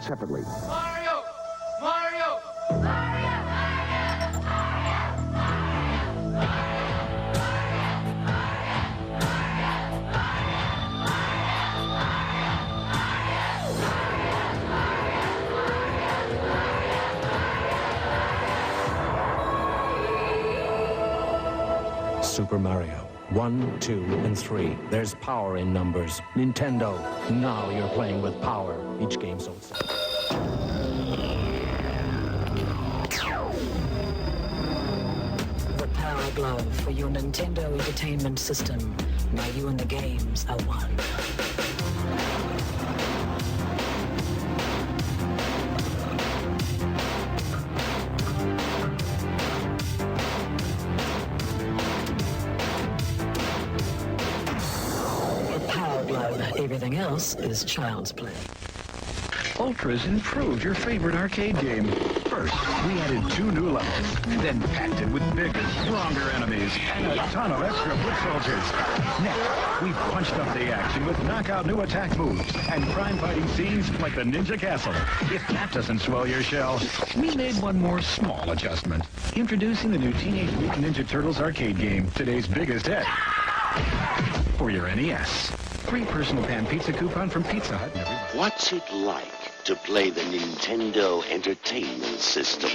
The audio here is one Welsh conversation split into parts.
separately. Mario! Mario! Mario! Super Mario. 1, 2, and 3. There's power in numbers. Nintendo, now you're playing with power. Each game sold separately. The Power Glove for your Nintendo Entertainment System. Now you and the games are one. The Power Glove. Everything else is child's play. Ultra's improved your favorite arcade game. First, we added 2 new levels, then packed it with bigger, stronger enemies and a ton of extra foot soldiers. Next, we punched up the action with knockout new attack moves and crime-fighting scenes like the Ninja Castle. If that doesn't swell your shell, we made one more small adjustment. Introducing the new Teenage Mutant Ninja Turtles arcade game, today's biggest hit. For your NES. Free personal pan pizza coupon from Pizza Hut. And everybody. What's it like to play the Nintendo Entertainment System?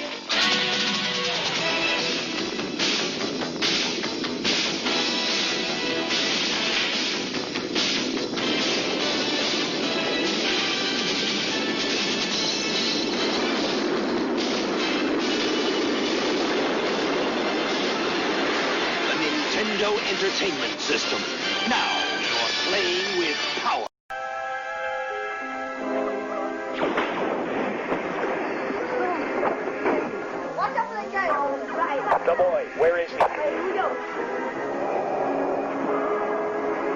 The Nintendo Entertainment System. Now you're playing with power. Watch out for the giant. Right. The boy, where is he? Here we go.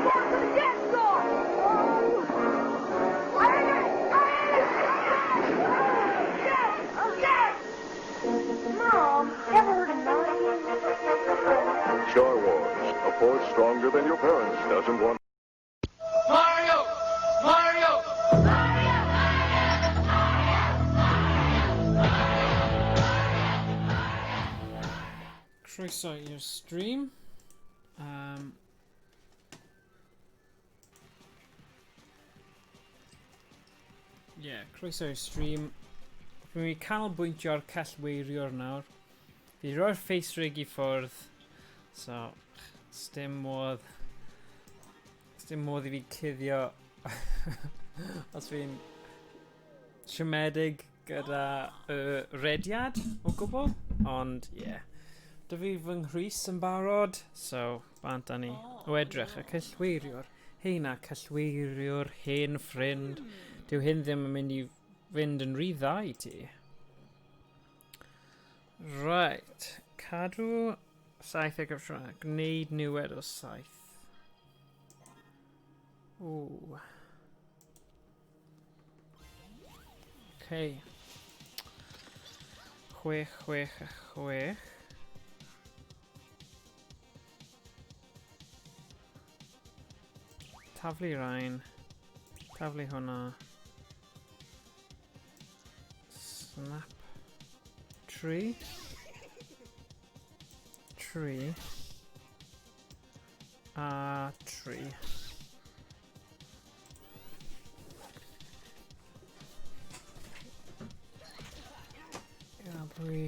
Down to the dance floor. Oh. I hit it. I hit it. Yes. Yes. Mom, ever heard of 9? Star Wars, a force stronger than your parents doesn't want. Mario! Mario! Croeso i'r stream. Yeah, croeso i'r stream. Fi'n mynd i canolbwyntio ar cellweiriwr nawr. Fi roi'r face rig i ffwrdd. So, sdim modd i fi cuddio os fi'n siomedig gyda y rediad o gwbl. Ond, ie. Yeah. Dy fi fy nghrys yn barod, so bant â ni. O edrych, y cellweiriwr. Heina, cellweiriwr, hen ffrind. Dyw hyn ddim yn mynd i fynd yn rhy dda i ti. Right, cadw 7 ag opsiynau. Gwneud niwed o 7. Ooh. Okay. 6, 6 a 6. Taflu rhain. Taflu hwnna. Snap. 3. 3. A 3. Gabri.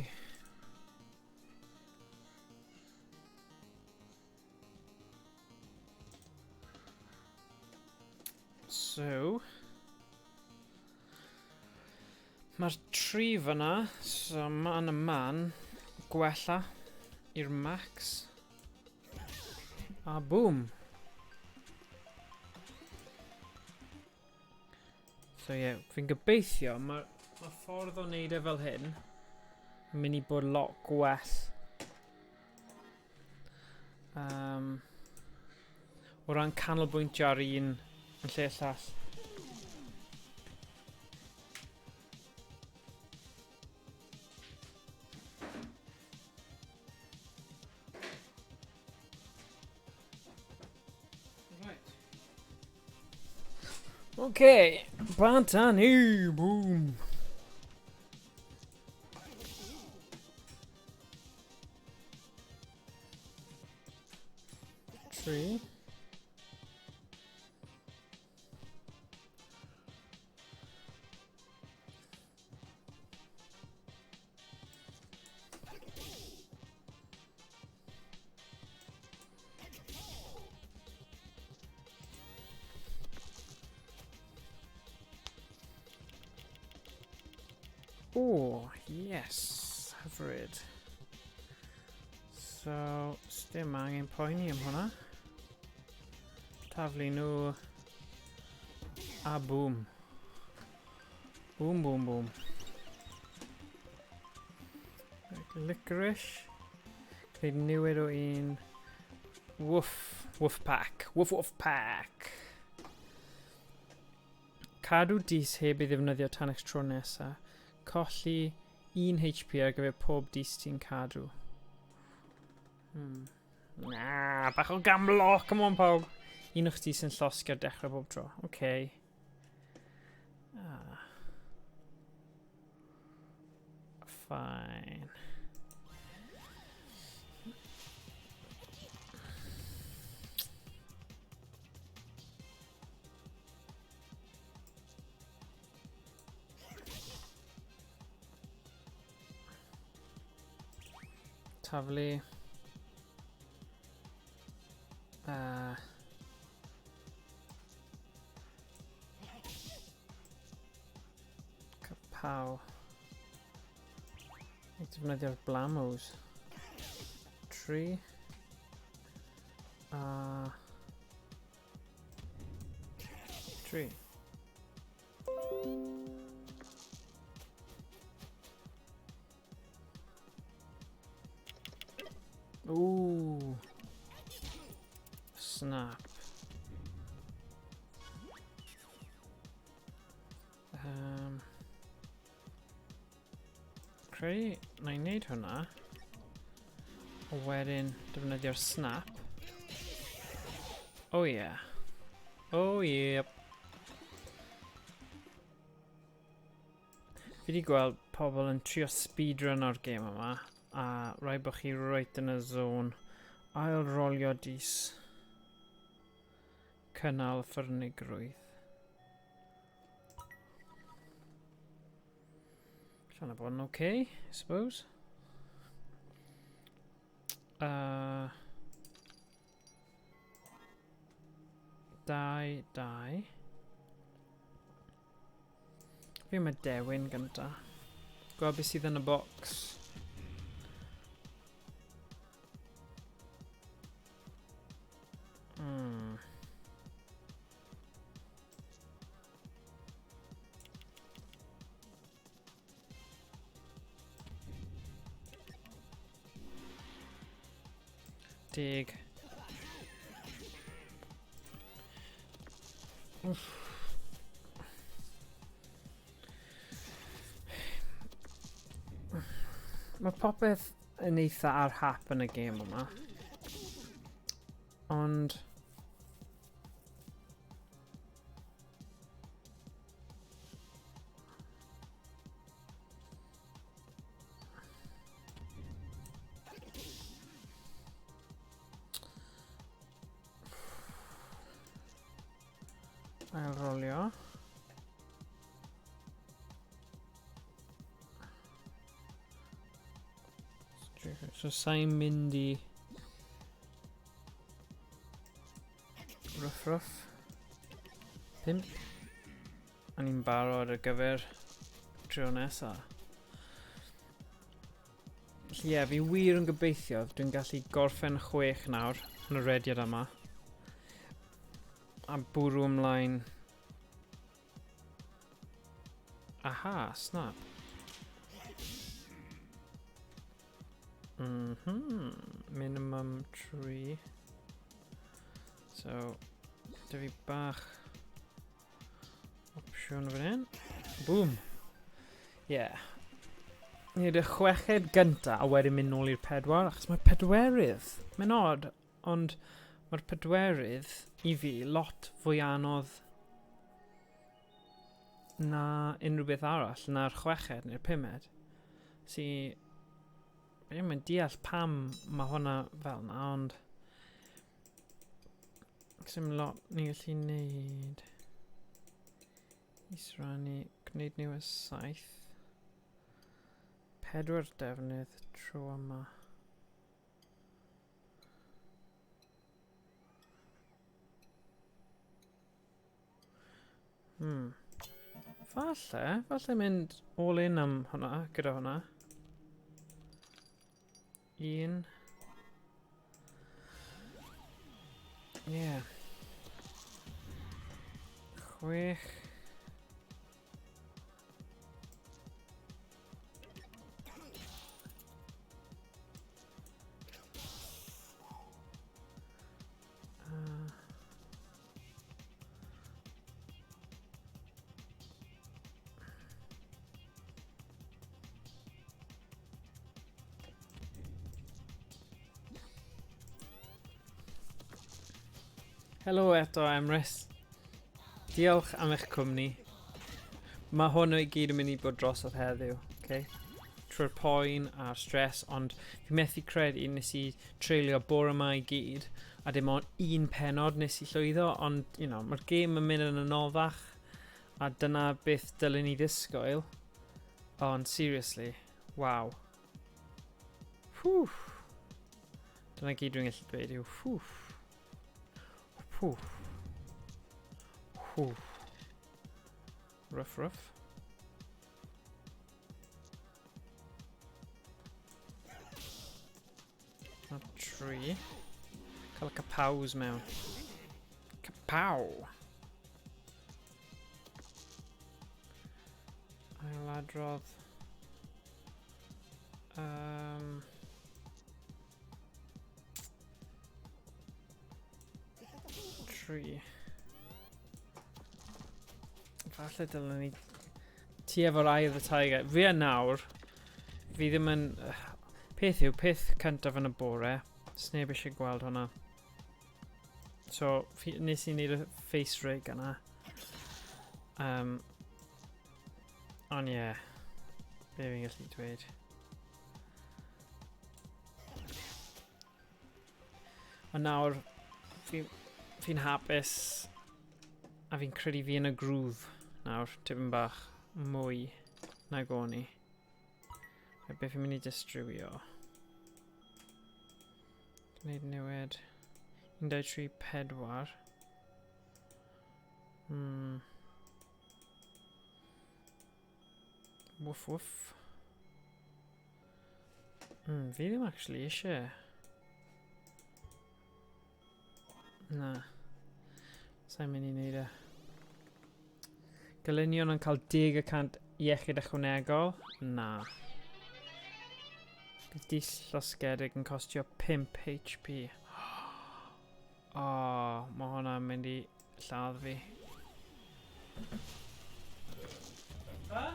So, mae'r 3 fyna, so man a man, gwella i'r max. A boom. So ie, yeah, fi'n gobeithio, mae'r ffordd o wneud e fel hyn yn mynd i bod lot gwell. O ran canolbwyntio ar un yn lle llall. Right. Okay, bant â ni, boom. 3. Oh, yes, hyfryd. So, dim angen poeni am hwnna. Taflu nhw. A boom. Boom, boom, boom. Right, licorice. Gwneud newid o un. Woof. Woof pack. Woof woof pack. Cadw dis heb ei ddefnyddio tan eich tro nesa. Colli 1 HP ar gyfer pob dis ti'n cadw. Na, bach o gamblo, come on pawb. Un o'ch ti sy'n llosgi ar dechrau bob tro. Okay. Ah. Fine. Taflu. Kapow. I defnyddio'r blamos. 3. A 3. Ooh. Snap. Credu na i wneud hwnna. A wedyn defnyddio'r snap. Oh yeah. Oh yep. Fi wedi gweld pobl yn trio speedrun o'r gêm yma, a rhaid bod chi right yn y zone. Ail rolio dis. Cynnal ffyrnigrwydd. Sian o bod yn okay, I suppose. 2, 2. Fi am y dewin gynta. Gweld beth sydd yn y box. Deg. Uff. Mae popeth yn eitha ar hap yn y gêm yma. Ond... Ail rolio. So sa'n mynd i... Ruff ruff. 5. A ni'n barod ar gyfer trio nesa. Felly ie, fi wir yn gobeithio dwi'n gallu gorffen 6 nawr yn y rediad yma. A bwrw ymlaen. Aha, snap. Minimum 3. So, dy fi bach opsiwn fan hyn. Boom. Yeah. Ni y chweched gynta a wedyn mynd nôl i'r 4, achos mae'r pedwerydd. Mae'n odd, ond mae'r pedwerydd i fi lot fwy anodd na unrhyw beth arall, na'r chweched neu'r pumed. Si, fi ddim yn deall pam mae hwnna fel na, ond Sim lot ni'n gallu neud. Isrannu, gwneud nhw y 7. 4 defnydd tro yma. Falle mynd all in am hwnna, gyda hwnna. 1. Yeah. 6. Helo eto, Emrys. Diolch am eich cwmni. Mae hwn i gyd yn mynd i bod drosodd heddiw, okay? Trwy'r poen a'r stress, ond fi methu credu nes i treulio bore yma i gyd, a dim ond un pennod nes i llwyddo, ond, you know, mae'r gêm yn mynd yn anoddach, a dyna beth dylen ni ddisgwyl. Ond, seriously, waw. Whew. Dyna gyd dwi'n gallu dweud yw, whew. Whew. Whew. Rough, rough. Mae 3. Cael y kapows mewn. Kapow! Ailadrodd. 3. Falle dylen ni... Ti efo'r Eye of the Tiger. Fi yn nawr. Fi ddim yn... Peth yw, peth cyntaf yn y bore. Sneb eisiau gweld hwnna. So, nes i wneud y face rig yna. Ond ie. Yeah, be fi'n gallu dweud. Ond nawr, fi'n hapus a fi'n credu fi yn y groove nawr, tipyn bach mwy nag o'n i. A beth fi'n mynd i distrywio? Gwneud newid. 1, 2, 3, 4. Woof woof. Fi ddim actually eisiau. Na. Sa'n mynd i wneud e. Gelynion yn cael 10% iechyd ychwanegol? Na. Bydd dull llosgedig yn costio 5 HP. O, oh, mae hwnna'n mynd i lladd fi. Huh?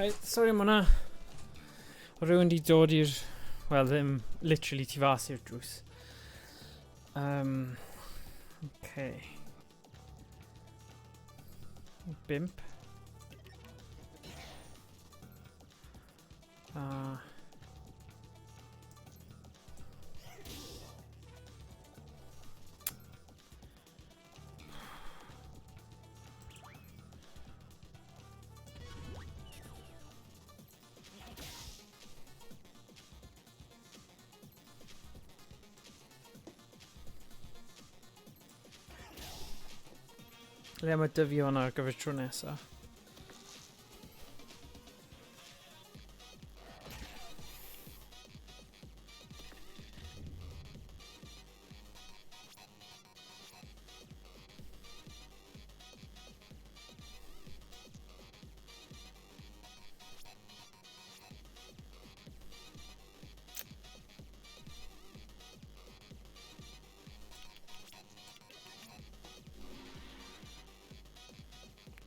Right, sorry am hwnna. O rhywun di dod i'r... Wel, ddim literally tu fas i'r drws. Okay. Bimp. A... Le mae dyfu hwnna ar gyfer tro nesaf?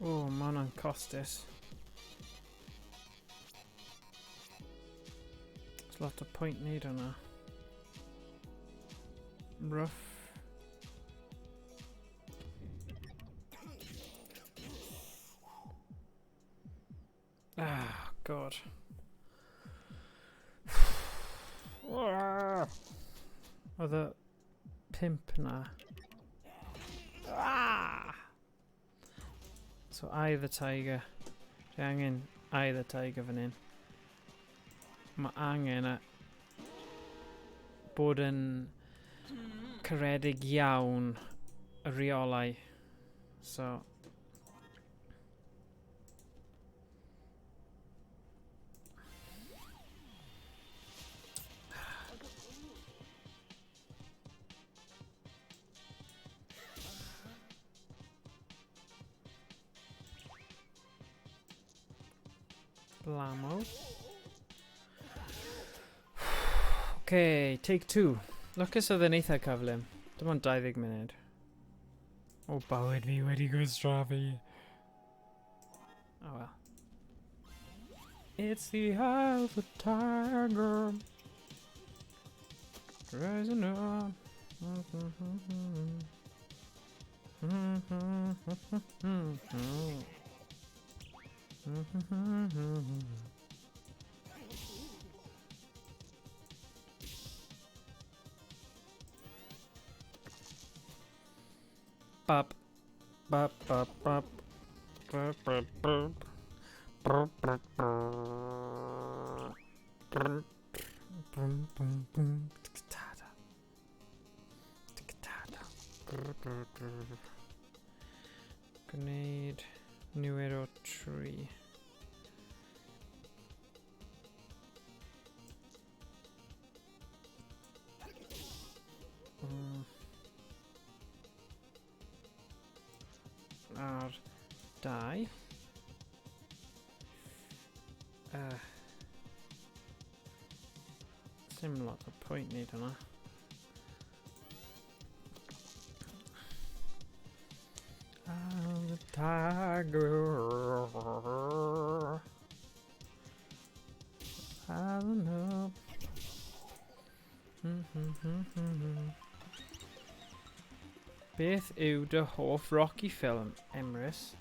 O, mae hwnna'n costus. There's lot o pwynt wneud hwnna. Rough. Ah, god. Oedd y pimp na. Ah! So, Eye of the Tiger. Dwi angen Eye of the Tiger fan hyn. Mae angen a bod yn caredig iawn y rheolau. So, Blamo. Okay, take two. Lwcus oedd yn eitha cyflym. Dim ond 20 munud. O, bywyd fi wedi gwastraffu. Oh well. It's the eye of the tiger. Rising up. Bop. Bop, bop, bop. Bop, bop, bop. Bop, bop, bop. Bum, bum, bum. Tick-ta-da. Tick-ta-da. Gwneud niwer o 3. Ar 2. Sim lot o pwynt wneud hwnna. I'm the tiger. I don't know. Beth yw dy hoff Rocky film, Emrys?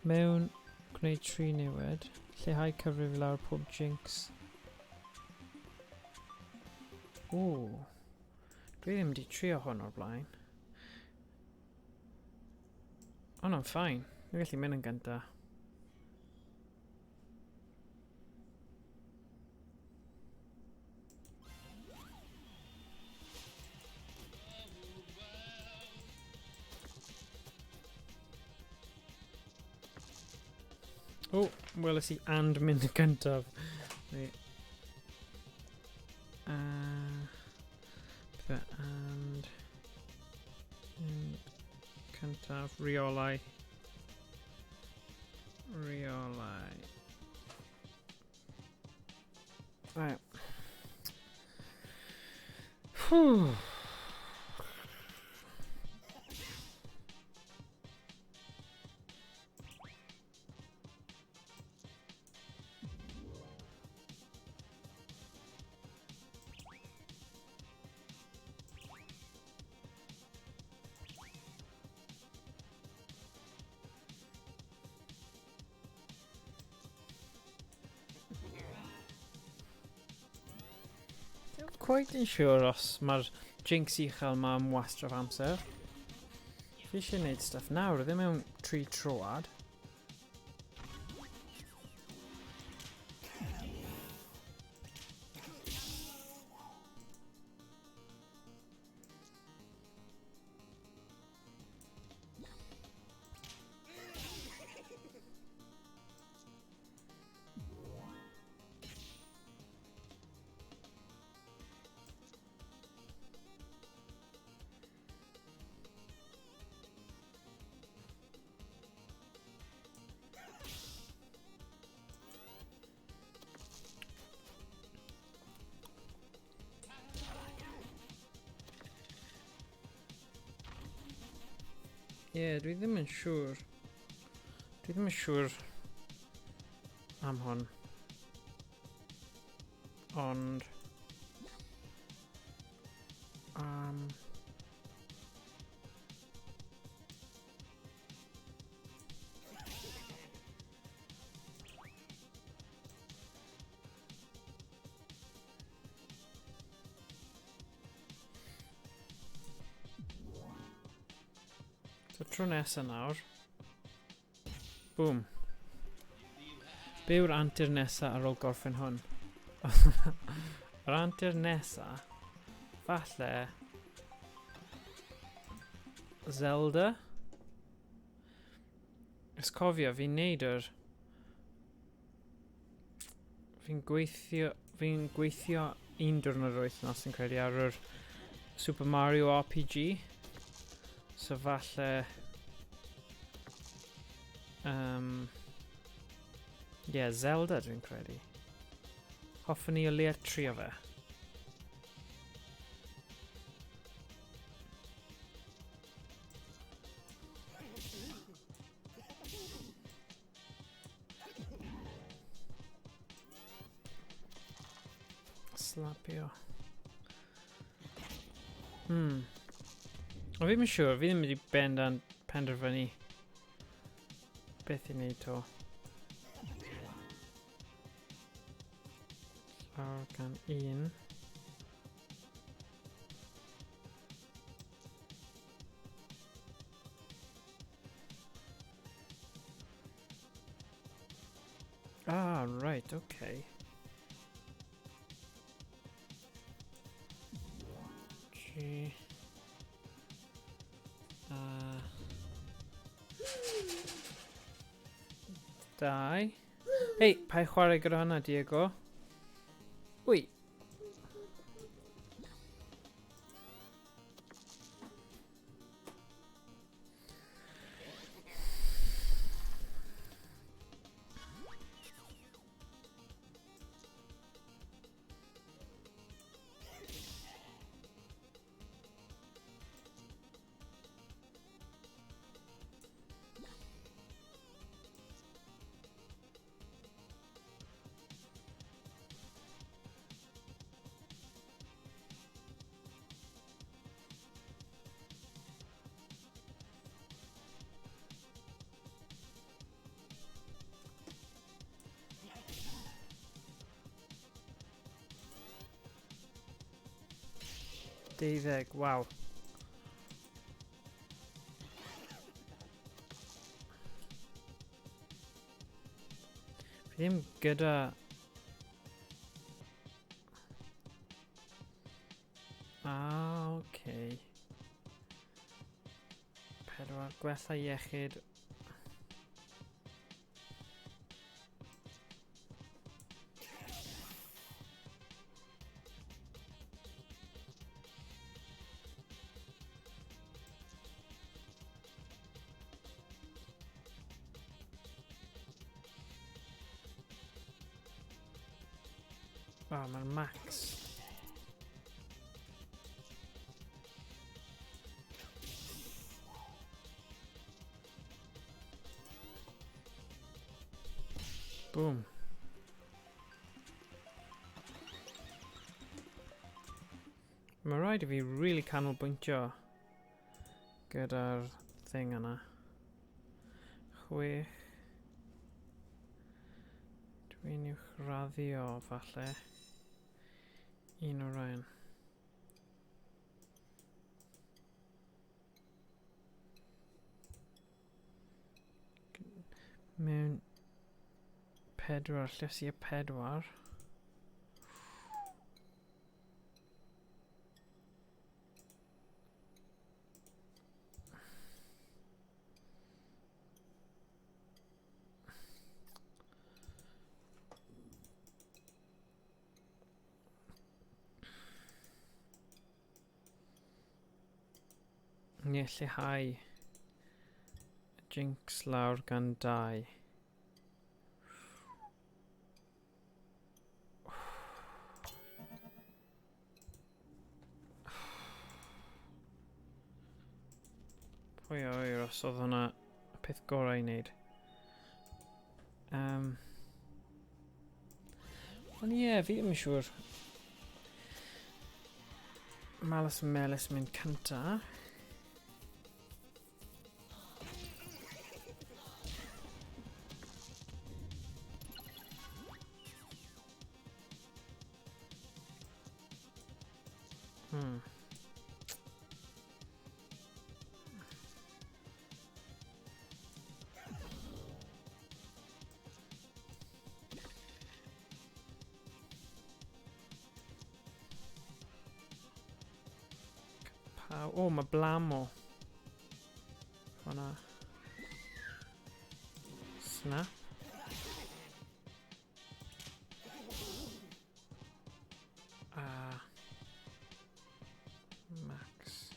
Mewn gwneud 3 newid, lleihau cyfrif lawr pob jinx. O, dwi ddim wedi trio hwn o'r blaen. Hwnna'n ffain. Dwi'n gallu mynd yn gynta. O, weles i and mynd yn gyntaf. Wait. Pethau and... Mynd cyntaf, rheolau. Rheolau. Right. Whew. quite yn siŵr os mae'r jinx uchel ma am wastraff amser. Fi eisiau gwneud stuff nawr, ddim mewn 3 troad. Ie, yeah, dwi ddim yn siŵr. Dwi ddim yn siŵr am hwn. Ond... So tro nesa nawr. Boom. Be yw'r antur nesa ar ôl gorffen hwn? Yr antur nesa, falle... Zelda? Ys cofio, fi'n neud yr... Fi'n gweithio... Fi'n gweithio un diwrnod yr wythnos yn credu ar yr Super Mario RPG. So falle... Yeah, Zelda dwi'n credu. Hoffwn i o leia trio fe. Slapio. O, fi ddim yn siŵr, fi ddim wedi bendant penderfynu beth i wneud to. Llawr gan un. Ah, right, okay. G. Dau. Hei, pa i chwarae gyda hwnna, Diego? Wy. Deuddeg, waw. Fi ddim gyda... Ah, okay. 4, gwella iechyd. Oh, mae'r max. Boom. Mae rhaid i fi really canolbwyntio gyda'r thing yna. 6. Dwi'n uwchraddio falle. Un o Ryan. Mewn 4, llysiau 4. Neu lleihau Jinx lawr gan 2. Pwy a ŵyr os oedd hwnna y peth gorau i wneud. Ond ie, fi ddim yn siŵr. Malus Melus mynd cynta. O, mae Blamo. Hwna. Snap. A Max.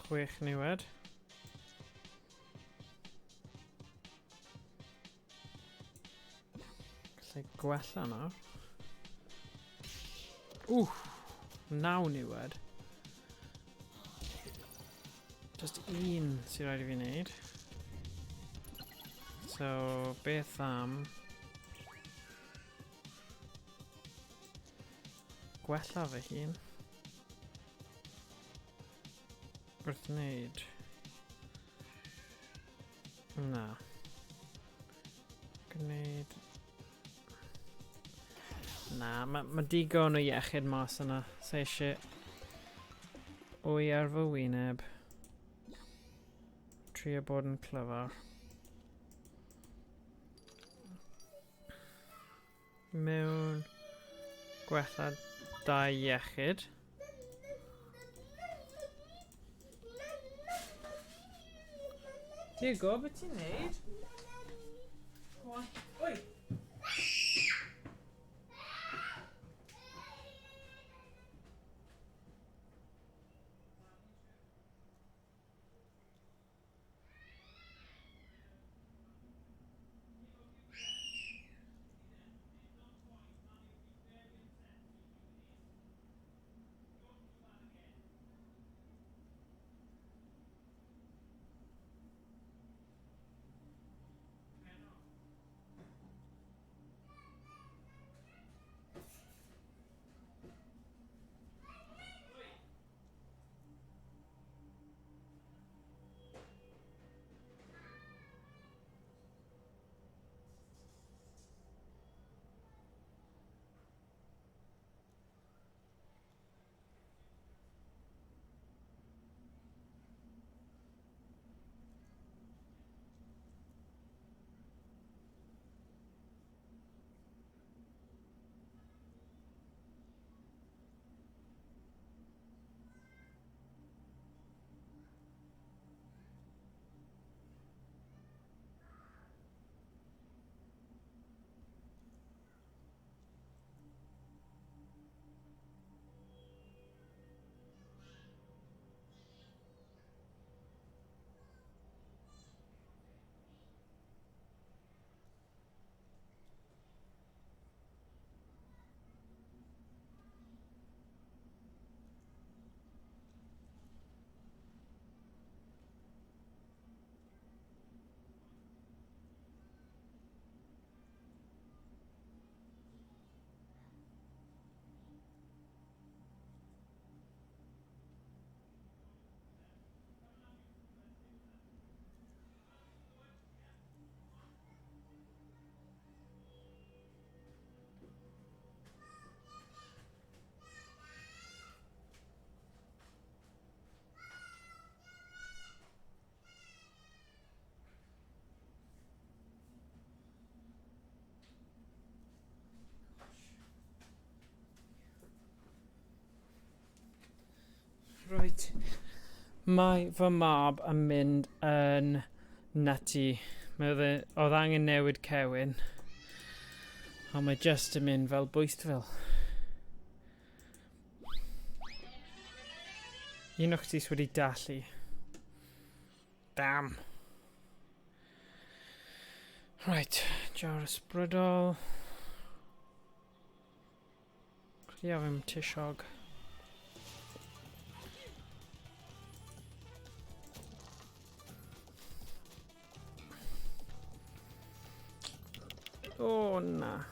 Chwech niwed. Gallai gwella nawr. Wff, 9 niwed. Just un sy'n rhaid i fi wneud. So, beth am gwella fy hun wrth wneud. Na. Gwneud. Na, mae digon o iechyd mas yna. Sa eisiau wy ar fy wyneb. Trio bod yn clyfar. Mewn gwella 2 iechyd. Diego, beth ti'n neud? Oi! Right. Mae fy mab yn mynd yn nutty. Mae oedd, e- oedd angen newid cewyn. Ond mae just yn mynd fel bwystfil. Un o'ch ti sydd wedi dallu. Damn. Right, jar ysbrydol. Credu fi'n tisiog. O, na.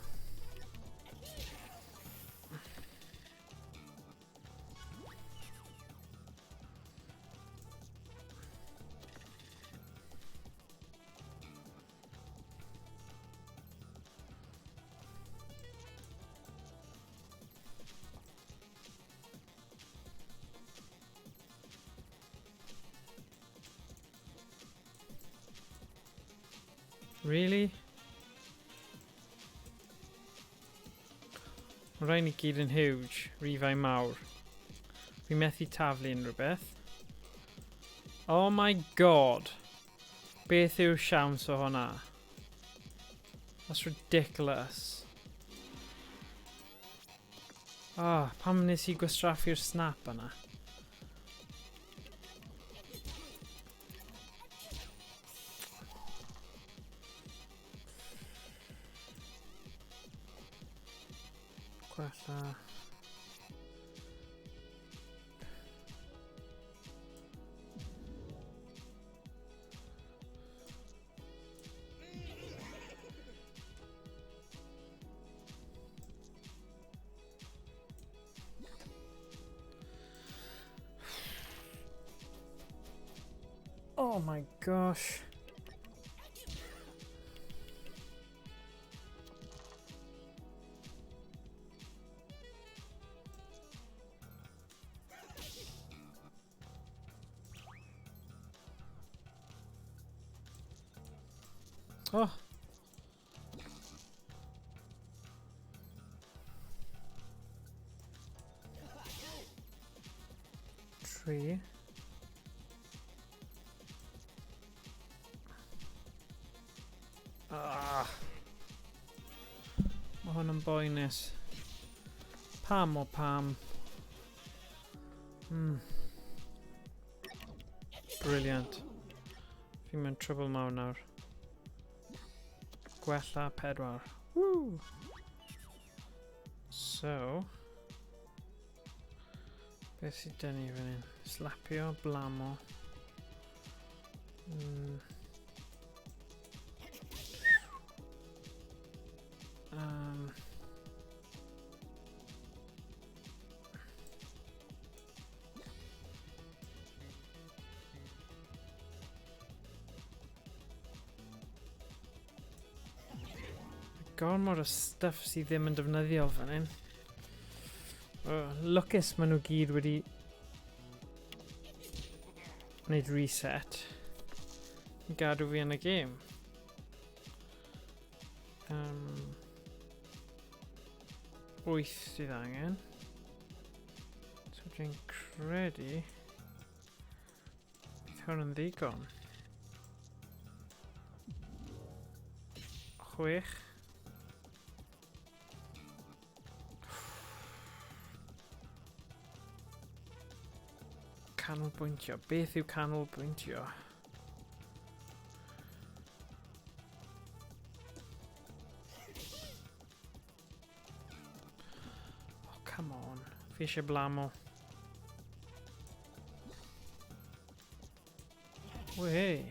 Really? Mae rhain i gyd yn huge, rifau mawr. Fi methu taflu unrhyw beth. Oh my god! Beth yw'r siawns o hwnna? That's ridiculous. Ah, oh, pam nes i gwastraffu'r snap yna? Gwella. Oh my gosh. Oh. Tree. Ah. Mae hwn yn boenus. Pam o pam. Brilliant. Fi'n mewn trouble mawr nawr. Gwella 4. Woo! So, beth sydd dyn ni fan hyn? Slapio, blamo. Gormod o stuff sydd ddim yn defnyddiol fan hyn. Oh, lwcus maen nhw gyd wedi wneud reset. Gadw fi yn y gêm. 8 sydd angen. So dwi'n credu bydd hwn yn ddigon. 6. Canolbwyntio. Beth yw canolbwyntio? Oh, come on. Fi eisiau blamo. Wei.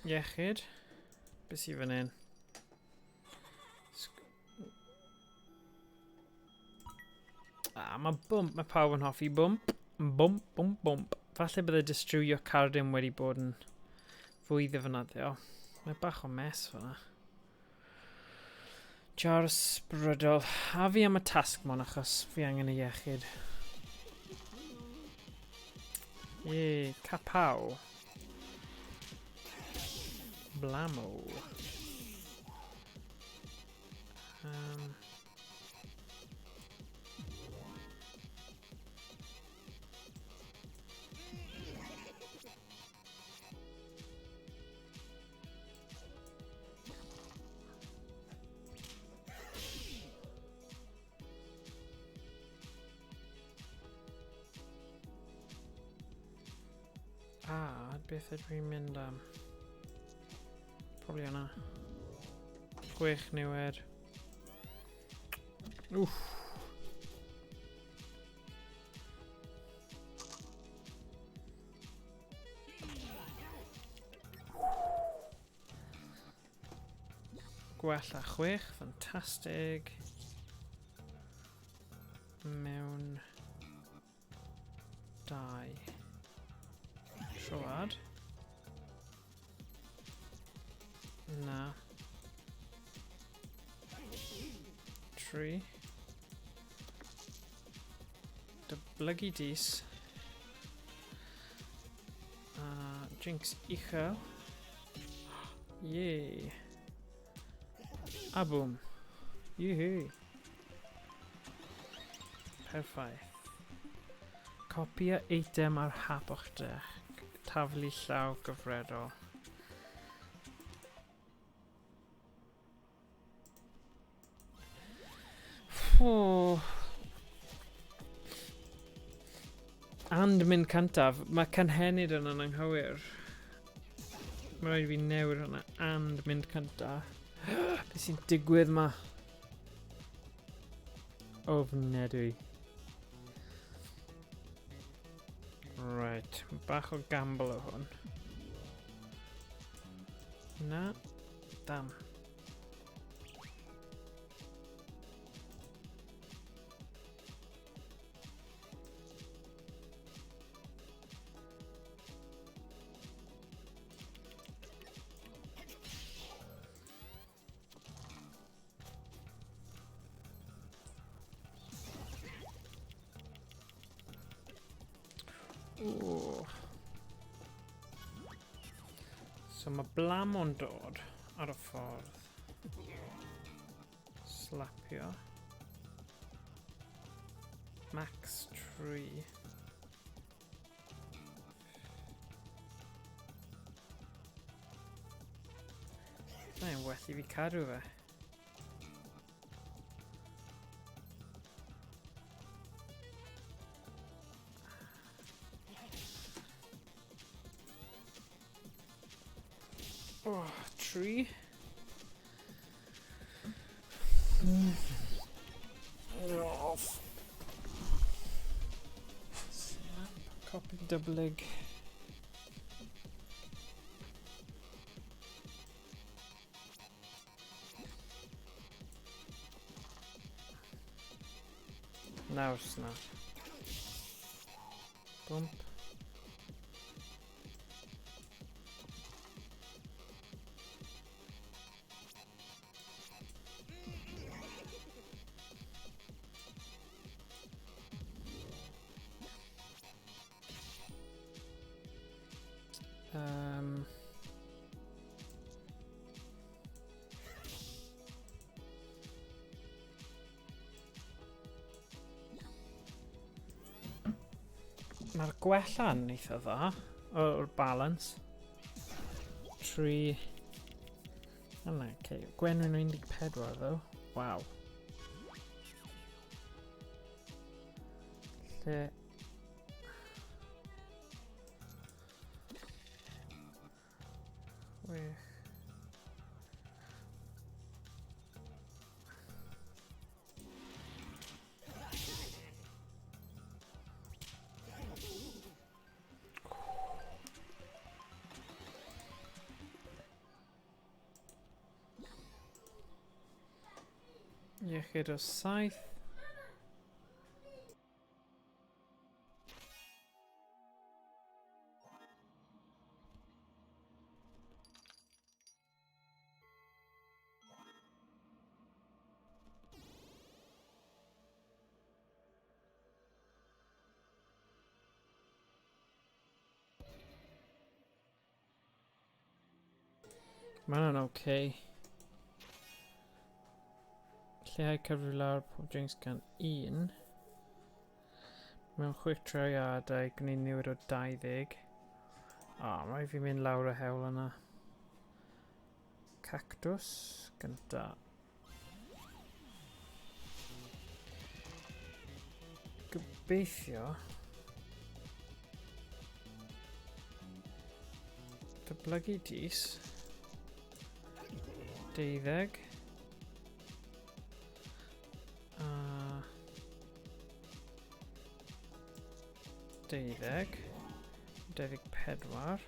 Iechyd. Beth sydd fan hyn? Ah, mae bwmp. Mae pawb yn hoffi bwmp. Bwmp, bwmp, bwmp. Falle bydde distrywio cardyn wedi bod yn fwy ddefnyddio. Mae bach o mess fan'na. Jar ysbrydol. A fi am y tasg mon achos fi angen y iechyd. Ie, capaw. Blamo. A, beth ydw i'n mynd am? Probably yna. 6 niwed. Wff. Gwella 6, ffantastig. Mewn 2 troad. Na. 3. Dyblygu dis. Jinx uchel. Yay. A boom. Yoo-hoo. Perffaith. Copia eitem ar hap o'ch dech. Taflu llaw gyfredol. Oh. And mynd cyntaf. Mae cynhenid yn anghywir. Mae rhaid i fi newid hwnna. And mynd cyntaf. Beth sy'n digwydd ma? Ofnadwy. Right, bach o gamble o hwn. Na, dam. Ooh. So mae Blamo'n dod ar y ffordd. Slapio. Max 3. Mae'n well i fi cadw fe. Oh, 3. Off. Snap, copy dyblyg. Nawr snap. Bump. Mae'r gwella'n eitha dda, o'r balance. 3. Yna, okay. Gwenwyn 14 ddo. Waw. Lle... Wych. Iechyd o 7. Mae hwnna'n okay. Lleihau cyfrif lawr pob drinks gan 1. Mewn 6 troiadau gwneud newid o 20. O, oh, rhaid fi mynd lawr y hewl yna. Cactus gynta. Gobeithio. Datblygu dis. 12. A 12. 24.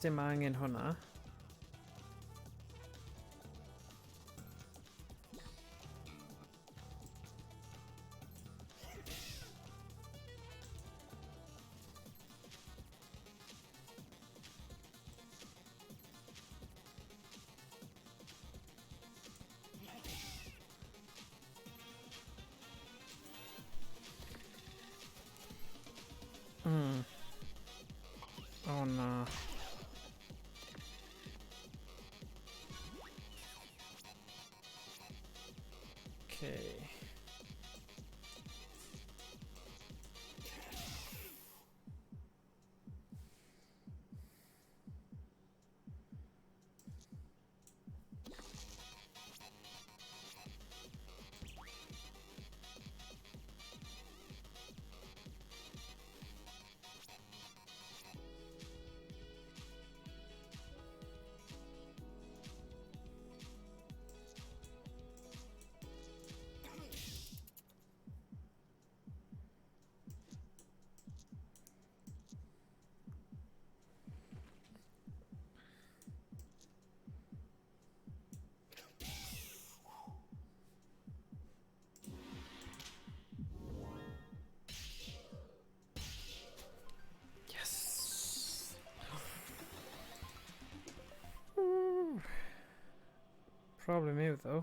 Dim angen hwnna. Oh na. Okay. Yes. Woo. Problem yw ddo,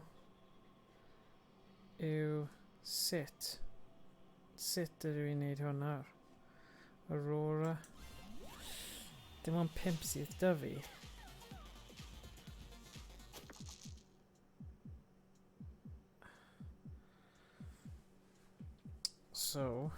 yw sut. Sut ydw i'n neud hwn nawr? Aurora. Dim ond 5 sydd 'da fi. So,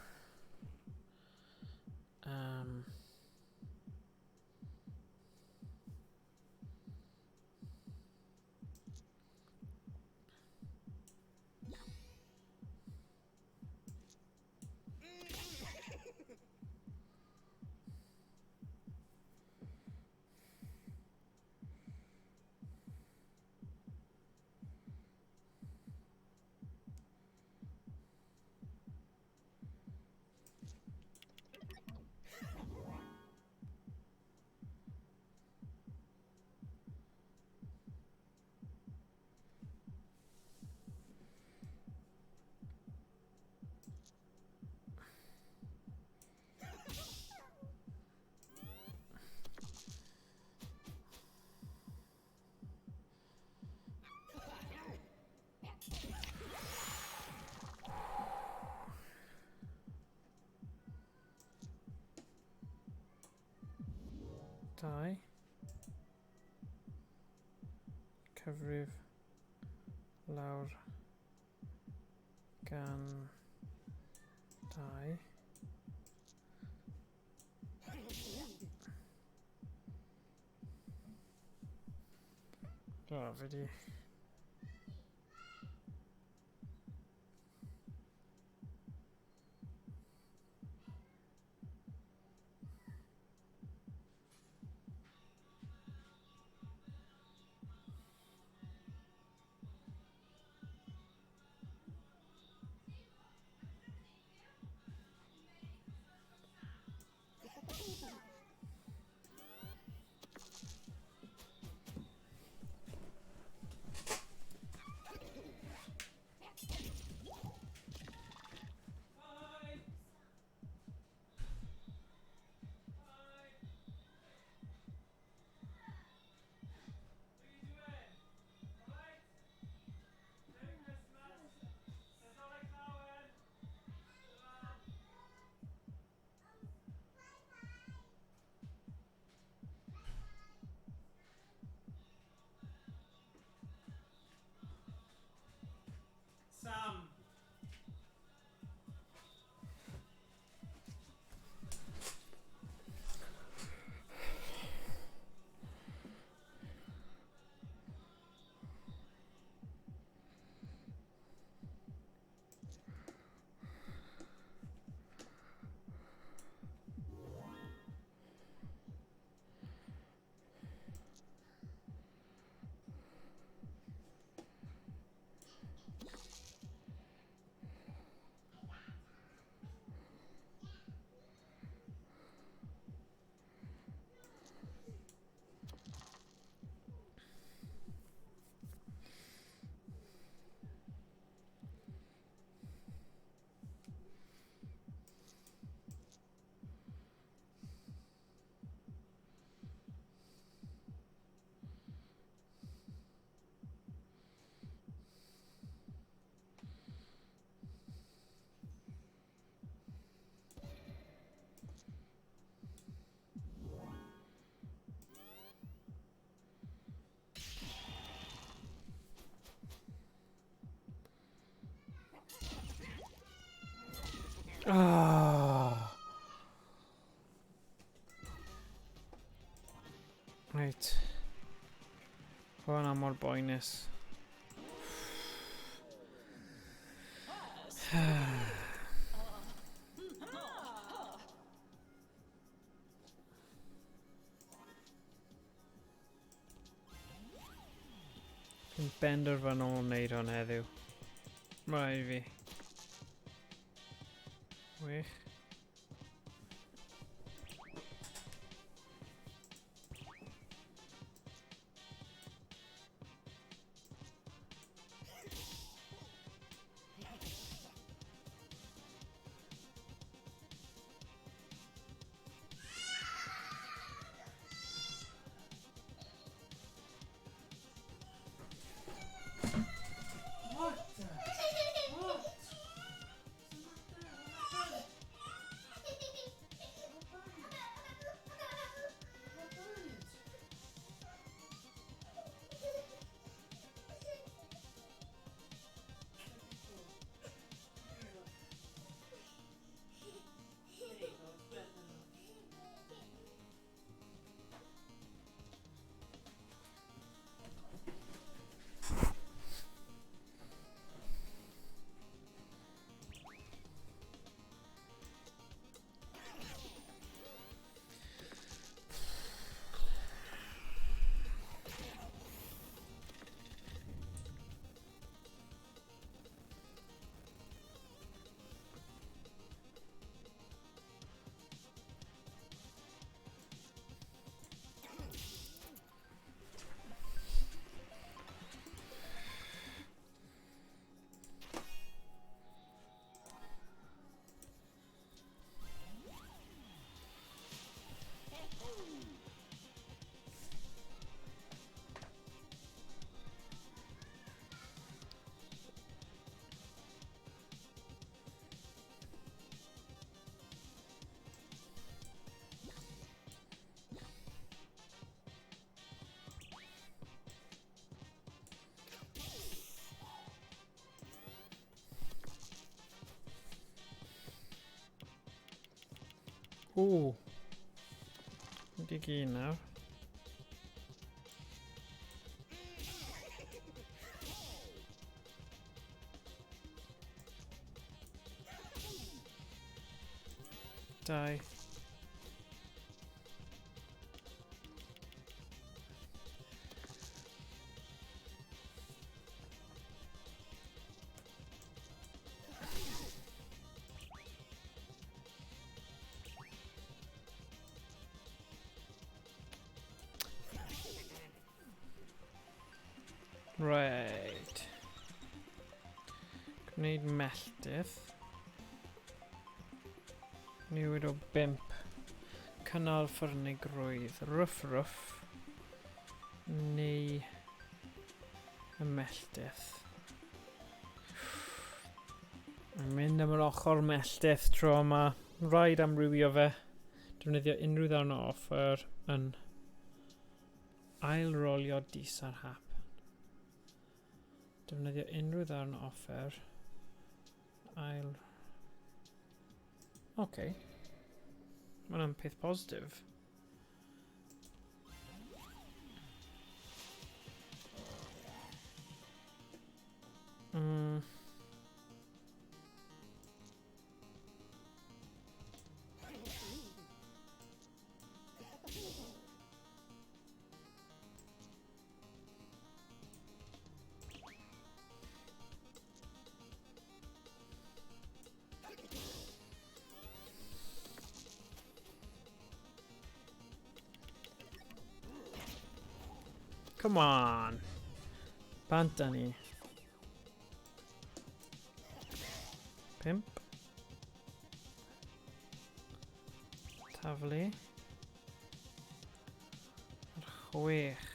2. Cyfrif lawr gan 2. O, fi di... Oh. Reit. Hwnna mor boenus. Fi'n benderfynol o wneud hwn heddiw. Rhaid i fi. Wych. Ww. 11 nawr. Dau. Right. Gwneud melltith. Newid o 5. Cynnal ffyrnigrwydd. Rwff rwff. Neu y melltith. Mae'n mynd am yr ochr melltith tro yma. Rhaid amrywio fe. Defnyddio unrhyw ddarn o offer yn ail-rolio dis ar hap. Defnyddio unrhyw ddarn o offer. Ail... Oce. Okay. Mae hwnna'n peth positif. Come on. Bant â ni. 5. Taflu. Ar 6.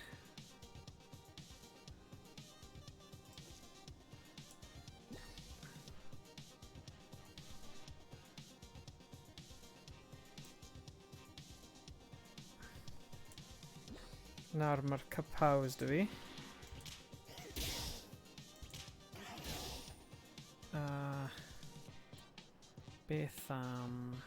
Nawr mae'r capaws dy fi. Beth? Beth am...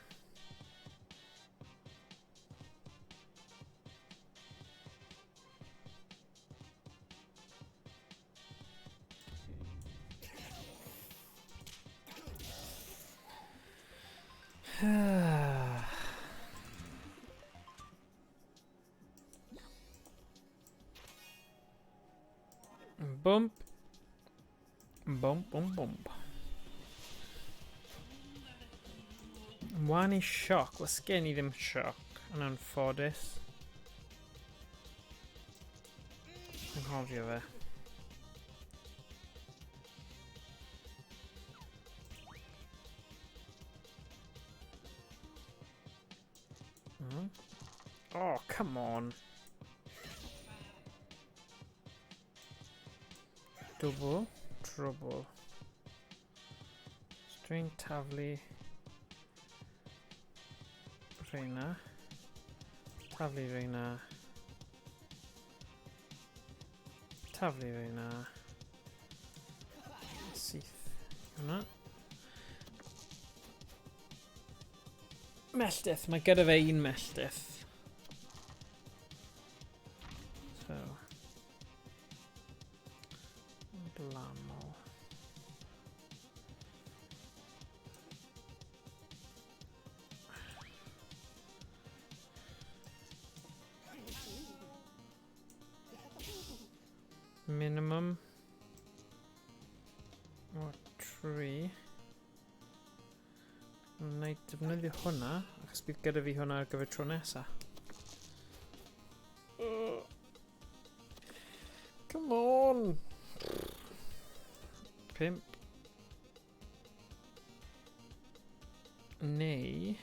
Bump. Bump, bump, bump. Wan i sioc. Wel, sgen i ddim sioc, yn anffodus. Anghofio fe. Oh, come on. Double trouble. Dwi'n taflu reina. Taflu reina. Taflu reina. Syth. Hwna. Melltith. Mae gyda fe un melltith. So. Blamo. Minimum o 3. Wna i defnyddio hwnna, achos bydd gyda fi hwnna ar gyfer tro nesa. Come on! 5. Neu...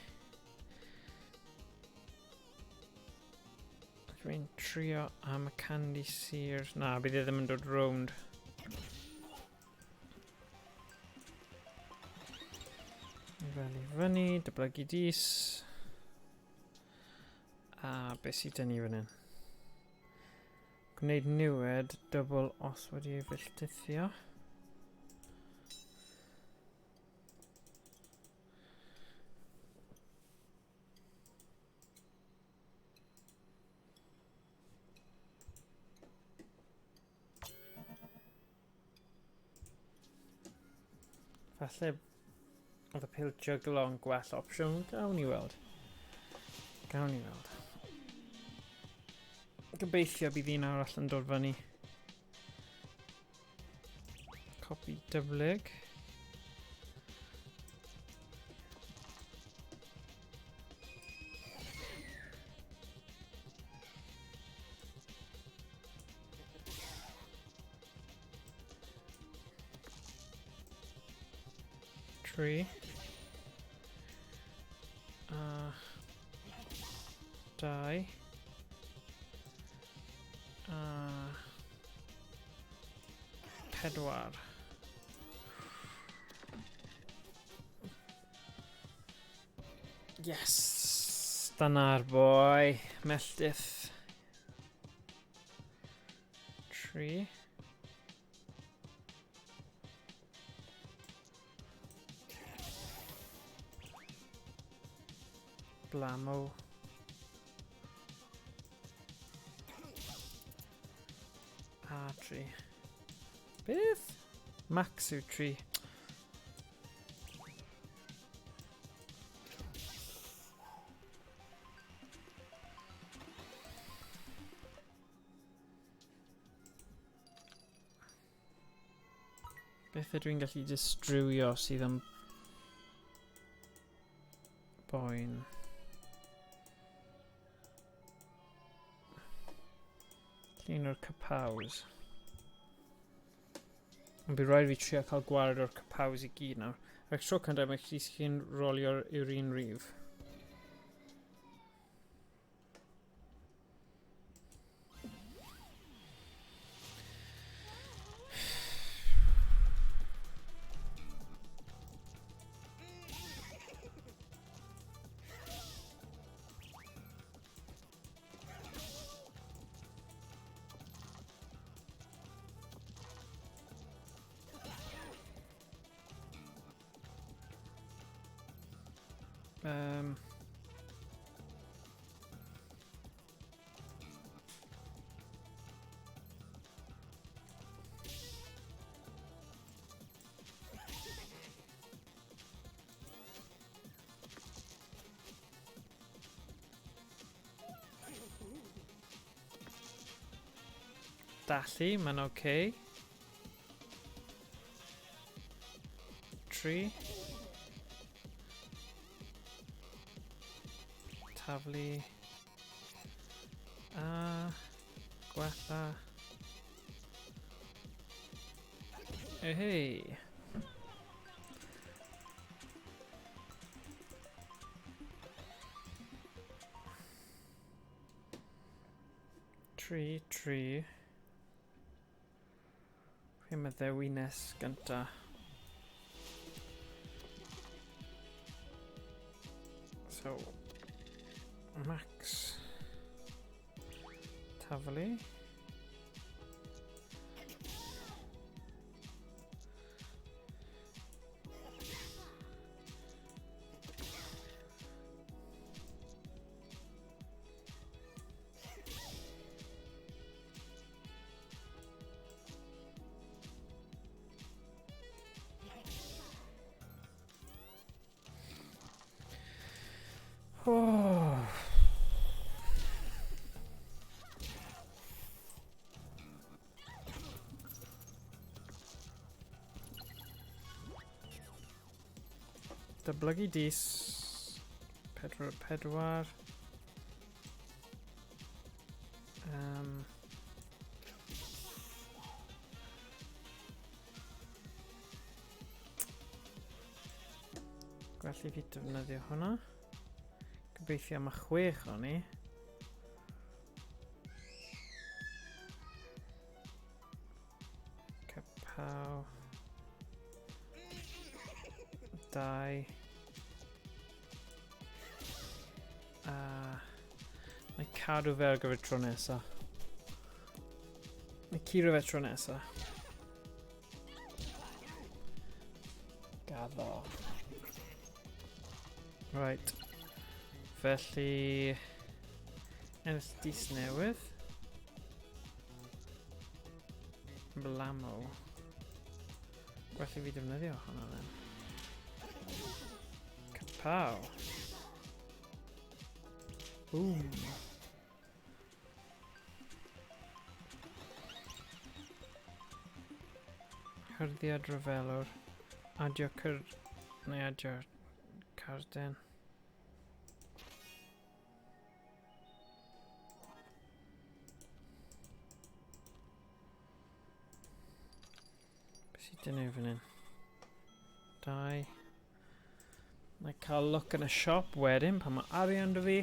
Dwi'n trio am y Candy Sears. Na, bydd e ddim yn dod rownd. Fel i fyny, dyblygu dis. A beth sydd dyn ni fan hyn? Gwneud niwed, dybl os wedi ei filltithio. Falle oedd y pil jyglo yn gwell opsiwn. Gawn ni weld. Gawn ni weld. Gobeithio bydd un arall yn dod fyny. Copy dyblyg. Tri. A 2. A 4. Yes! Dyna'r boi. Melltith. 3. Blamo. A 3. Beth? Max yw 3. Beth ydw i'n gallu distrywio sydd yn boen? Llun o'r capaws. Ond bydd rhaid fi trio cael gwared o'r capaws i gyd nawr. Ac tro cyntaf mae chi'n rolio'r i'r un rif. Dallu, mae'n oce. Okay. 3. Taflu. A gwella. Hey. 3, 3. Pwy mae ddewines gynta? So, Max. Taflu. Oh. Dyblygu dis. 4, 4. Gwell i fi defnyddio hwnna. Gobeithio am y 6 o'n i. Capaw. 2. A... Na i cadw fe ar gyfer tro nesa. Na i curo fe tro nesa. Gaddo. Right. Felly... Ennill dis newydd. Blamo. Gwell i fi defnyddio hwnna then. Kapow. Boom. Hyrddiad rhyfelwr. Adio cyr... Neu adio carden. Beth sydd dyn nhw fan hyn? 2. Na i cael look yn y siop wedyn pan mae arian dy fi.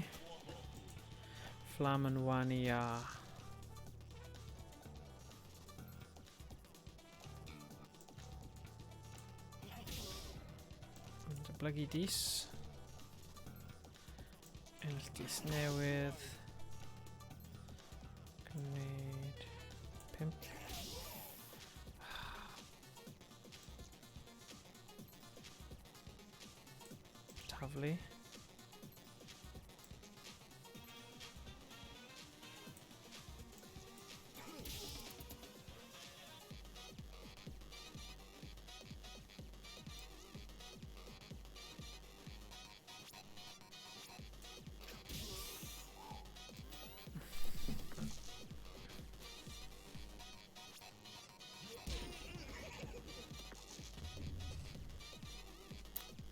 Fflam yn wan i a. Dyblygu dis. Ennill dis newydd. Gwneud 5. Taflu.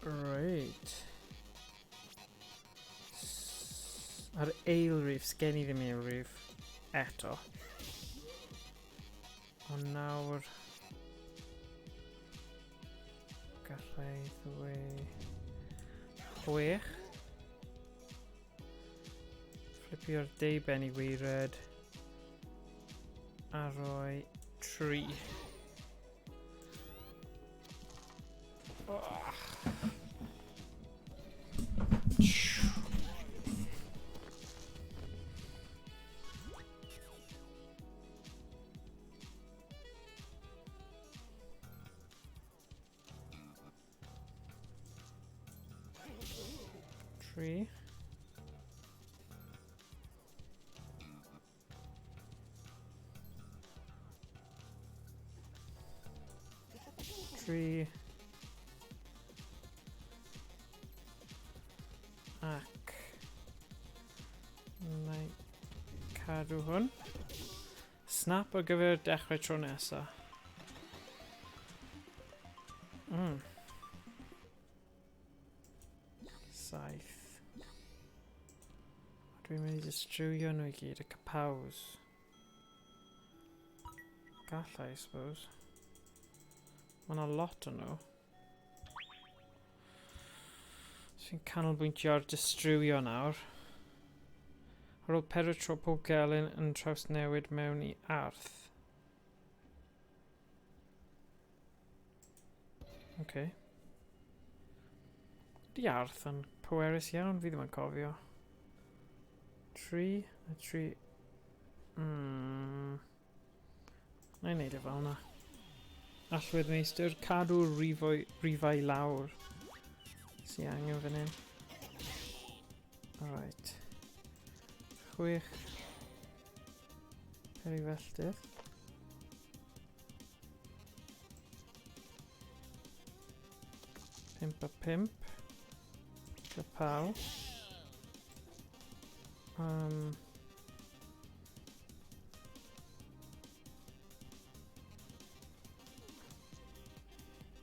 Right. Ar ail rif, sgen i ddim ail rif eto. Ond nawr... Gallai ddweud... 6. Flipio'r deuben i weired. A rhoi 3. Oh. 3. 3. Ac na i cadw hwn. Snap ar gyfer dechrau tro nesa. 7. Dwi'n mynd i distrywio nhw i gyd, y capaws. Gallai, I suppose. Mae yna lot o nhw. Fi'n canolbwyntio ar distrywio nawr. Ar ôl pedwar tro pob gelyn yn trawsnewid mewn i arth. Okay. Di arth yn pwerus iawn, fi ddim yn cofio. 3, a 3. Na i wneud e fel yna. Allwedd meistr, cadw rifau lawr. Sy angen fan hyn. Alright. 6. Perifelltydd. 5 a 5. Kapow.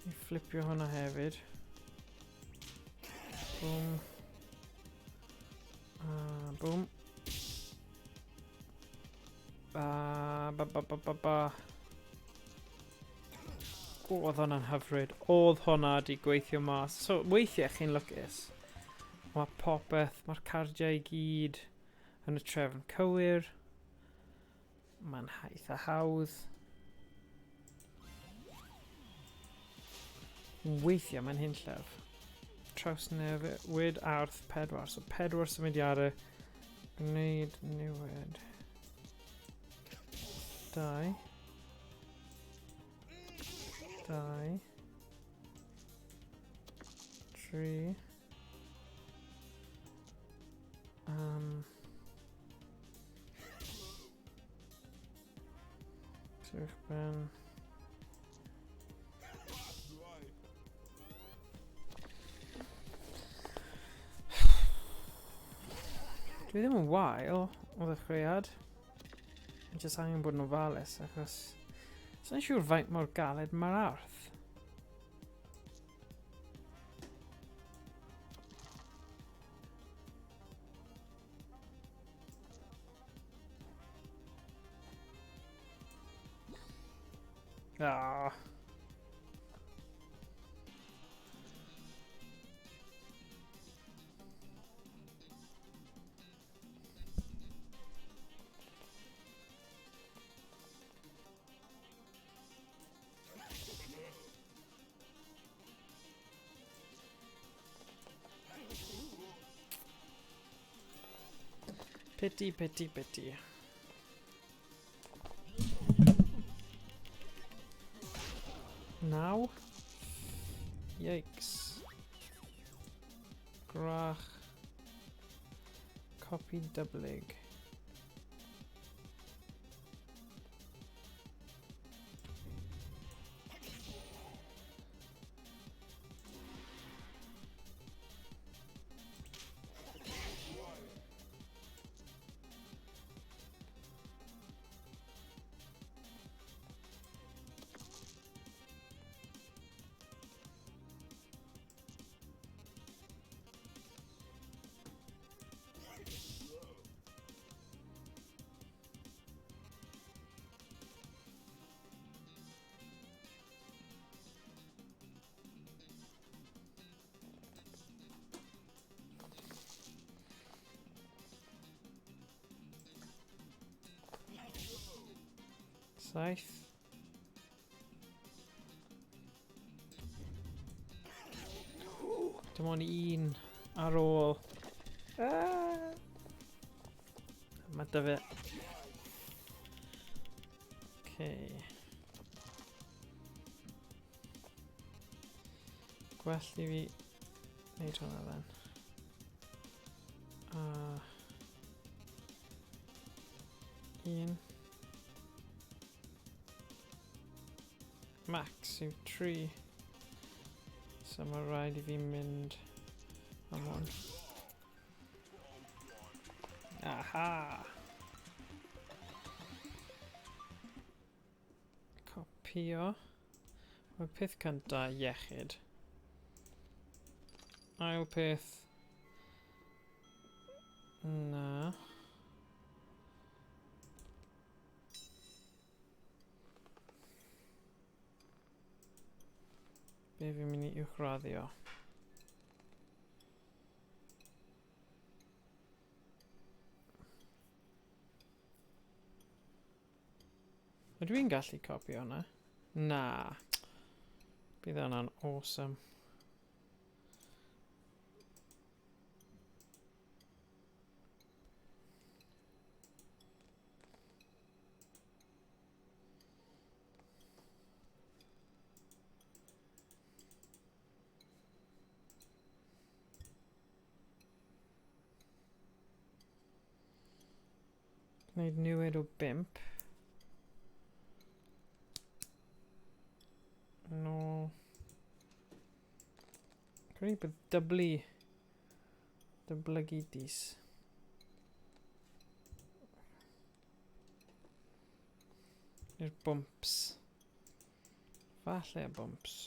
I fflipio hwnna hefyd. Boom. A boom. Ba, ba, ba, ba, ba, ba. O, oedd hwnna'n hyfryd. Oedd hwnna di gweithio mas. So, weithiau chi'n lwcus. Mae popeth, mae'r cardiau i gyd yn y trefn cywir. Mae'n eitha hawdd. Weithiau mae'n hunllef. Trawsnewid arth 4. So 4 symudiadau. Gwneud newid. 2. 2. 3. Ben. Dwi ddim yn wael o ddechreuad. Dwi'n jyst angen bod yn ofalus achos sa'n siŵr faint mor galed mae'r arth. Ah. Pity, pity, pity. 9. Yikes. Grach. Copy dyblyg. 7. Dim ond un ar ôl. Mae dy fe. Okay. Gwell i fi wneud hwnna then. Un. Max yw 3. So mae rhaid i fi mynd am hwn. Aha! Copio. Mae peth cynta, iechyd. Ail peth. Na. Be fi'n mynd i uwchraddio? Ydw i'n gallu copio hwnna? Na. Bydd hwnna'n awesome. Gwneud newid o 5. No. Credu bydd dyblu. Dyblygu dis. Neu'r bumps. Falle y bumps.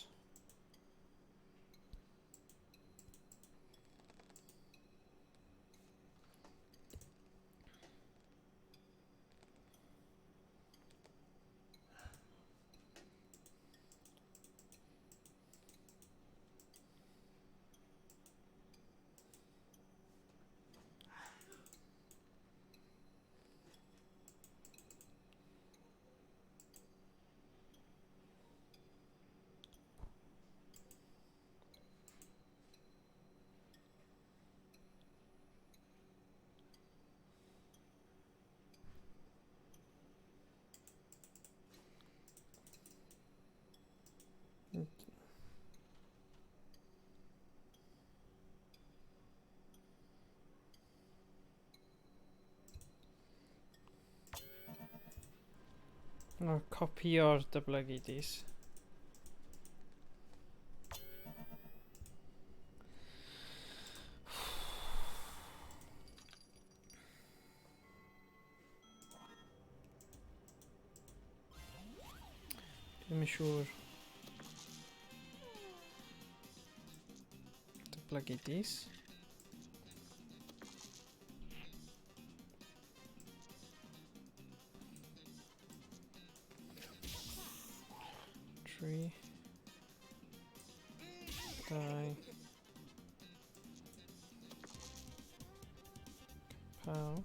O, copio'r dyblygu dis. Dwi'm yn siŵr. Dyblygu dis. Tri. Dau. Pow.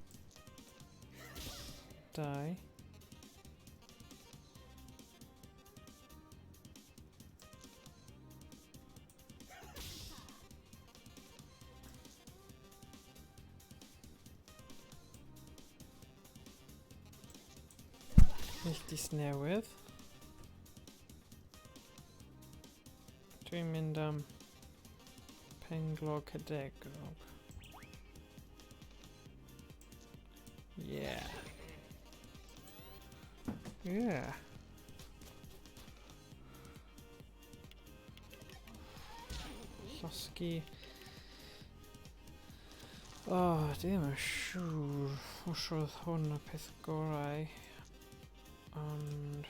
Dau. Milltis newydd. Dwi'n mynd am penglog cadegrog. Yeah. Yeah. Llosgi. O, oh, dwi ddim yn siŵr os oedd hwn y peth gorau. Ond...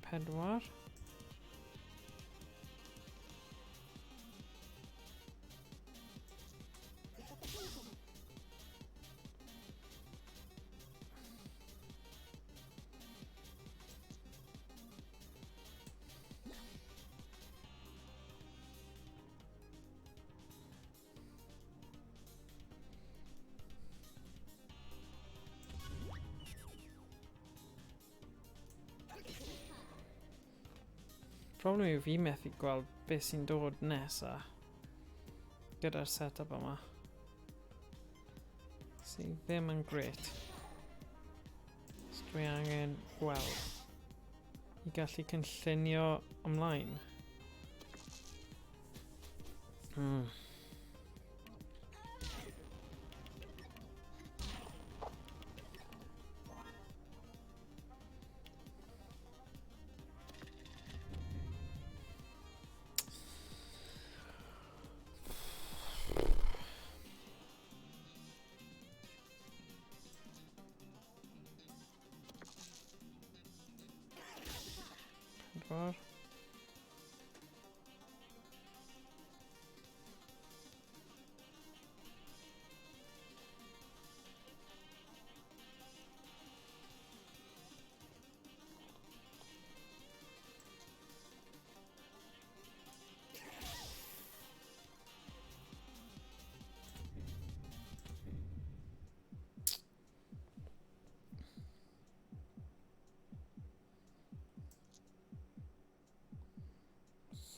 4. Problem yw fi methu gweld beth sy'n dod nesa gyda'r setup yma. Sydd ddim yn gret. So dwi angen gweld i gallu cynllunio ymlaen.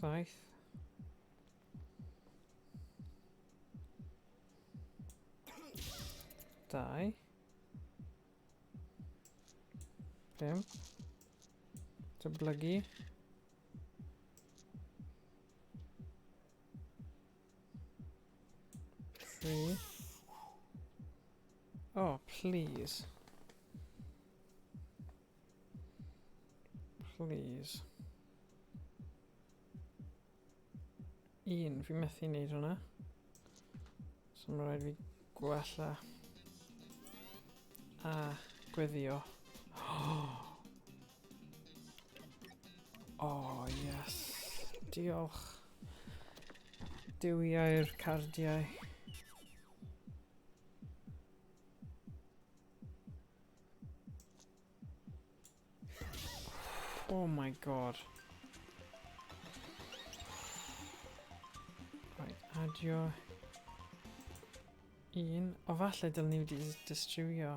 7. 2. 5. Dyblygu. 3. Oh, please. Please. 1. Fi methu wneud hwnna. So mae rhaid fi gwella. A gweddio. Oh, yes. Diolch. Duwiau'r cardiau. Oh my god. Right, adio 1. O, falle dylen ni wedi distrywio.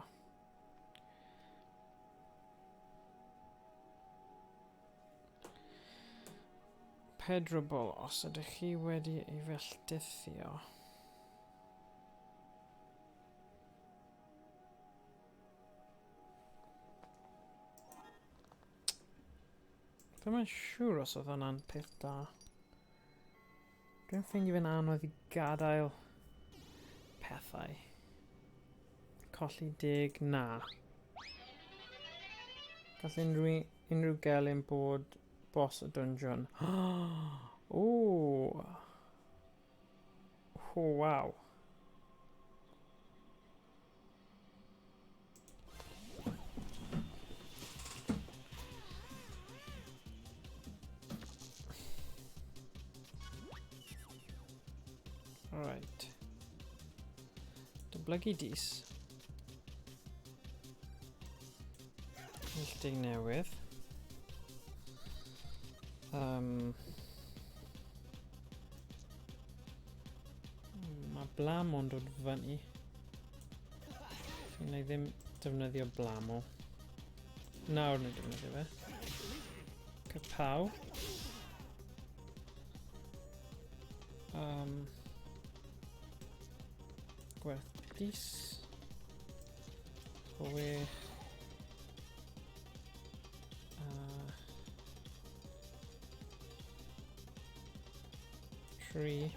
Pedrobol, os ydych chi wedi ei felldithio. Ddim yn siŵr os oedd hwnna'n peth da. Dwi'n ffeindio fe'n anodd i gadael pethau. Colli 10, na. Gall unrhyw gelyn bod boss y dungeon. O! Oh, waw. Right. Dyblygu dis. Milltig newydd. Mae Blamo'n dod fyny. Wna i ddim defnyddio Blamo. Nawr wna i defnyddio fe. Kapow. Gwerth dis. 6. 3.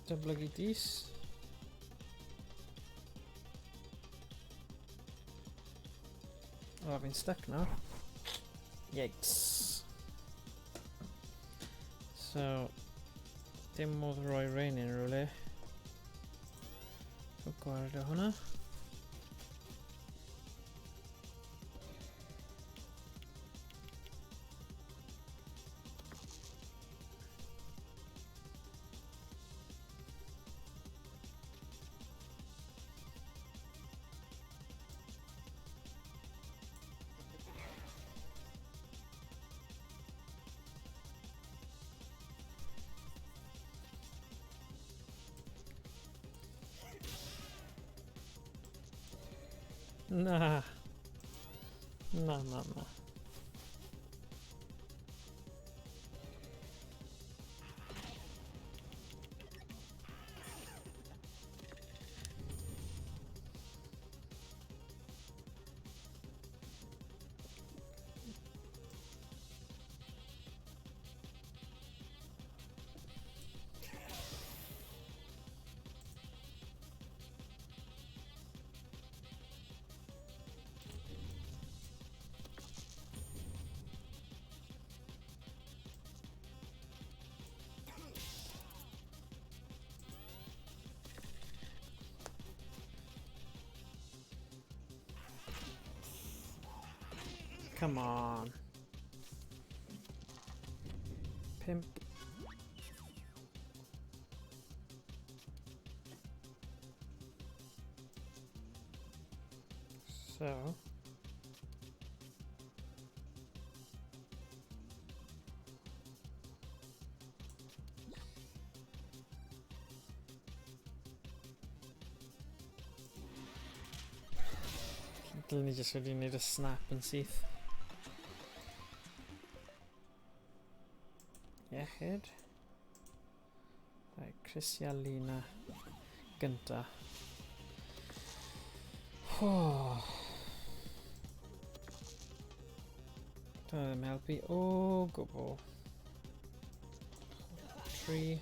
Dyblygu dis. Oh, fi'n stuck nawr. Yikes. So, dim modd roi rein yn rhywle. So, gwared o hwnna. Na. Na, na, na. Come on. Pimp. So. Dylen ni jyst wedi gwneud y snap yn syth. Iechyd. Right, Crisialina gynta. Oh. Dyna ddim helpu o gwbl. 3.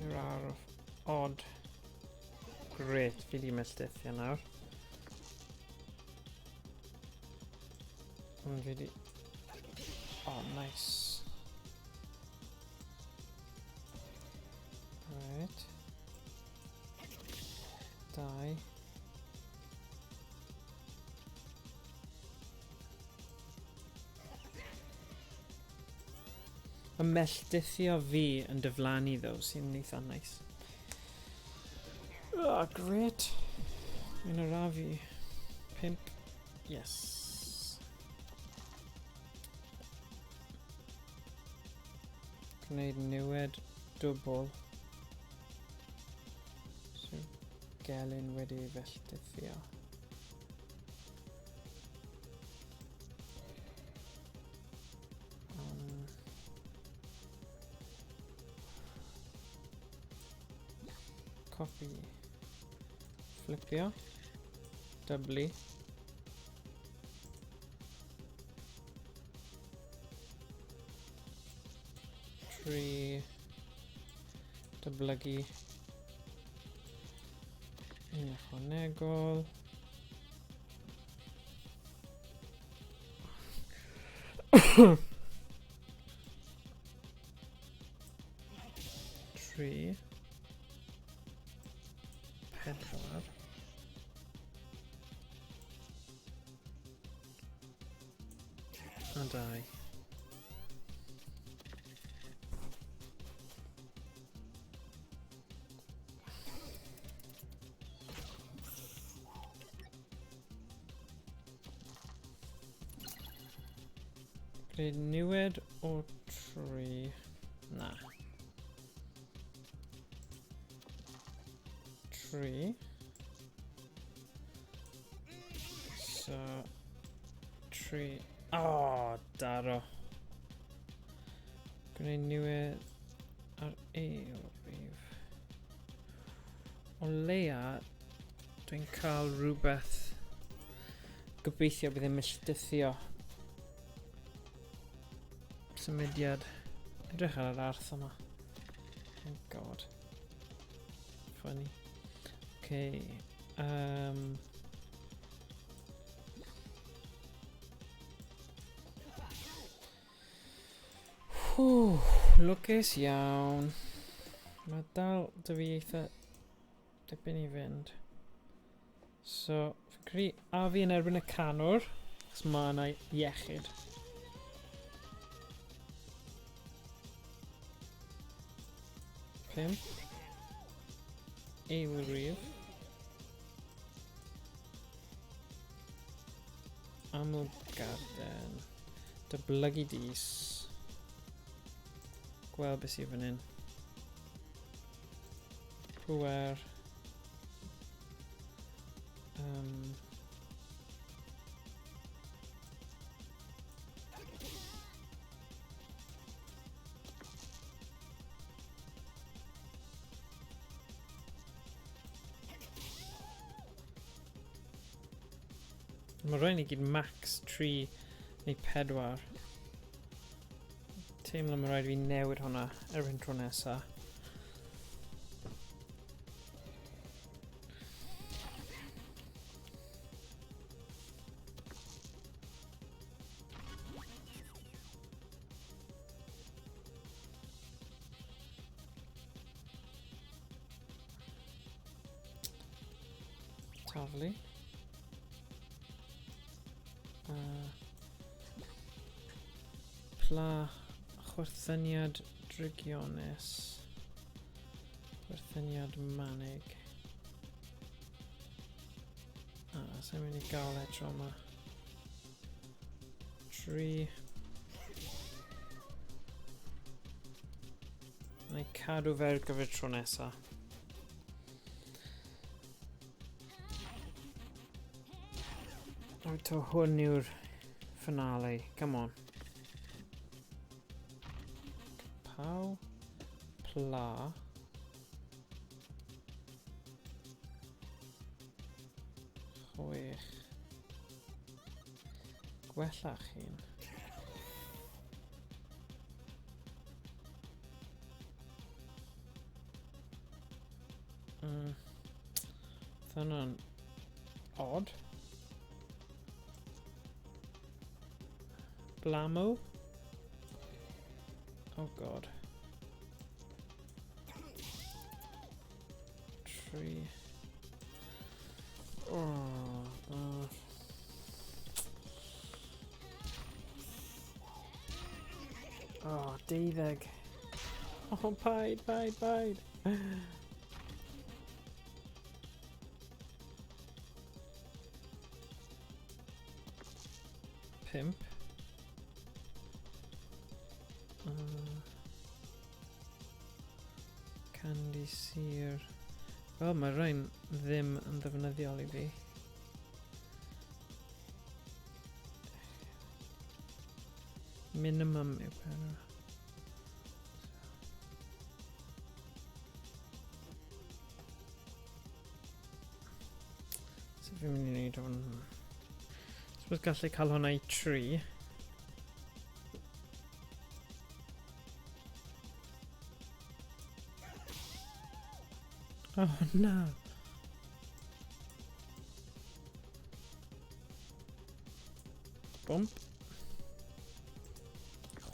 Yr arf odd. Great, fi di melltithio nawr. Ond fi di... Oh, nice. Right. 2. Mae melltithio fi yn diflannu ddo, sy'n eitha nice. Oh, great. Mae'n arafu. 5. Yes. Gwneud niwed dwbl. So, gelyn wedi ei felltithio. Copy. Flipio. Dyblu. 3. Dyblygu. Un ychwanegol. 3. 4. A 2. Gwneud niwed o 3. Na. 3. So, 3. Oh, daro. Gwneud niwed ar ail rif. O leia, dwi'n cael rhywbeth gobeithio bydd yn milltithio symudiad. Edrych ar yr arth yma. Oh god. Funny. Okay. Whew, lwcus iawn. Mae dal dy fi eitha dipyn i fynd. So, fi'n credu a fi yn erbyn y canwr, achos mae yna iechyd. 5. Ail rif. Aml garden. Dyblygu dis. Gweld beth sydd fan hyn. Pwer. Mae rhaid ni gyd max 3 neu 4. Teimlo mae rhaid fi newid hwnna erbyn tro nesa. Taflu. Pla chwerthyniad drygionus. Chwerthyniad manig. Ah, sa'n mynd i gael e tro yma. 3. Na i cadw fe ar gyfer tro nesa. Right, to hwn yw'r finale. Come on. Paw. Pla. 6. Gwella'ch hun. Hwnna'n odd. Blamo. Oh god. 3. Oh, god. Oh, 12. Oh, paid, paid, paid. 5. Candy Sear. Wel, mae rhain ddim yn ddefnyddiol i fi. Minimum yw pen. So fi'n mynd i wneud hwn. Suppose gallu cael hwnna i 3. Oh no. 5.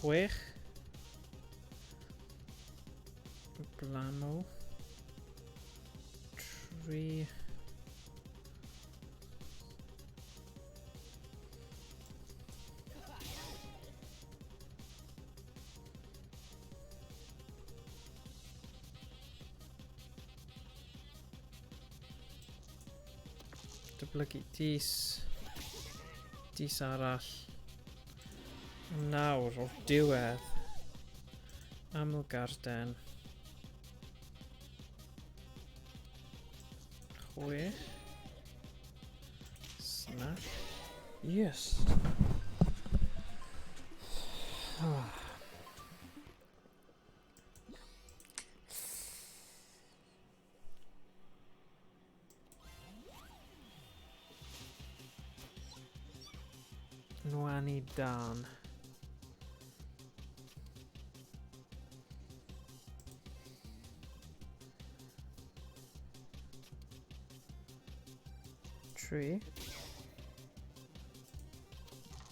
6. Blamo. 3. Dyblygu dis. Dis arall. Nawr, o'r diwedd. Aml garden. 6. Snap. Yes. Oh. Nwani dan. 3.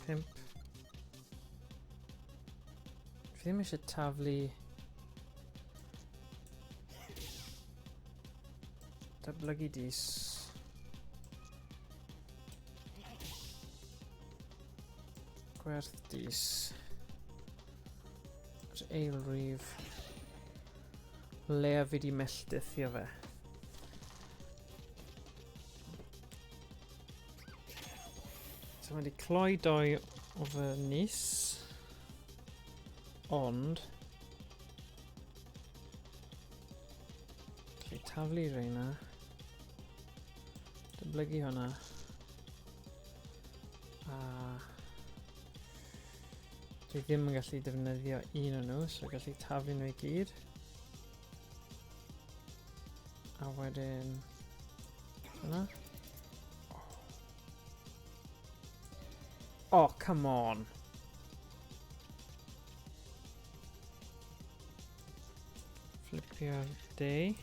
5. Fi ddim eisiau taflu Datblygu dis. Gwerth dis. Yr ail rif. Lea fi di melltithio fe. So mae wedi cloi doi o fy nis. Ond... Gallu taflu reina. Dyblygu hwnna. A... Dwi ddim yn gallu defnyddio un o'n nhw, so gallu taflu nhw i gyd. A wedyn... Hwnna. Oh, come on. Flipio'r day.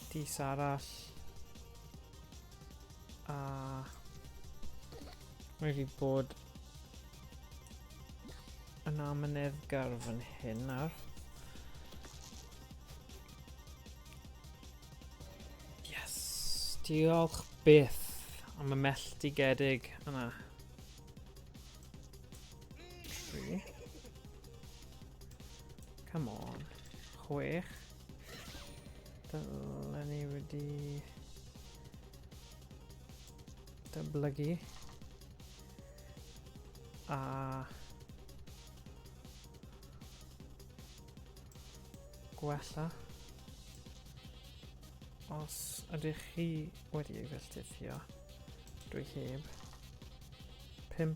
Dis arall. A... Mae fi bod yn amyneddgar fan hyn nawr. Yes! Diolch byth am y melltigedig yna. 3. Come on. 6. Dylen ni wedi... Datblygu. A gwella. Os ydych chi wedi ei felltithio, dwi heb. 5.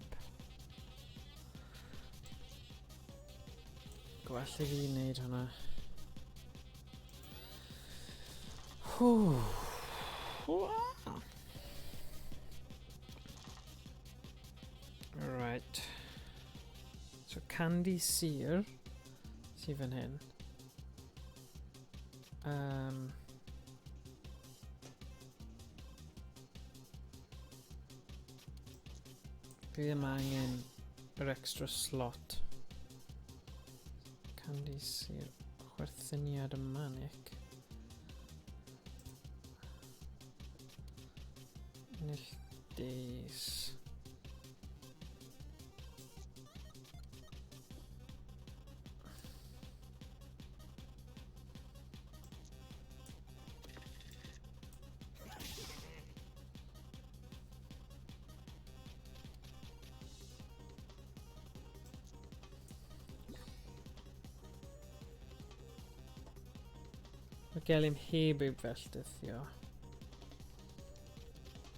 Gwell i fi wneud hwnna. Right. So Candy Sear sydd fan hyn. Fi ddim angen yr extra slot. Candy Sear. Chwerthyniad y manic. Ennill days. Mae gelyn heb ei felltithio.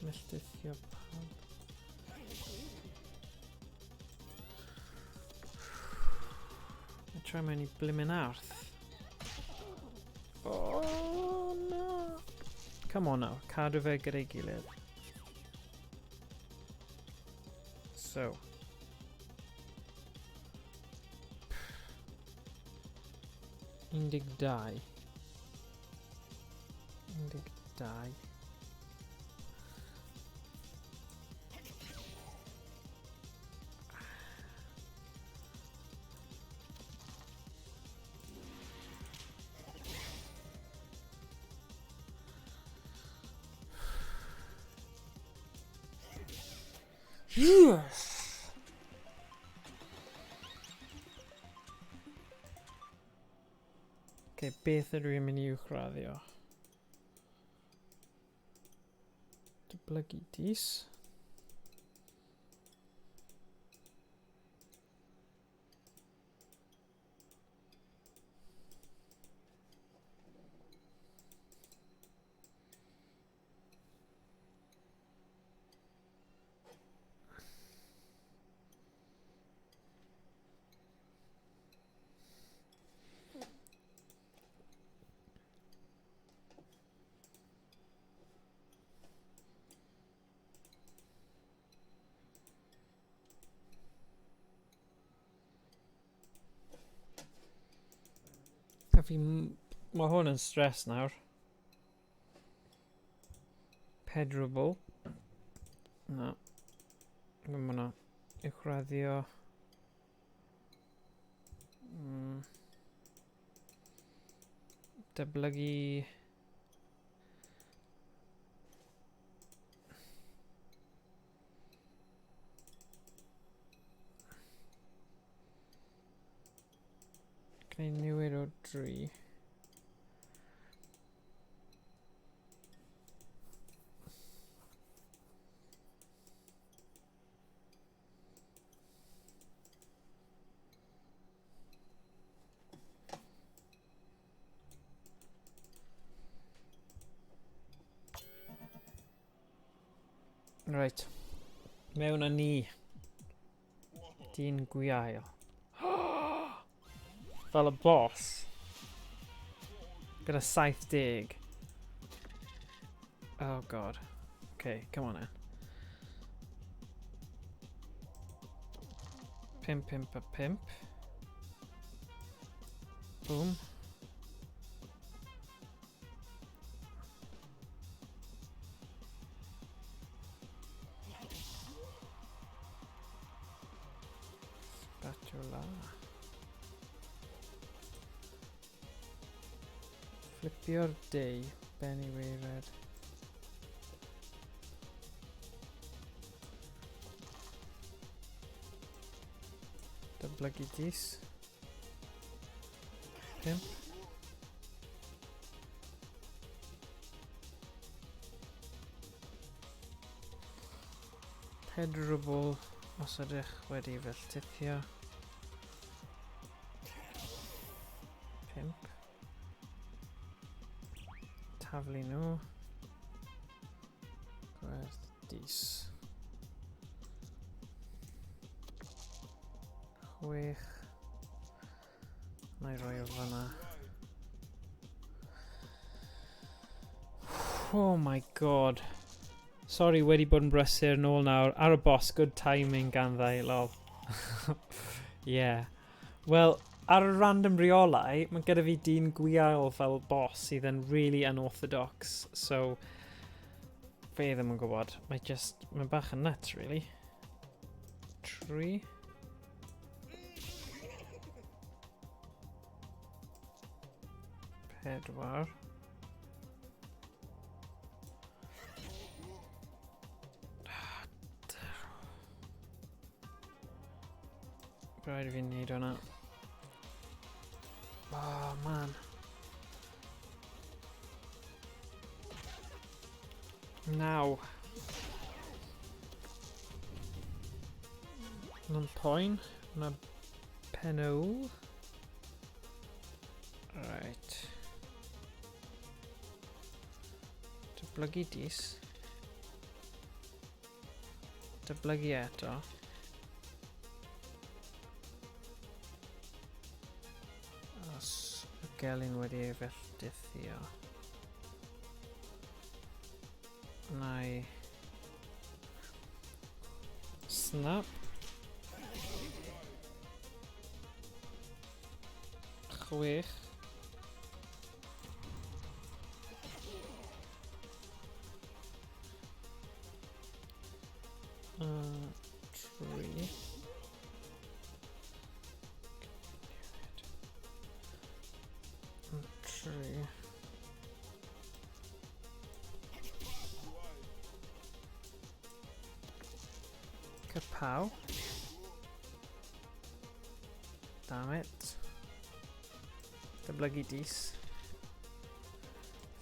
Melltithio pawb. Mae troi mewn i blimmin arth. Oh no! Come on now, cadw fe gyda'i gilydd. So. 12. 12. Yes! Okay, beth ydw i'n mynd i uwchraddio? Dyblygu dis. A fi... Mae hwn yn stress nawr. Pedrobl. Na. Ddim hwnna. Uwchraddio. Dyblygu. Gwneud newid o 3. Right. Mewn â ni. Dyn gwiail. Fel y boss. Gyda 70. Oh god. Okay, come on then. 5, 5 a 5. Boom. Spatula. Flipio'r dei, Benny Wavered. Dyblygu dis. 5. Quadruple os ydych wedi felltithio. 5. Taflu nhw. Gwerth dis. 6. Na i roi o fyna. Oh my god. Sorry, wedi bod yn brysur nôl nawr. Ar y boss, good timing gan ddau, lol. Yeah. Wel, ar y random reolau, mae gyda fi dyn gwiail fel boss sydd yn really unorthodox. So, fe ddim yn gwybod. Mae just, mae'n bach yn nuts, really. 3. 4. Rhaid i fi wneud hwnna. Oh, man. 9. Hwna'n poen. Hwna pen ôl. Right. Dyblygu dis. Dyblygu eto. Os y gelyn wedi ei felldithio. Na i... Snap. 6. 3. 3. Kapow. Damn it. Dyblygu dis.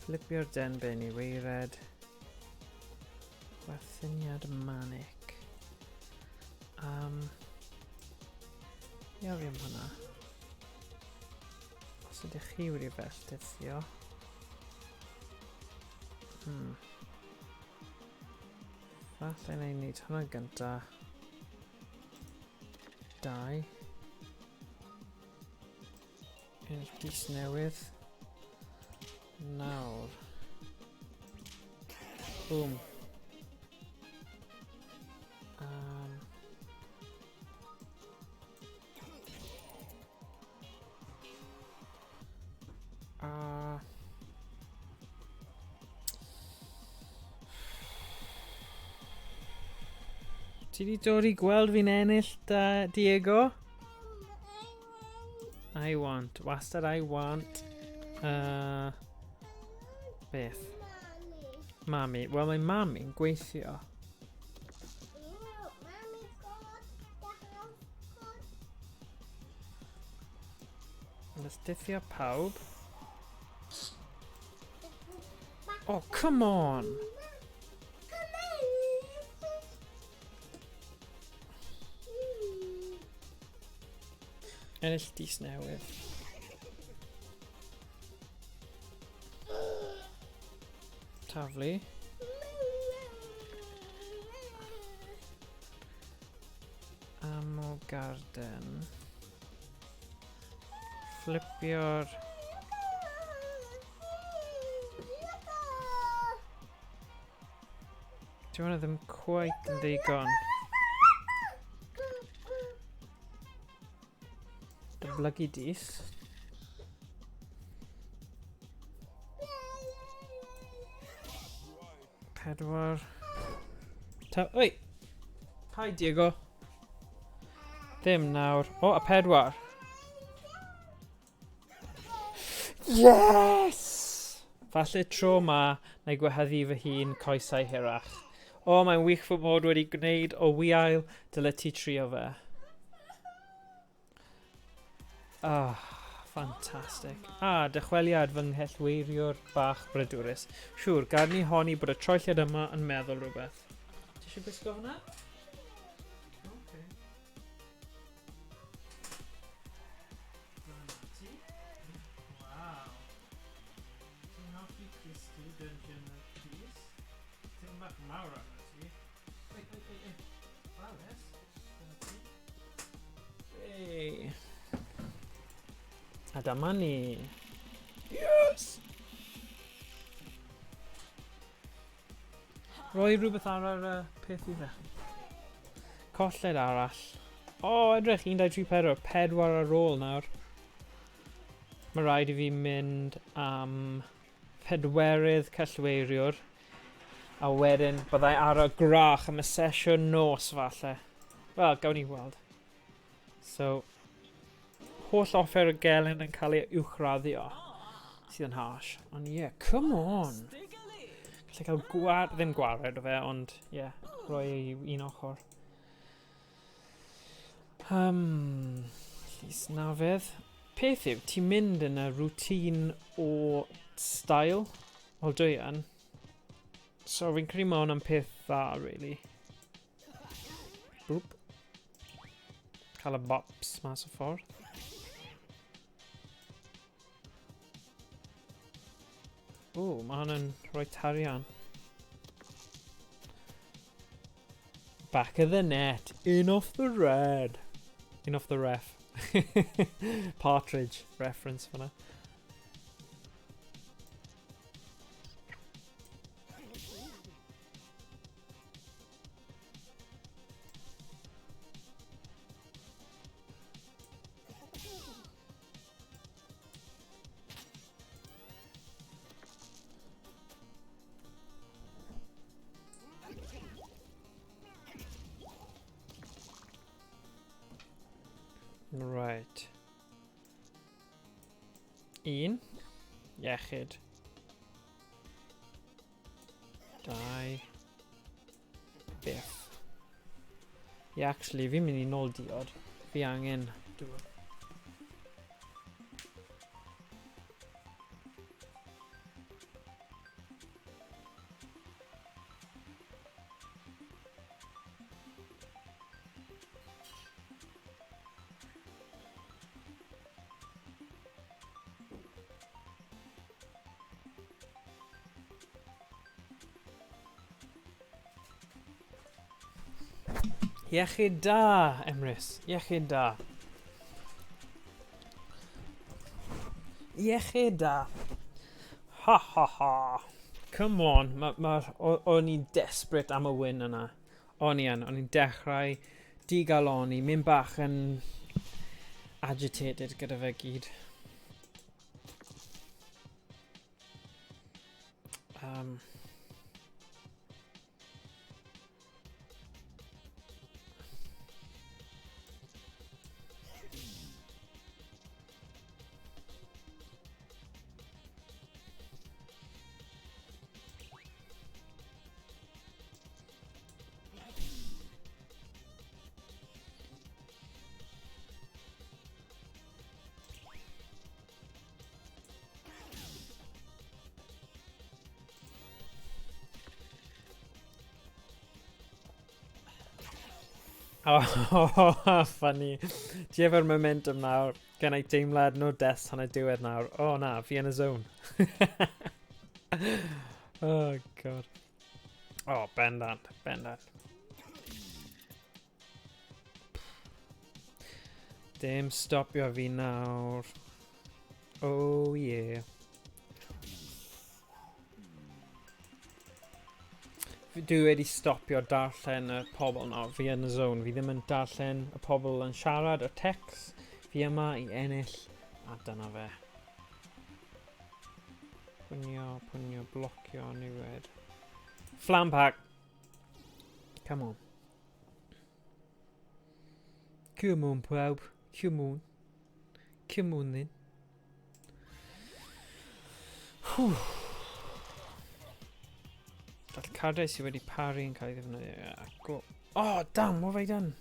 Flipio'r denbyn i weired. Chwerthiniad manic. Ia fi am hwnna. Os ydych chi wedi felltithio. Falle na i wneud hwnna gynta. 2. Ennill dis newydd. Nawr. Boom. Ti di dod i gweld fi'n ennill, da, Diego? I want. Wastad I want. Beth? Mami. Wel, mae mami'n gweithio. Ystithio pawb. Oh, come on! Ennill dis newydd. Taflu. Ammo garden. Flipio'r... Di hwnna ddim quite yn ddigon. Dyblygu dis. 4. Oi! Hi Diego. Ddim nawr. O, a 4. Yes! Falle tro ma, na i gwahyddu fy hun coesau hirach. O, mae'n wych fy mod wedi gwneud o wiail, dyle ti trio fe. Ah, ffantastig. A, dychweliad fy nghellweiriwr bach brydwrus. Siŵr, gad ni honni bod y troelliad yma yn meddwl rhywbeth. Ti eisiau gwisgo hwnna? A dyma ni. Yes! Roi rhywbeth ar yr peth i ddechrau. Colled arall. O, oh, edrych, 1, 2, 3, 4, 4 ar ôl nawr. Mae rhaid i fi mynd am pedwerydd cellweiriwr. A wedyn byddai ar y grach am y sesiwn nos falle. Wel, gawn ni weld. So, holl offer y gelyn yn cael ei uwchraddio. Sydd yn harsh. Ond ie, yeah, come on! Gallai cael gwar... ddim gwared o fe, ond ie, yeah, rhoi ei un ochr. Llys Nafedd. Peth yw, ti'n mynd yn y routine o style. Wel, dwi yn. So, fi'n credu mae hwnna'n peth dda, really. Boop. Cael y bops mas o ffordd. O, mae hwn yn rhoi tarian. Back of the net. In off the red. In off the ref. Partridge reference fyna. Right. Un. Iechyd. Dau. Biff. Yeah, actually, fi'n mynd i nôl diod. Fi angen dŵr. Iechyd da, Emrys. Iechyd da. Iechyd da. Ha ha ha. Come on. Ma, ma, o'n i'n desperate am y win yna. O'n i yn. O'n i'n dechrau digaloni, mynd bach yn agitated gyda fe gyd. Oh, funny. Ti efo'r momentum nawr. Gen i deimlad no deaths tan y diwedd nawr. Oh na, fi yn y zone. Oh god. Oh, bendant, bendant. Dim stopio fi nawr. Oh yeah. Dwi wedi stopio darllen y pobl nawr. Fi yn y zone. Fi ddim yn darllen y pobl yn siarad, y text. Fi yma i ennill, a dyna fe. Pwnio, pwnio, blocio, niwed. Flam pack! Come on. Come on, pawb. Come on. Come on, then. Whew. Gall cardiau sydd wedi paru yn cael ei ddefnyddio. Yeah, go. Oh, damn, what have I done?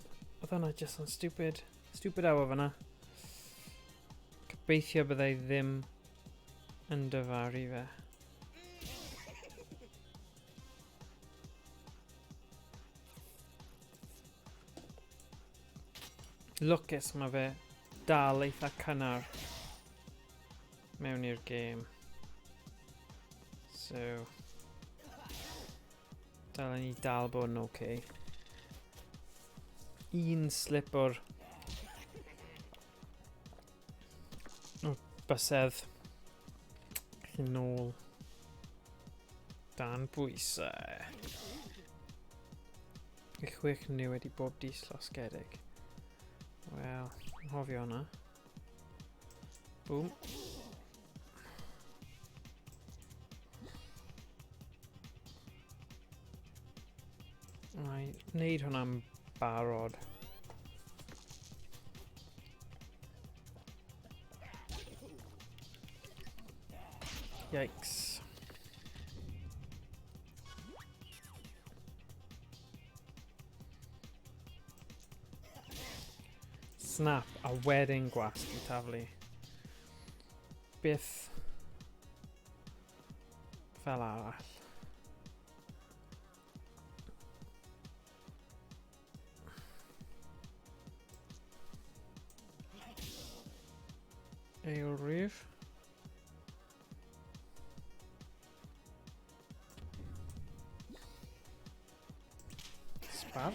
Oedd hwnna just yn stupid. Stupid hour fyna. Gobeithio byddai ddim yn dyfaru fe. Lwcus mae fe dal eitha cynnar mewn i'r gêm. So, dalen ni dal bod yn okay. Un slip o'r bysedd. Chi nôl. Dan bwysau. Y chwech newid i bob dis llosgedig. Wel, anghofio hwnna. Boom. Mae wneud hwnna'n barod. Yikes. Snap a wedyn gwasgu taflu. Byth fel arall. Ail rif. Spark.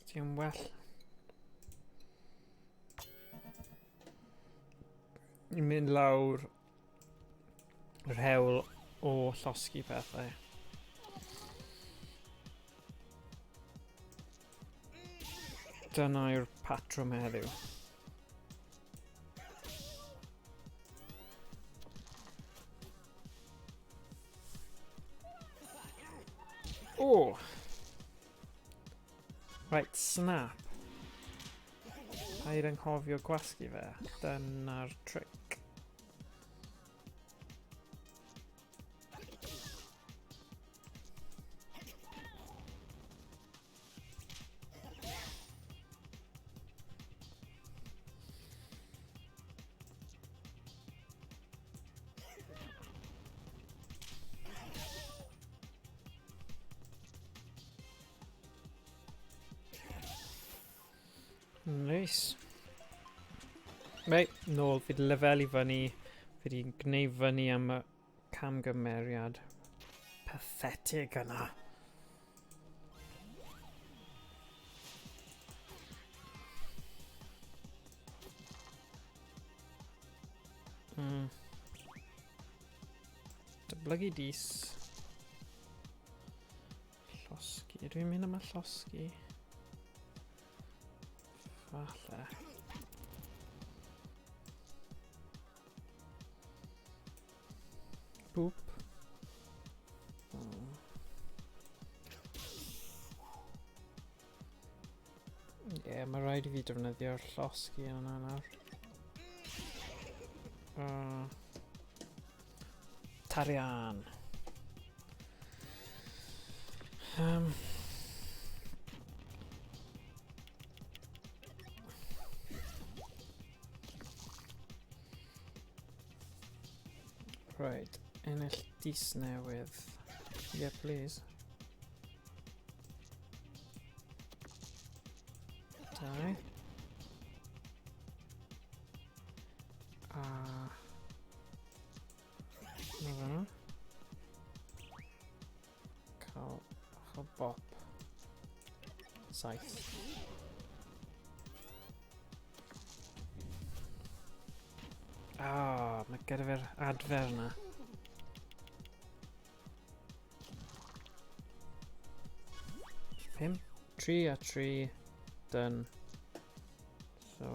Ti'n well. I mynd lawr yr hewl o llosgi pethau. Dyna yw'r patrwm heddiw. O! Right, snap. Paid anghofio gwasgu fe. Dyna'r trick. Nice. Reit, nôl, fi 'di lefelu fyny, fi 'di gwneud fyny am y camgymeriad pathetig yna. Dyblygu dis. Llosgi. Ydw i'n mynd am y llosgi? Falle. Boop. Ie, yeah, mae rhaid i fi defnyddio'r llosgi yna nawr. Tarian. Right, ennill dis newydd. Yeah, please. Dau. A... Na fan'na. Cael bach o bop. 7. Ah, mae gyda fe'r adfer yna. 5, 3 a 3, done. So.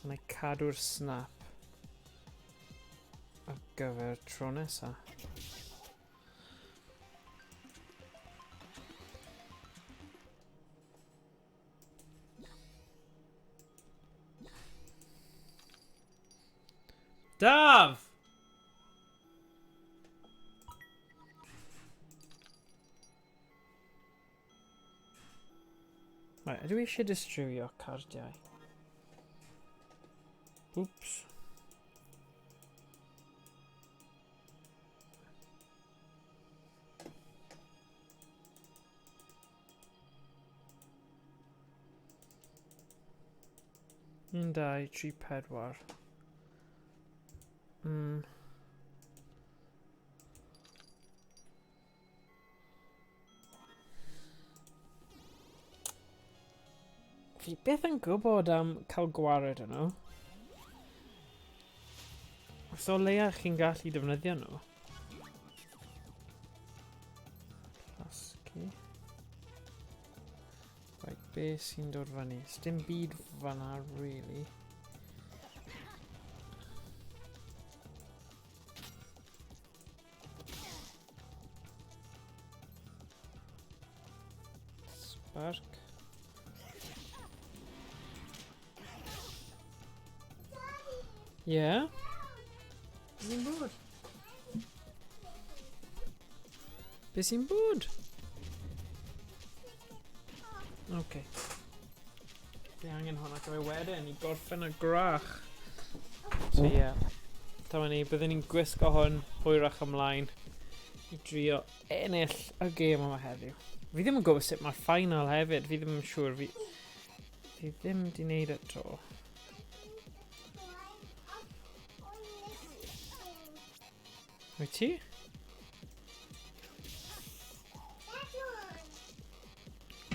Wna i cadw'r snap ar gyfer tro nesa. Daf! Right, ydw i eisiau distrywio cardiau? Oops. Un, dau, tri, pedwar. Fi byth yn gwybod am cael gwared o nhw. Os o leia chi'n gallu defnyddio nhw. Llosgi. Right, be sy'n dod fyny? Sdim byd fanna, really. Spark. Yeah? Beth sy'n bod? Beth sy'n bod? Okay. Fi angen hwnna gyfer wedyn i gorffen y grach. So ie. Yeah. Dyma ni, byddwn ni'n gwisgo hwn hwyrach ymlaen i drio ennill y gêm yma heddiw. Fi ddim yn gwybod sut mae'r final hefyd, fi ddim yn siŵr, fi, fi ddim di wneud e to. Wyt ti?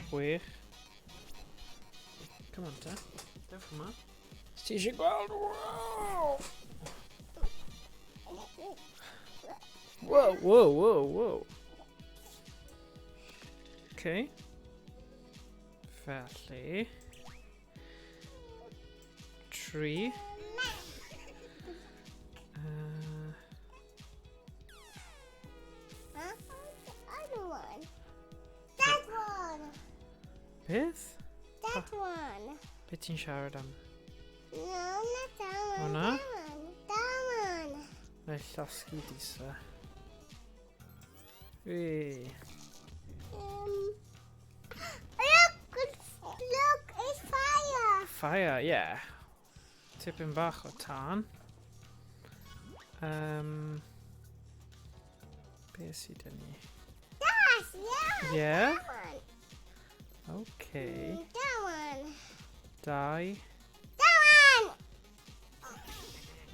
Chwech. Come on te. Dewch yma. Ti eisiau gweld? Wow! Wow, wow, wow, wow. Okay. Felly... Tri. Other one. That one. Beth? That one. Be ti'n siarad am? No, not that one. Hwnna? That one. That one. Na i llosgi disa. Wee. Look, look, it's fire. Fire, yeah. Tipyn bach o tân. Be sydd dyn ni? Yes, yeah. Yeah? That one. Okay. That one. Dau. That one.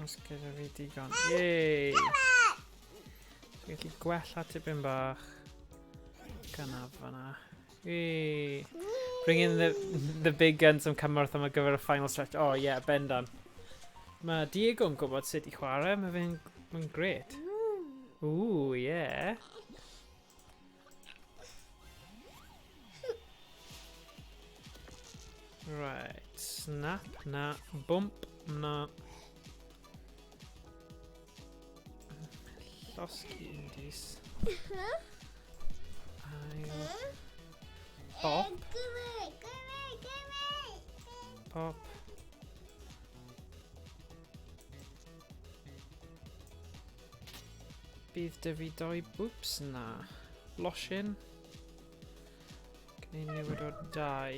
Os gyda fi digon. Yay! That one. Dwi'n gallu gwella tipyn bach. Gyna fanna. Yay! Bring in the big guns am cymorth am y gyfer y final stretch. Oh yeah, bendant. Mae Diego yn gwybod sut i chwarae, mae fe'n ma great. Ooh, yeah. Right, snap, na, bump, na. Llosgi un dis. Ail. Pop. Give it, give it, give it. Pop. Bydd dy fi doi bwps na. Losin. Gwneud newid o dau.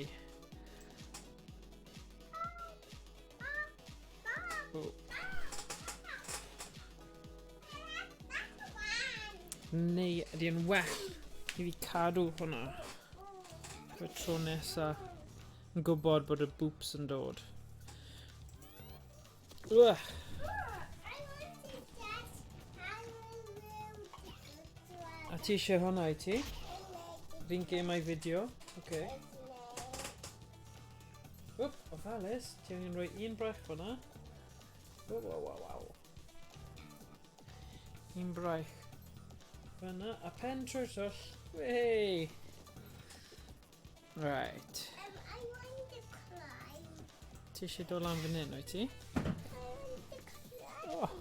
Oh. Neu ydy yn well i fi cadw hwnna. Y tro nesa yn gwybod bod y boops yn dod. Ugh. A ti eisiau hwnna i ti? Fi'n gemau fideo. Okay. Wp, ofalus. Ti angen rhoi un braich fyna. Wow, wow, wow, wow. Un braich fyna. A pen trwy'r twll. Wey! Right. I want to climb. Ti eisiau dod lan fan hyn, wyt ti? I want to climb. Oh.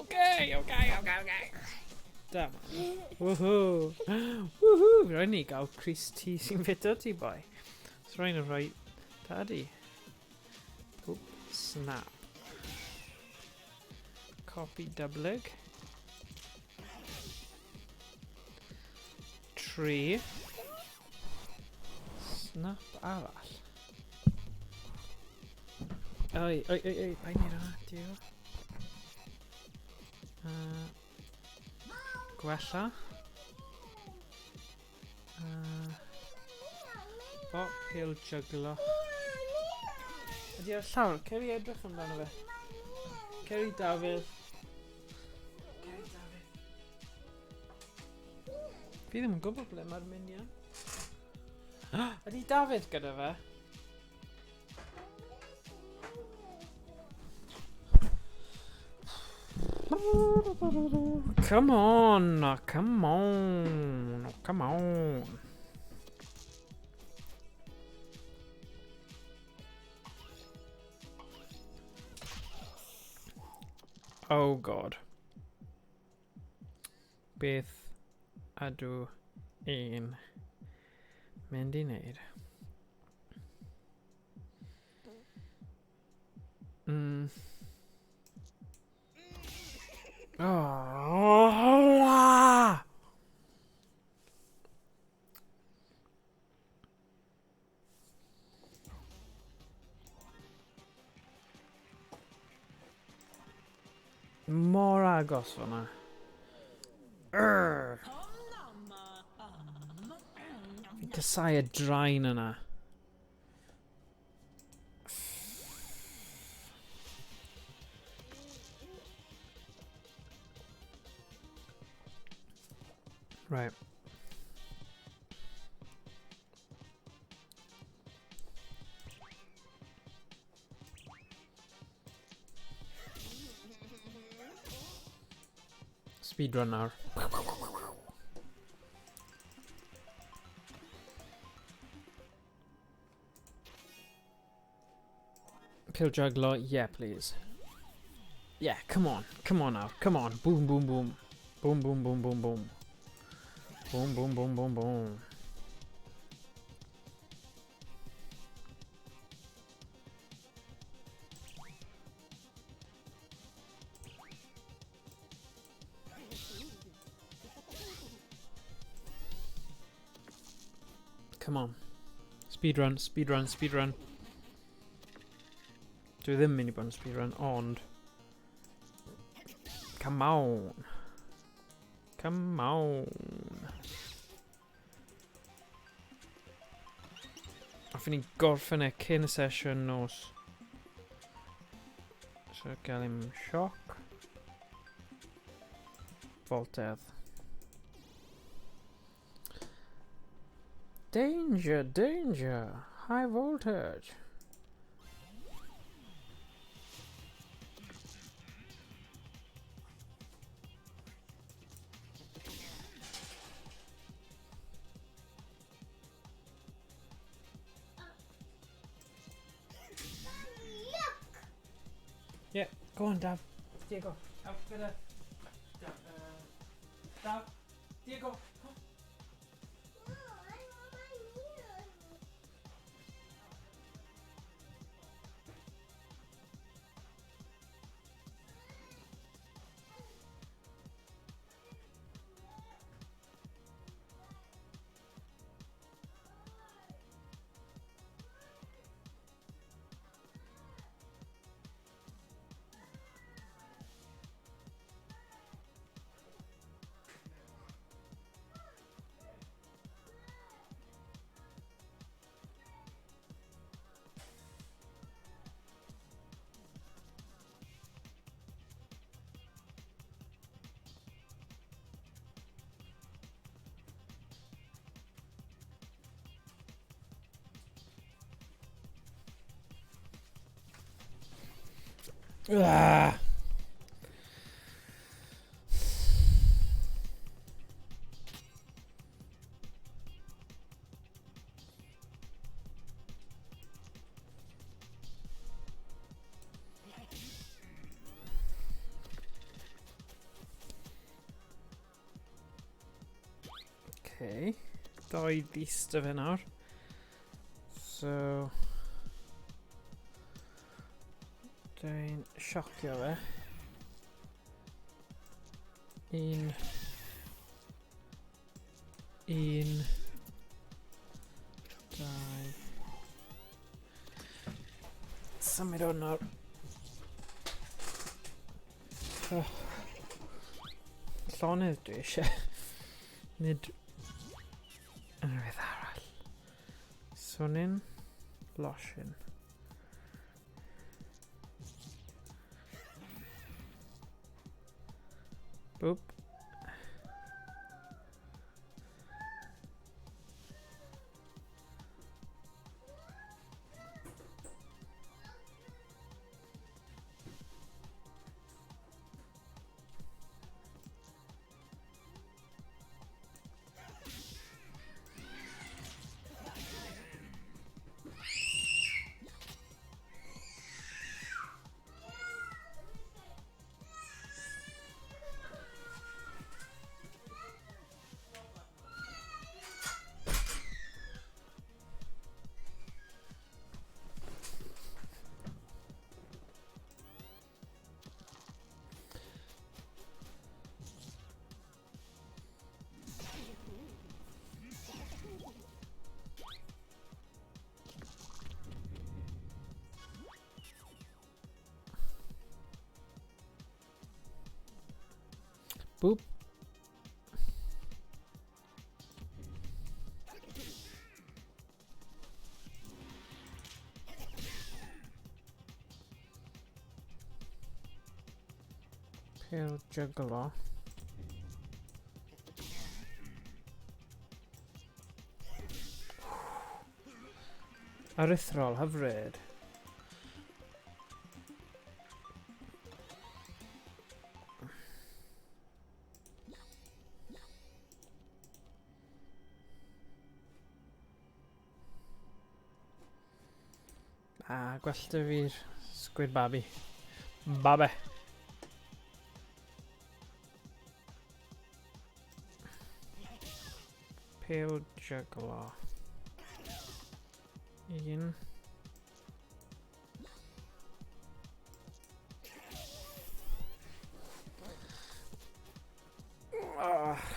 Okay, okay, okay, okay. Dyma. Woohoo! Woohoo! Rhaid ni gael Chris T sy'n fito ti, boi. So rhaid yn rhoi daddy. Oop, snap. Copi dyblyg. 3. Snap arall. Oi, oi, oi, oi, paid neud hwnna, diolch. Gwella. O, pêl jyglo. Ydy ar llawr, cer i edrych amdano fe. Cer i Dafydd. Cer i Dafydd. Fi ddim yn gwybod ble mae'r minion. Ydy Dafydd gyda fe? Come on, come on, come on. Oh god. Beth ydw i'n mynd i wneud? Oh. Mor agos fyna. Fi'n casau y draen yna. Right. Speedrun nawr. Pill juggler, yeah please. Yeah, come on, come on now, come on. Boom, boom, boom. Boom, boom, boom, boom, boom. Boom, boom, boom, boom, boom. Come on. Speedrun, speedrun, speedrun. Dwi ddim mynd i bod yn speedrun, ond... Come on. Come on. Hoffwn ni gorffen e cyn y sesiwn nos. So gael i'm sioc. Voltedd. Danger, danger, high voltage. Yeah, go on, Dav. Diego, out for the... Dav, Diego, come. No, I want my minion. Ah. Okay. Dau ddist o fe nawr. So... Dwi'n siocio fe. Un. Un. Dau. Symud o'n nawr. Oh. Llonydd dwi eisiau. Nid unrhyw arall. Swnyn. Losin. Boop. Boop. Pêl jyglo. Aruthrol, hyfryd. A gwell dy fi'r squid babi. Babe. Pêl jyglo. Un. Ah.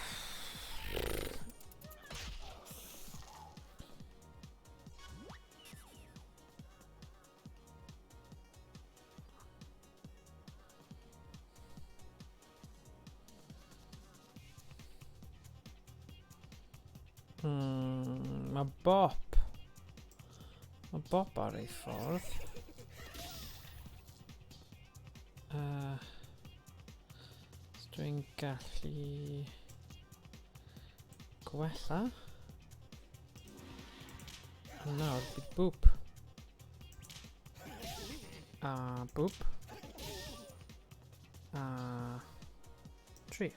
Mae Bop. Mae Bop ar ei ffordd. Dwi'n gallu gwella. A nawr bydd Boop. A Boop. A 3.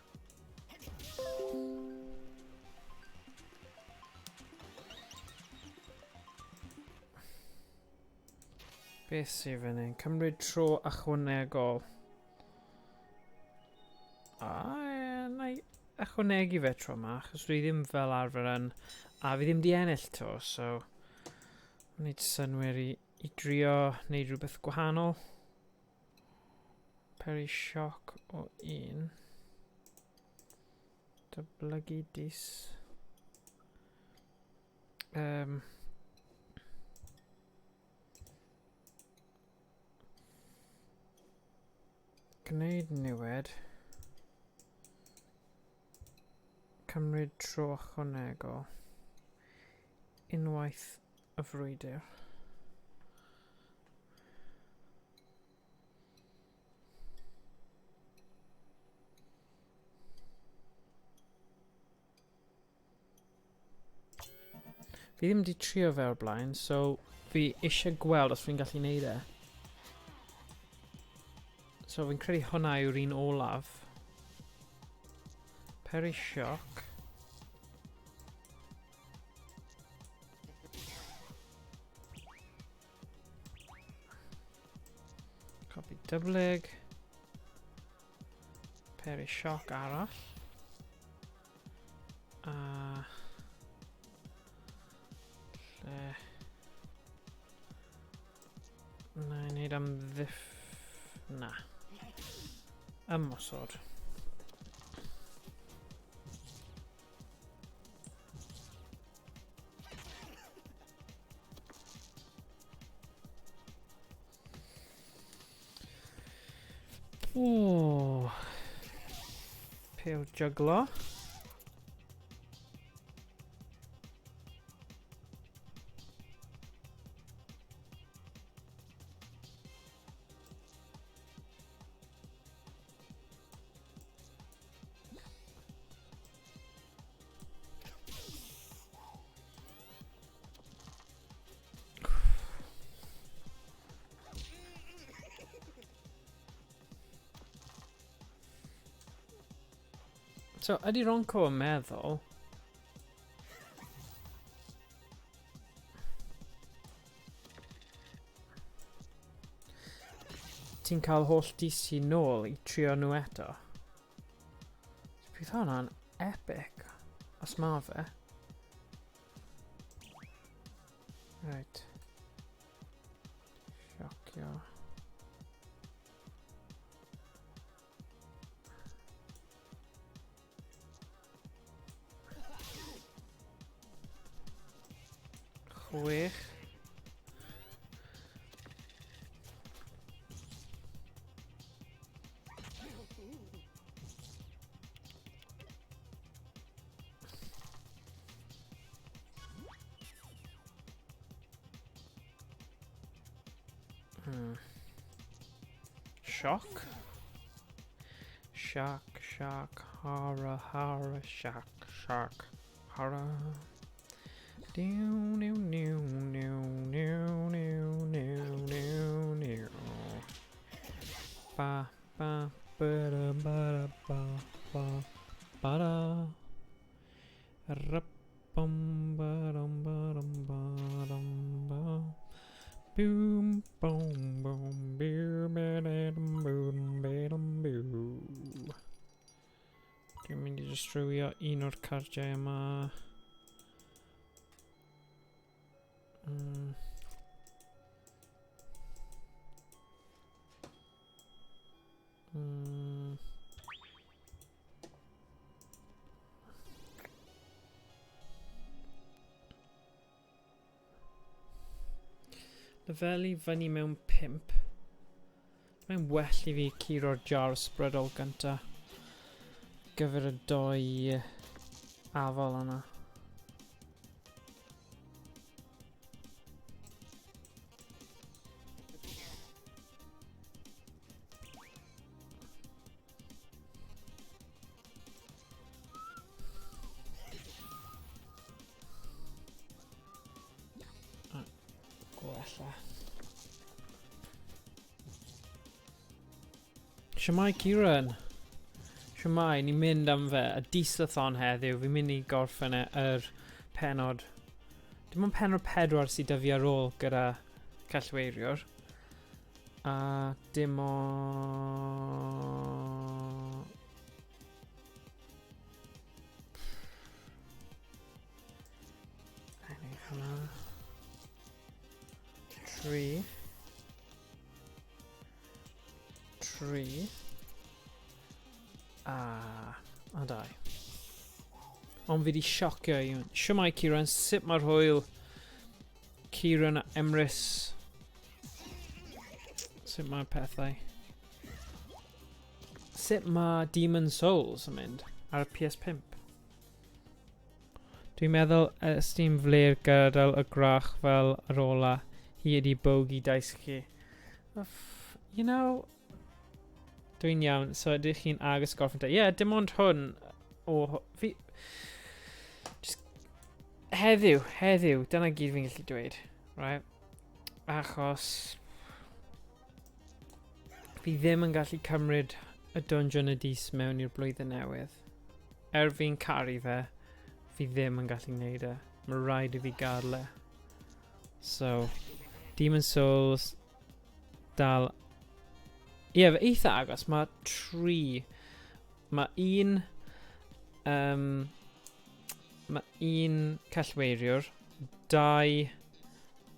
Beth sydd fan hyn? Cymryd tro ychwanegol. A, na i ychwanegu fe tro yma, achos dwi ddim fel arfer yn... A fi ddim di ennill to, so... Wneud synnwyr i drio wneud rhywbeth gwahanol. Peri sioc o 1. Dyblygu dis. Gwneud niwed. Cymryd tro ychwanegol. Unwaith y frwydr. Fi ddim wedi trio fe o'r blaen, so fi eisiau gweld os fi'n gallu neud e. So fi'n credu hwnna yw'r un olaf. Peri sioc. Copy dyblyg. Peri sioc arall. A lle na i wneud am ddiff... Na. Ymosod. O. Pêl jyglo. So, ydy Ronco yn meddwl... Ti'n cael holl DC nôl i trio nhw eto? Bydd hwnna'n epic, os ma fe. Right. Siocio. Chwech. Shock. Shock, shock, horror, horror, shock, shock, horror. New, new, new, new, new, new, new, new, new. Ba, ba, ba, da, ba, da, ba, ba, ba, da. Rup, bum, ba, dum, ba, dum, ba, dum, ba. Boom, boom, boom, boom, ba, da, dum, boom, ba, dum, boo. Dwi'n mynd i just rhywio un o'r cardiau yma. Lefelu fyny mewn 5. Mae'n well i fi curo'r jar ysbrydol gynta. Gyfer y doi afal yna. Gwella. Shwmae Kieran? Shwmae, ni'n mynd am fe. Y disathon heddiw, fi'n mynd i gorffen e yr penod. Dim ond penod 4 sydd 'da fi ar ôl gyda cellweiriwr. A dim ond... Ennill hwnna. 3. 3. A 2. Ond fi di siocio i. Shwmae Kieran, sut mae'r hwyl? Kieran a Emrys. Sut mae'r pethau? Sut mae Demon Souls yn mynd ar y PS5? Dwi'n meddwl ystym fler gadael y grach fel yr ola. Hi ydi bogey dice chi. Uff, you know, dwi'n iawn, so ydych chi'n agos gorffen te? Ie, yeah, dim ond hwn. O, fi... Just, heddiw, heddiw, dyna gyd fi'n gallu dweud. Right? Achos... Fi ddim yn gallu cymryd y Dungeon y Dis mewn i'r blwyddyn newydd. Er fi'n caru fe, fi ddim yn gallu gwneud e. Mae rhaid i fi gadael e. So, Demon Souls dal... Ie, yeah, fe eitha agos. Mae 3. Mae un... Mae un cellweiriwr, 2,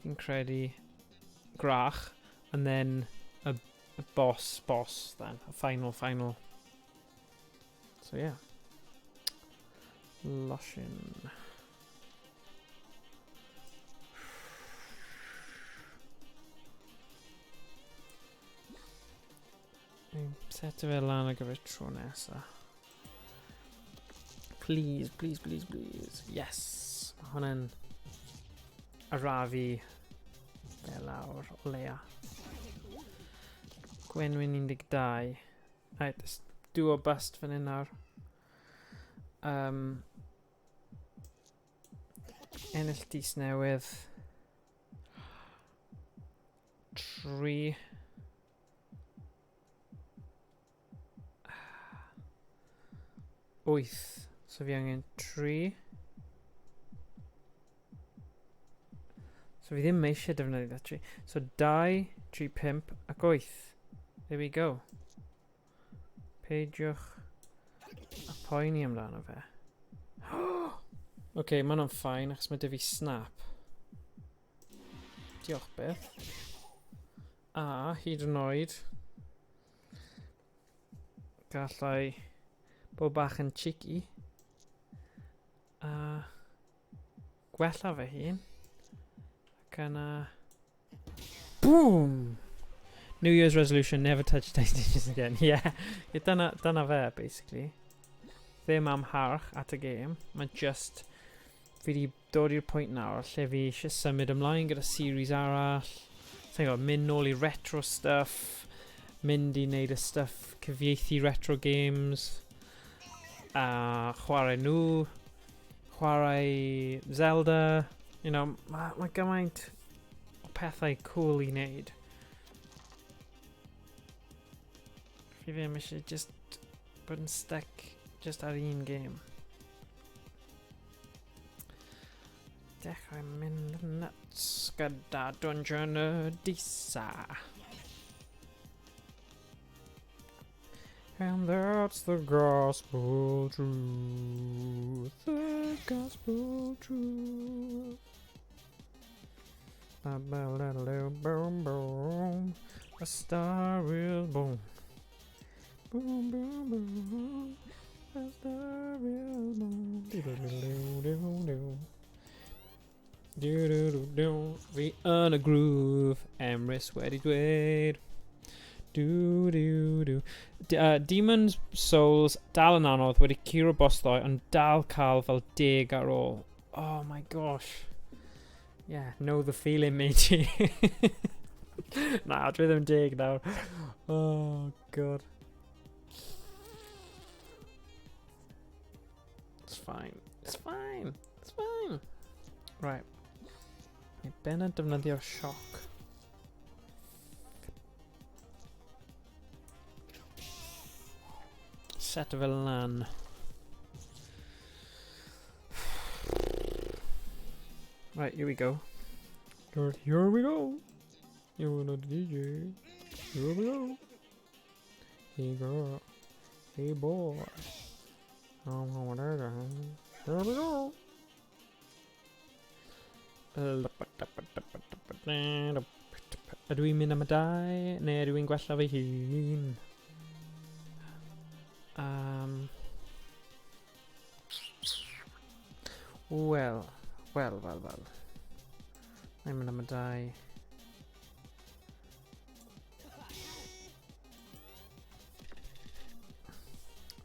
fi'n credu, grach, and then a boss then, a final. So yeah. Lushin. Set fe lan ar gyfer tro nesa. Please, please, please, please. Yes! Mae hwnna'n arafu fe lawr o leia. Gwenwyn 12. Right, let's do o bust fan hyn nawr. Ennill dis newydd. 3. 8. So fi angen 3. So fi ddim eisiau defnyddio 3. So 2, 3, 5 ac 8. There we go. Peidiwch a poeni amdano fe. Oce, okay, mae hwnna'n ffain achos mae dy fi snap. Diolch byth. A, hyd yn oed, gallai bod bach yn cheeky a gwella fy hun. Ac yna... Boom! New Year's resolution, never touch dice dishes again. Yeah, yeah dyna, dyna fe, basically. Ddim am harch at y game. Mae just... Fi wedi dod i'r pwynt nawr lle fi eisiau symud ymlaen gyda series arall. Sa'n gwybod, mynd nôl i retro stuff, mynd i wneud y stuff cyfieithu retro games, a chwarae nhw, chwarae Zelda, you know, mae ma gymaint o pethau cool i wneud. Fi ddim eisiau just bod yn stuck just ar un game. Dechrau mynd nuts gyda Dungeon Odyssa. And that's the gospel truth. The gospel truth. Ba ba la la boom boom. A star is born. Boom boom boom. A star is born. Do do do do do. Do do do do. Fi yn y groove. Emrys wedi dweud. Do do do. D Demon's Souls dal yn anodd wedi curo boss ddoe ond dal cael fel deg ar ôl. Oh my gosh. Yeah, know the feeling, matey. Na, dwi ddim deg nawr. Oh, god. It's fine. It's fine. It's fine. Right. Mae Ben yn defnyddio'r sioc. Set fel lan. Right, here we go. Here we go. You wanna DJ? Here we go. Hey girl. Hey boy. Here we go. Ydw i'n mynd am y dau, neu ydw i'n gwella fy hun? Wel, wel, wel, wel. Mae'n mynd am y dau.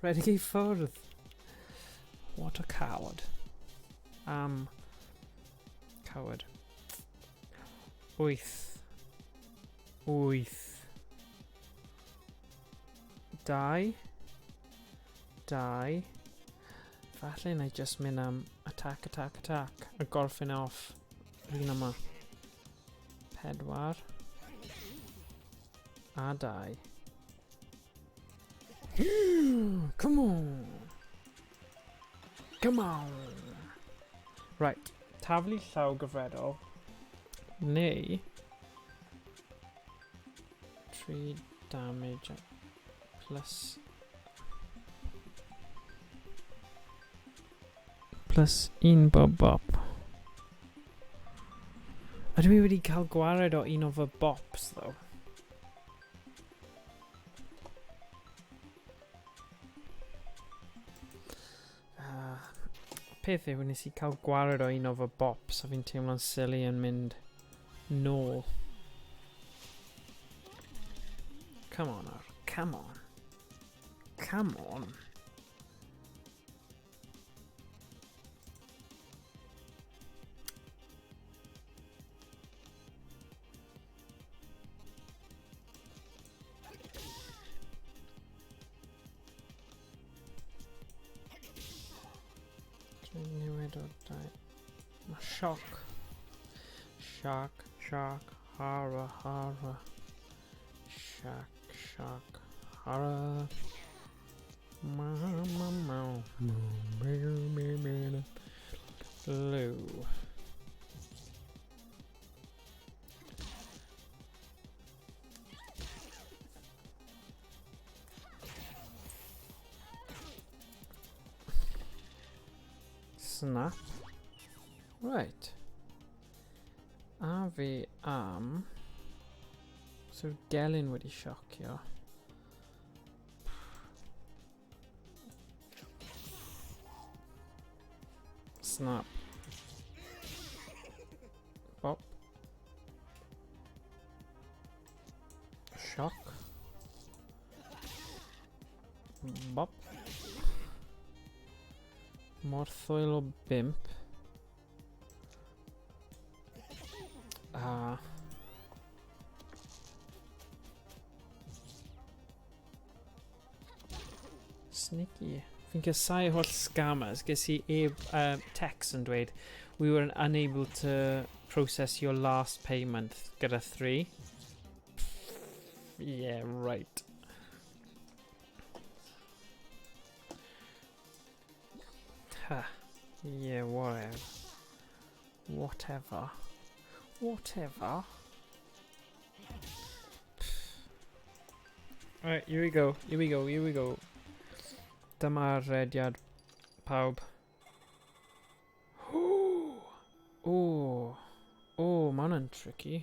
Rhedeg i ffwrdd. What a coward. Coward. 8. 8. 2. 2. Falle na i just mynd am attack, attack, attack. A gorffen off. Yr un yma. 4. A 2. Come on! Come on! Right, taflu llaw gyfredol. Neu... 3 damage plus... Plus 1 bob bop. Ydw i wedi cael gwared o un o fy bops, though? Peth yw, nes i cael gwared o un o fy bops a fi'n teimlo'n silly yn mynd nôl. Come on, nawr. Come on. Come on. Dwi'n newid o dau. Mae sioc. Shock, shock, horror, horror. Shock, shock, horror. Ma, ma, ma, ma, ma, ma, ma. Blue. Snap. Right. A fi am... So'r gelyn wedi siocio. Snap. Bop. Shock. Bop. Morthwyl o bimp. A... Sneaky. Fi'n casau holl scammers. Ges i e text yn dweud, we were unable to process your last payment gyda 3. Yeah, right. Ha. Yeah, whatever. Whatever. Whatever. Alright, here we go. Here we go. Here we go. Dyma'r rediad, pawb. O, o, mae hwnna'n tricky.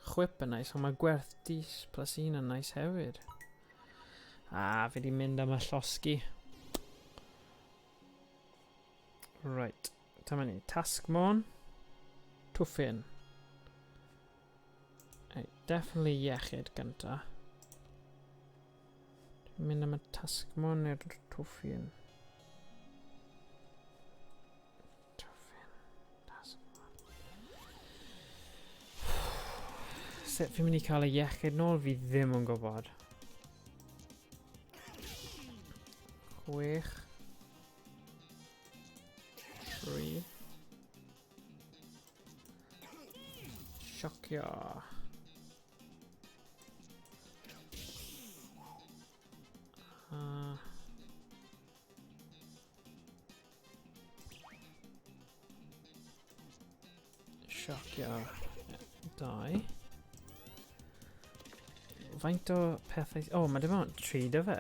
Chwip yn nice, ond mae gwerth dis plus 1 yn nice hefyd. A, fi di mynd am y llosgi. Right, dyma ni. Tasgmon. Twffin. Right, definitely iechyd gynta. Dwi'n mynd am y tasgmon neu'r twffin. Twffin. Tasgmon. Sut fi'n mynd i cael y iechyd nôl? Fi ddim yn gwybod. 6. 3. Siocio. Siocio. 2. Faint o pethau... O, mae dim ond 3 dy fe.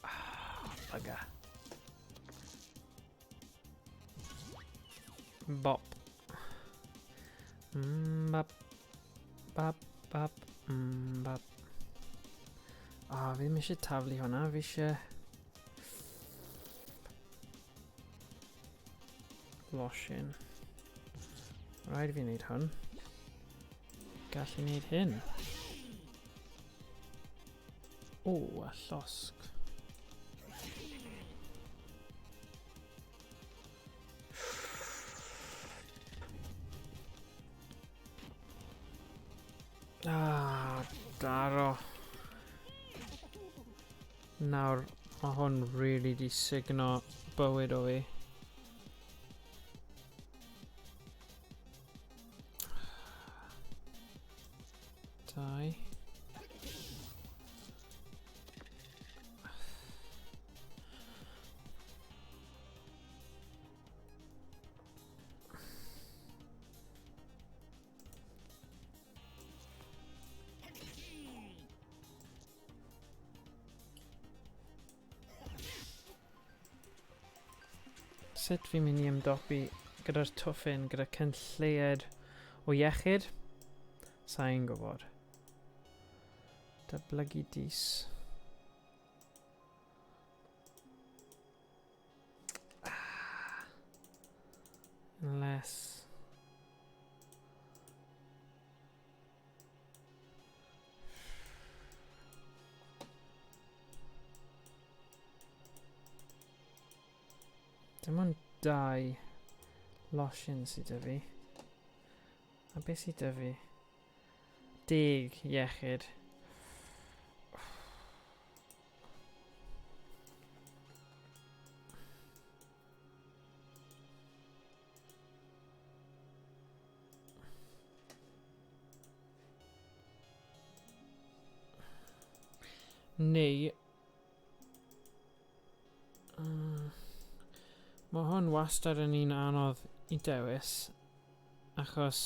Ah, bugger. Bop. Bop. Bop, bop, bop. O, fi ddim eisiau taflu hwnna, fi eisiau... Losin. Rhaid i fi wneud hwn. Gallu wneud hyn. O, a llosg. Ah, daro. Nawr, mae hwn really di sugno bywyd o fi. Dau. Sut fi'n mynd i ymdopi gyda'r twffin, gyda cynlleied o iechyd? Sa i'n gwybod. Datblygu dis. Unless... Dim ond 2 losin sydd 'da fi. A beth sydd 'da fi? 10 iechyd. Neu... Mae hwn wastad yn un anodd i dewis, achos...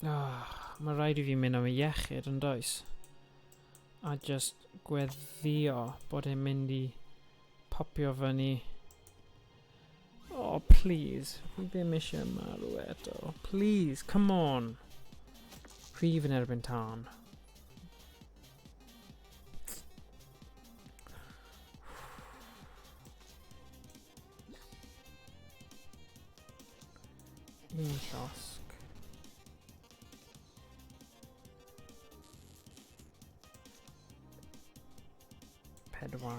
Oh, mae rhaid i fi mynd am y iechyd yn does? A just gweddio bod e'n mynd i popio fyny. Oh, please. Fi ddim eisiau marw eto. Please, come on. Rhif yn erbyn tân. Un llosg. 4.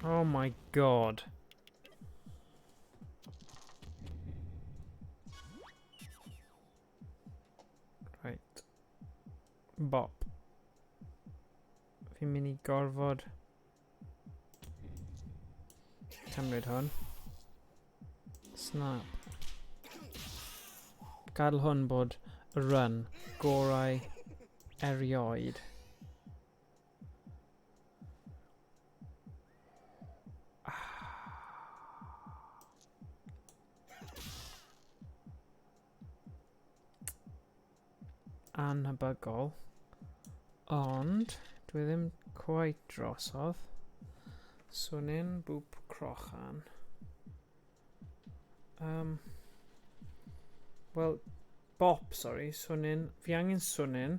Oh my god. Right. Bop. Fi'n mynd i gorfod cymryd hwn. Snap. Gadael hwn bod y run gorau erioed. Anhebygol. Ond, dwi ddim quite drosodd. Swnyn bwp crochan. Wel, bop, sorry, swnyn. Fi angen swnyn.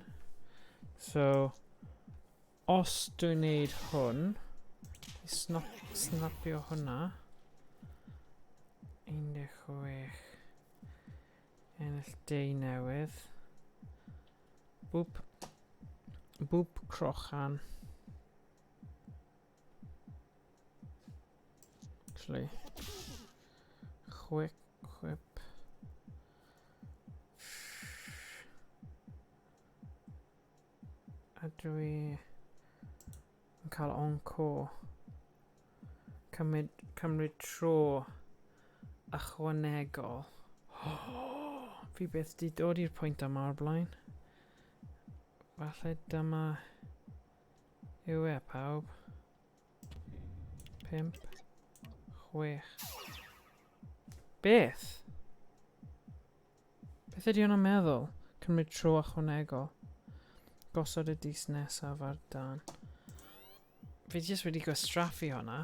So, os dwi'n neud hwn, snapio hwnna. 16. Ennill deu newydd. Bwp. Bwp crochan. Actually. Chwic, chwip. A dwi yn cael encore. Cymryd tro ychwanegol. Fi byth di dod i'r pwynt yma o'r blaen. Falle dyma yw e, pawb. 5, 6. Beth? Beth ydy hwnna'n meddwl? Cymryd tro ychwanegol. Gosod y dis nesaf ar dan. Fi jyst wedi gwastraffu hwnna.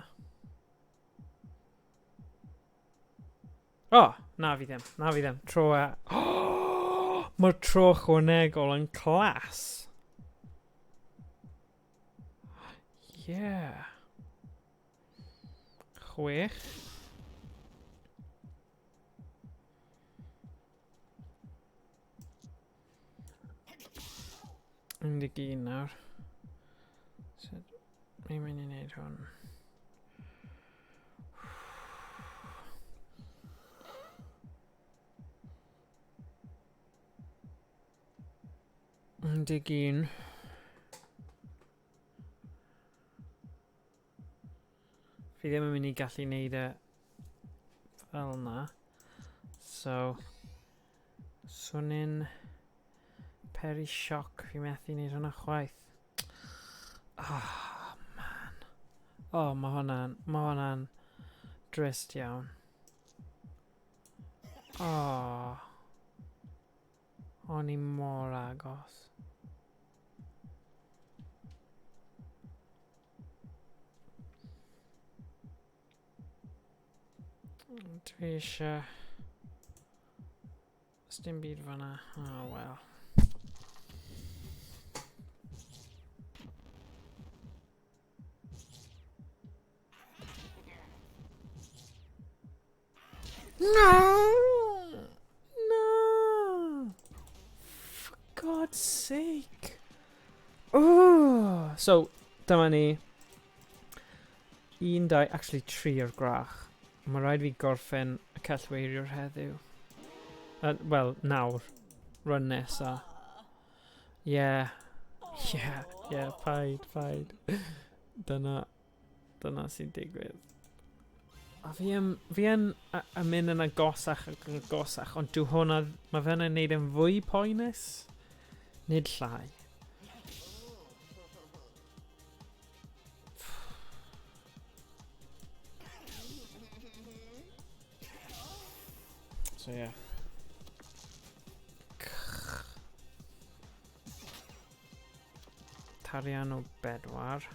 Oh, na fi ddim, na fi ddim. Tro e... Oh, mae'r tro ychwanegol yn class. Yeah. 6. 11 nawr. So, ni'n mynd i wneud hwn. 11. Fi ddim yn mynd i gallu neud e fel na. So, swnyn peri sioc. Fi methu neud hwnna chwaith. Oh, man. Oh, mae hwnna'n drist iawn. Oh. O'n i mor agos. Dwi eisiau... Os dim byd fan'na. Oh, well. No! No! God's sake. Oh! So, dyma ni. 1, 2, actually 3 o'r grach. Mae rhaid fi gorffen y cellweiriwr heddiw. Wel, nawr. Run nesa. Yeah. Yeah, yeah, paid, paid. Dyna, dyna sy'n digwydd. A fi yn, fi yn a, a mynd yn agosach ac yn agosach, ond dyw hwnna, mae fe hwnna'n neud yn fwy poenus, nid llai. So yeah. Tarian o bedwar.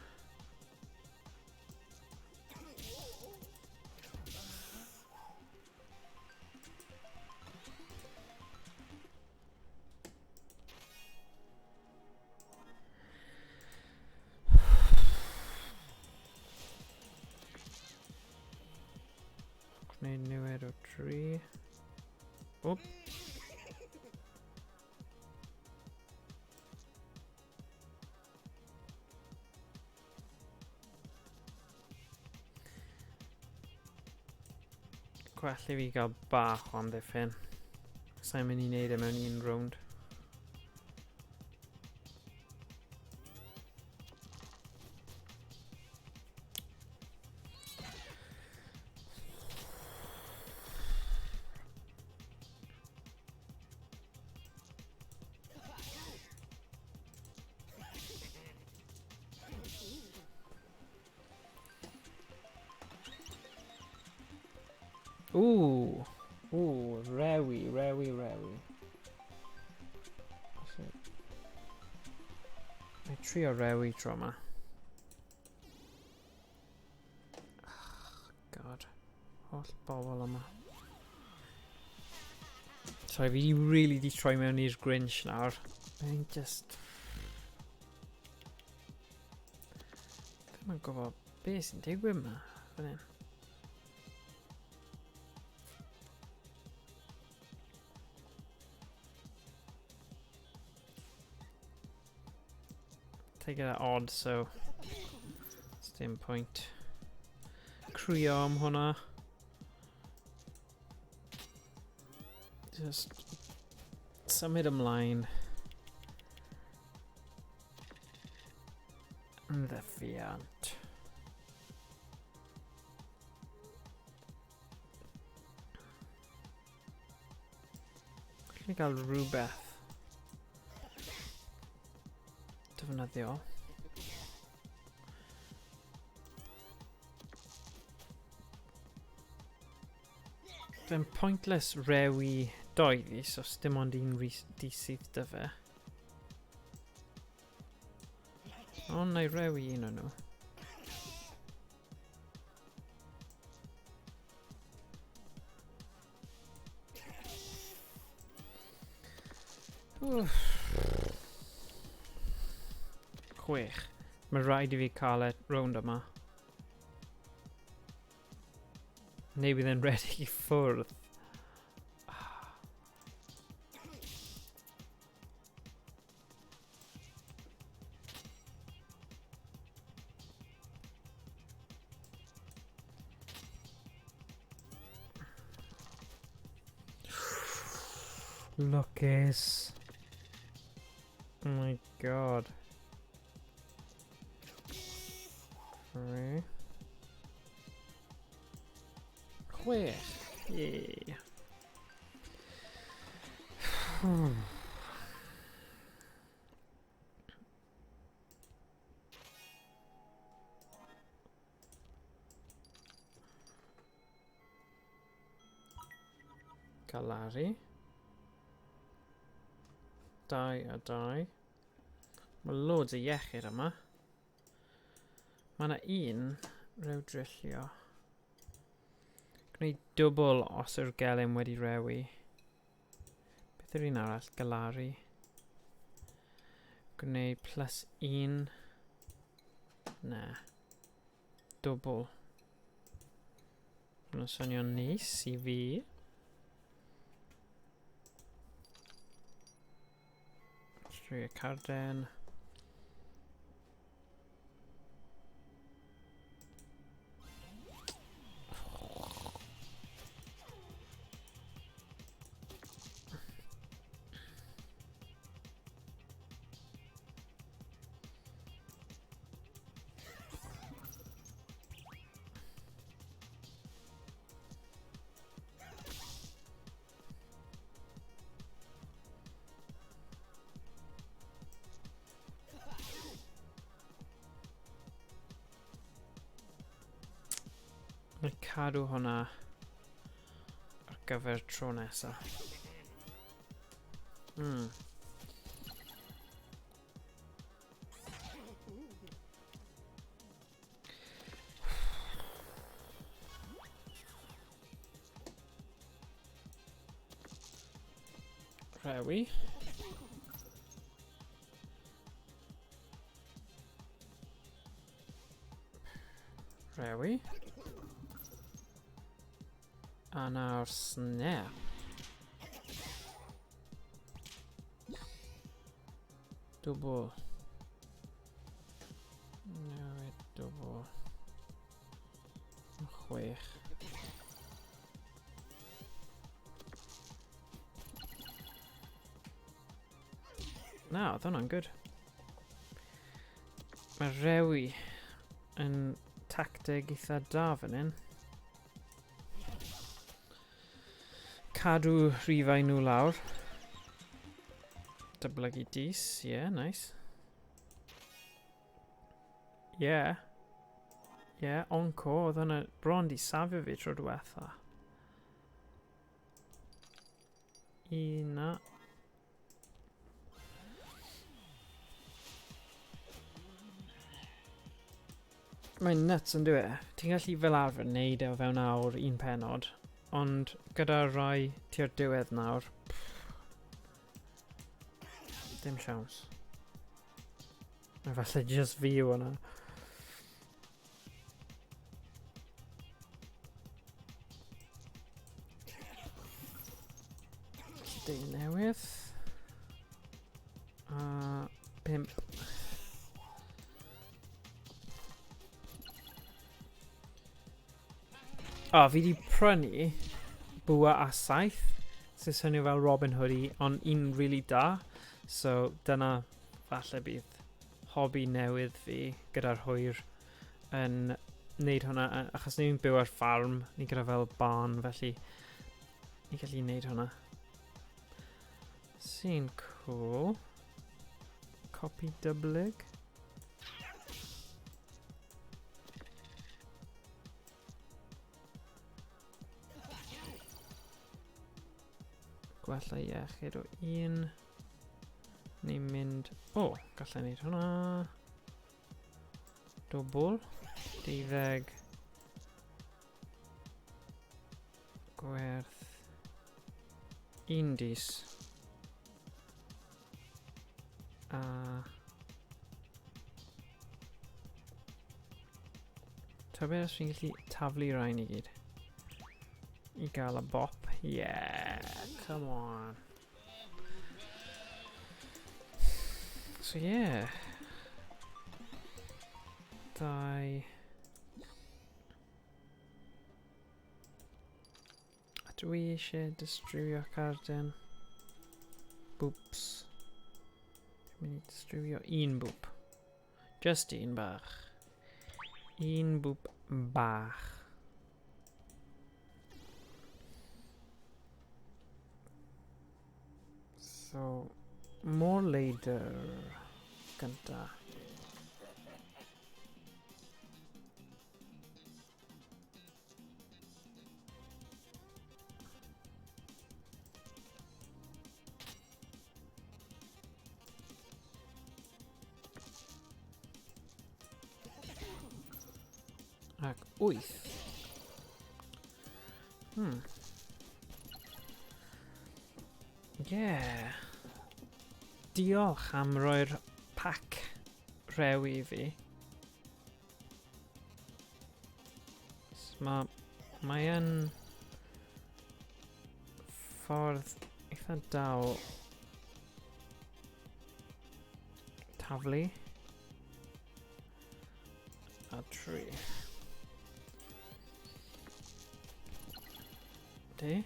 Gwneud niwed o 3. Wp. Gwell i fi gael bach o amddiffyn. Sa'n mynd i wneud e mewn un rownd. Ooh, ooh, rewi, rewi, rewi. Mae trio rewi tro yma. Oh, God. Holl bobl yma. Sorry, fi really di troi mewn i'r Grinch nawr. Mae'n just... Ddim yn gwybod beth sy'n digwydd yma. Fan hyn. Take it at odd, so... Dim pwynt. Crio am hwnna. Just symud ymlaen. Yn ddeffiant. Gallwn ni gael rhywbeth defnyddiol. Fe'n pointless rewi doi ddis os dim ond un di sydd dy fe. Ond na i rewi un o'n nhw. Wff. 6. Mae rhaid i fi cael e rownd yma. Neu bydd e'n redeg i ffwrdd. Lwcus. Oh my god. 3. 6. Yeah. Galari. 2 a 2. Mae loads o iechyd yma. Mae yna un rhyw drillio. Gwneud dwbl os yw'r gelyn wedi rewi. Beth yw'r un arall? Galari. Gwneud plus 1. Na. Dwbl. Hwna'n swnio'n neis i fi. Drwy y carden. Mae cadw hwnna ar gyfer tro nesa. Rewi. Rewi. A nawr snap. Dwbl. Newid dwbl. 6. Na, oedd hwnna'n good. Mae rewi yn tacteg eitha da fan hyn. Cadw rhifau nhw lawr. Dyblygu dis, yeah, nice. Yeah. Yeah, encore, oedd hwnna bron di safio fi tro diwetha. Un na. Mae'n nuts yn dyw e? Ti'n gallu fel arfer neud e o fewn awr un pennod, ond gyda rai tua'r diwedd nawr, pff, dim siawns. A falle just fi yw hwnna. Dau newydd. A 5. O, fi di prynu bwa a 7, sy'n swnio fel Robin Hoodie, ond un really da. So dyna falle bydd hobi newydd fi gyda'r hwyr yn neud hwnna, achos ni'n byw ar ffarm, ni gyda fel barn, felly ni gallu neud hwnna. Sy'n cool. Copy dyblyg. Gwella iechyd o 1. Ni'n mynd... O, gallai neud hwnna. Dwbl. 12. Gwerth. 1 dis. A... Tybed os fi'n gallu taflu rhain i gyd. I gael y bop. Yeah, come on. So yeah. 2. A dwi eisiau distrywio carden. Boops. Dwi'n mynd i distrywio un boop. Just un bach. Un boop bach. So, more later gynta. Ac 8. Yeah. Diolch am roi'r pac rhew i fi. Mae yn ffordd eitha da o Taflu. A 3. De.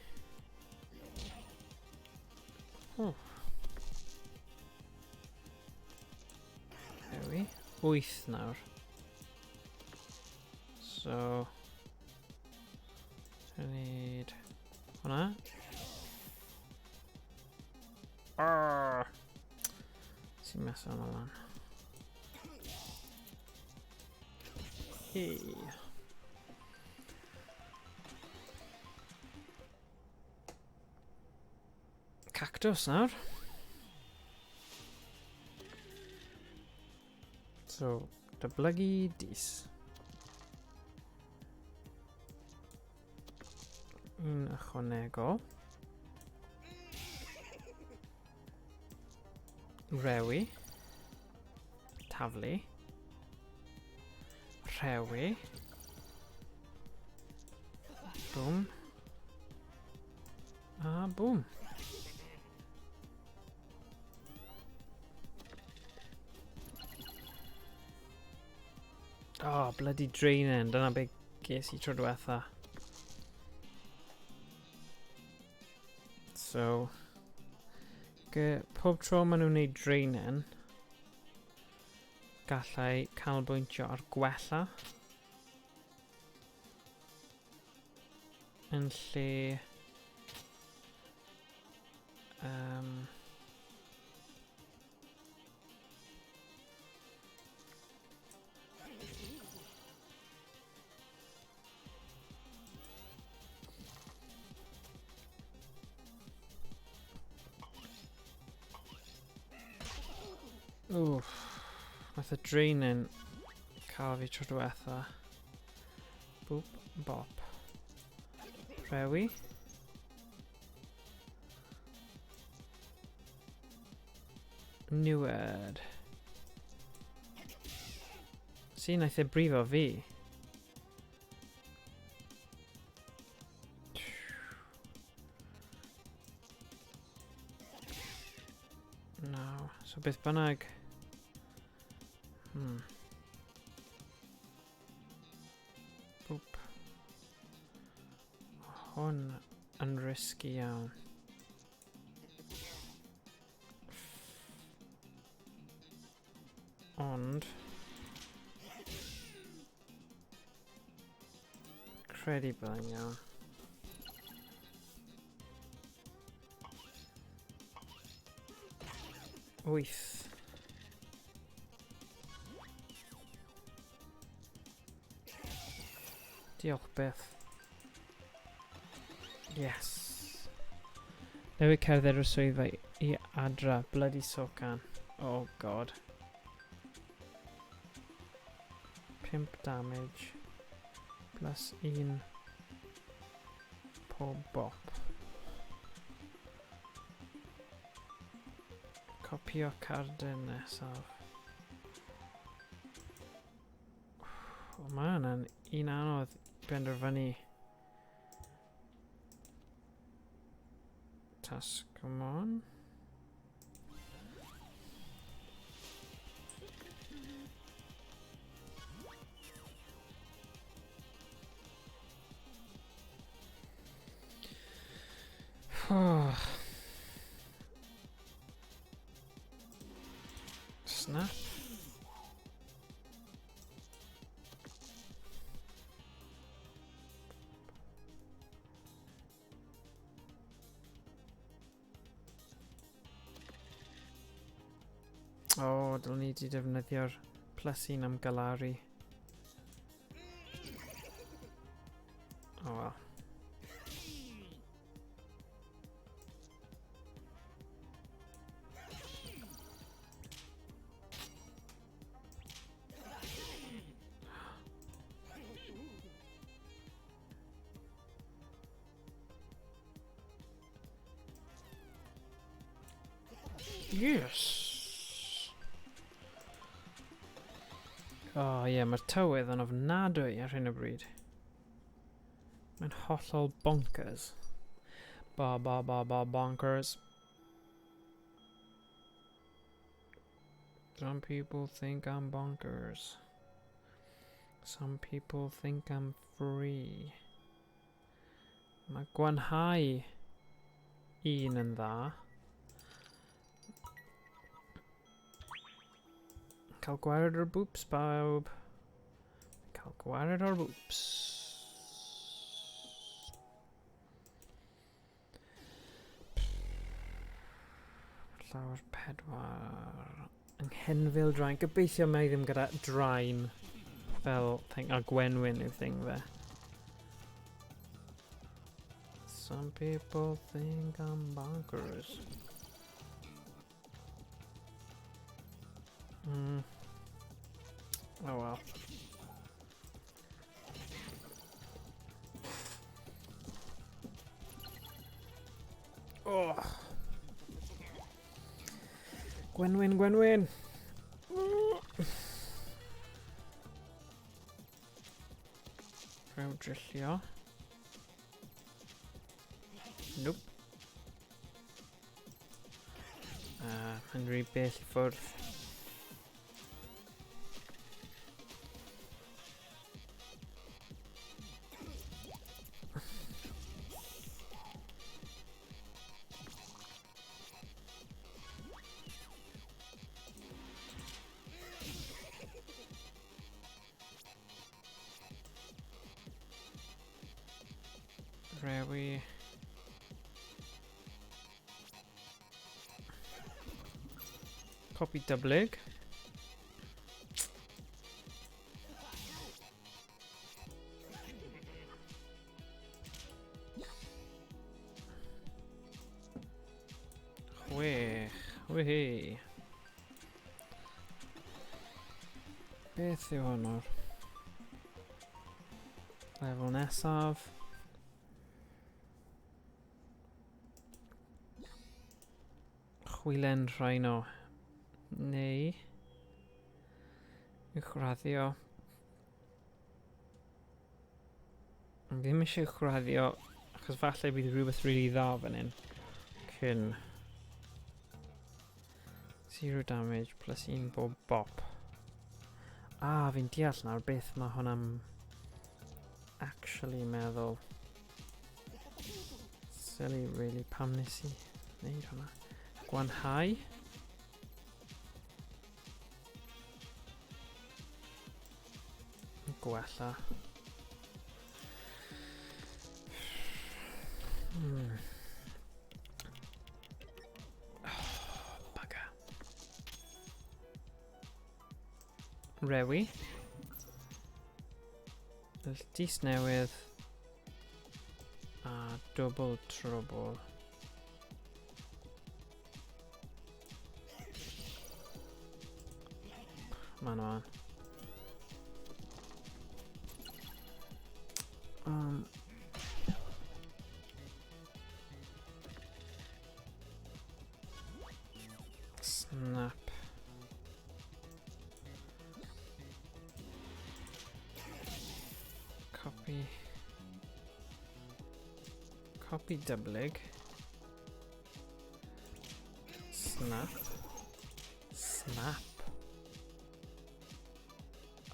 Oh. Rewi. 8 nawr. So... I need... Hwnna. Arr! Sy'n meso hwnna lan. Hey. Cactus nawr. So, dyblygu dis. Un ychwanegol. Rewi. Taflu. Rhewi. Boom. A boom. Oh, bloody draining. Dyna be ges i tro diwetha. So, pob tro maen nhw'n neud draining, gallai canolbwyntio ar gwella yn lle Wff, nath y draining cael fi tro diwetha. Boop, bop. Rewi. Newed. Si, naeth e brifo fi. No, so beth bynnag. Boop. Hwn yn risky iawn. Ond credu byddai'n iawn. 8. Diolch byth. Yes. Newydd cerdded o'r swyddfa i adra. Bloody socan. Oh god. 5 damage. Plus 1 pob bop. Copio cardyn nesaf. O, mae hwnna'n un anodd benderfynu. Tasgmon. Snap. O, dylwn ni wedi defnyddio'r plus 1 am galaru. Oh well. Yes! Oh ie, yeah, mae'r tywydd yn ofnadwy ar hyn o bryd. Mae'n hollol bonkers. Ba ba ba ba bonkers. Some people think I'm bonkers. Some people think I'm free. Mae gwanhau un yn dda. Cael gwared o'r boops, bawb. Cael gwared o'r boops. Llawr pedwar. Anghenfil draen. Gobeithio mae ddim gyda draen fel thing, a Gwenwyn yw thing fe. Some people think I'm bonkers. Oh well. Oh. Gwenwyn, Gwenwyn! Rhyw drillio. Nope. Mae'n rhy bell i ffwrdd. Rewi. Copy dyblyg. Chwech. Wihei. Beth yw hwn o'r lefel nesaf? Chwilen rhino. Neu uwchraddio. Ddim eisiau uwchraddio achos falle bydd rhywbeth rili dda fan hyn. Cyn. 0 damage plus 1 bob bop. Ah, fi'n deall nawr beth mae hwnna'n actually meddwl. Silly, really, pam nes i wneud hwnna. Gwanhau. Gwella. Oh, bugger. Rewi. Dis newydd. A double trouble. Man on. Snap. Copy. Copy dyblyg. Snap. Snap.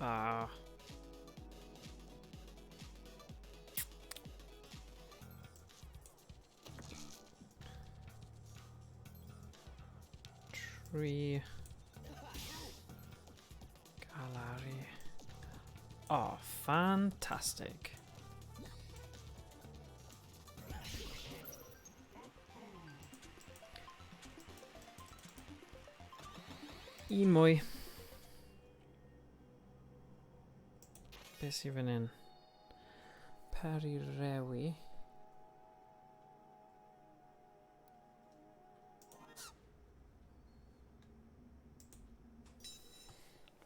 Ah. Tree. Gallery. Oh, fantastic. Un mwy. Beth sydd fan hyn? Peri rewi.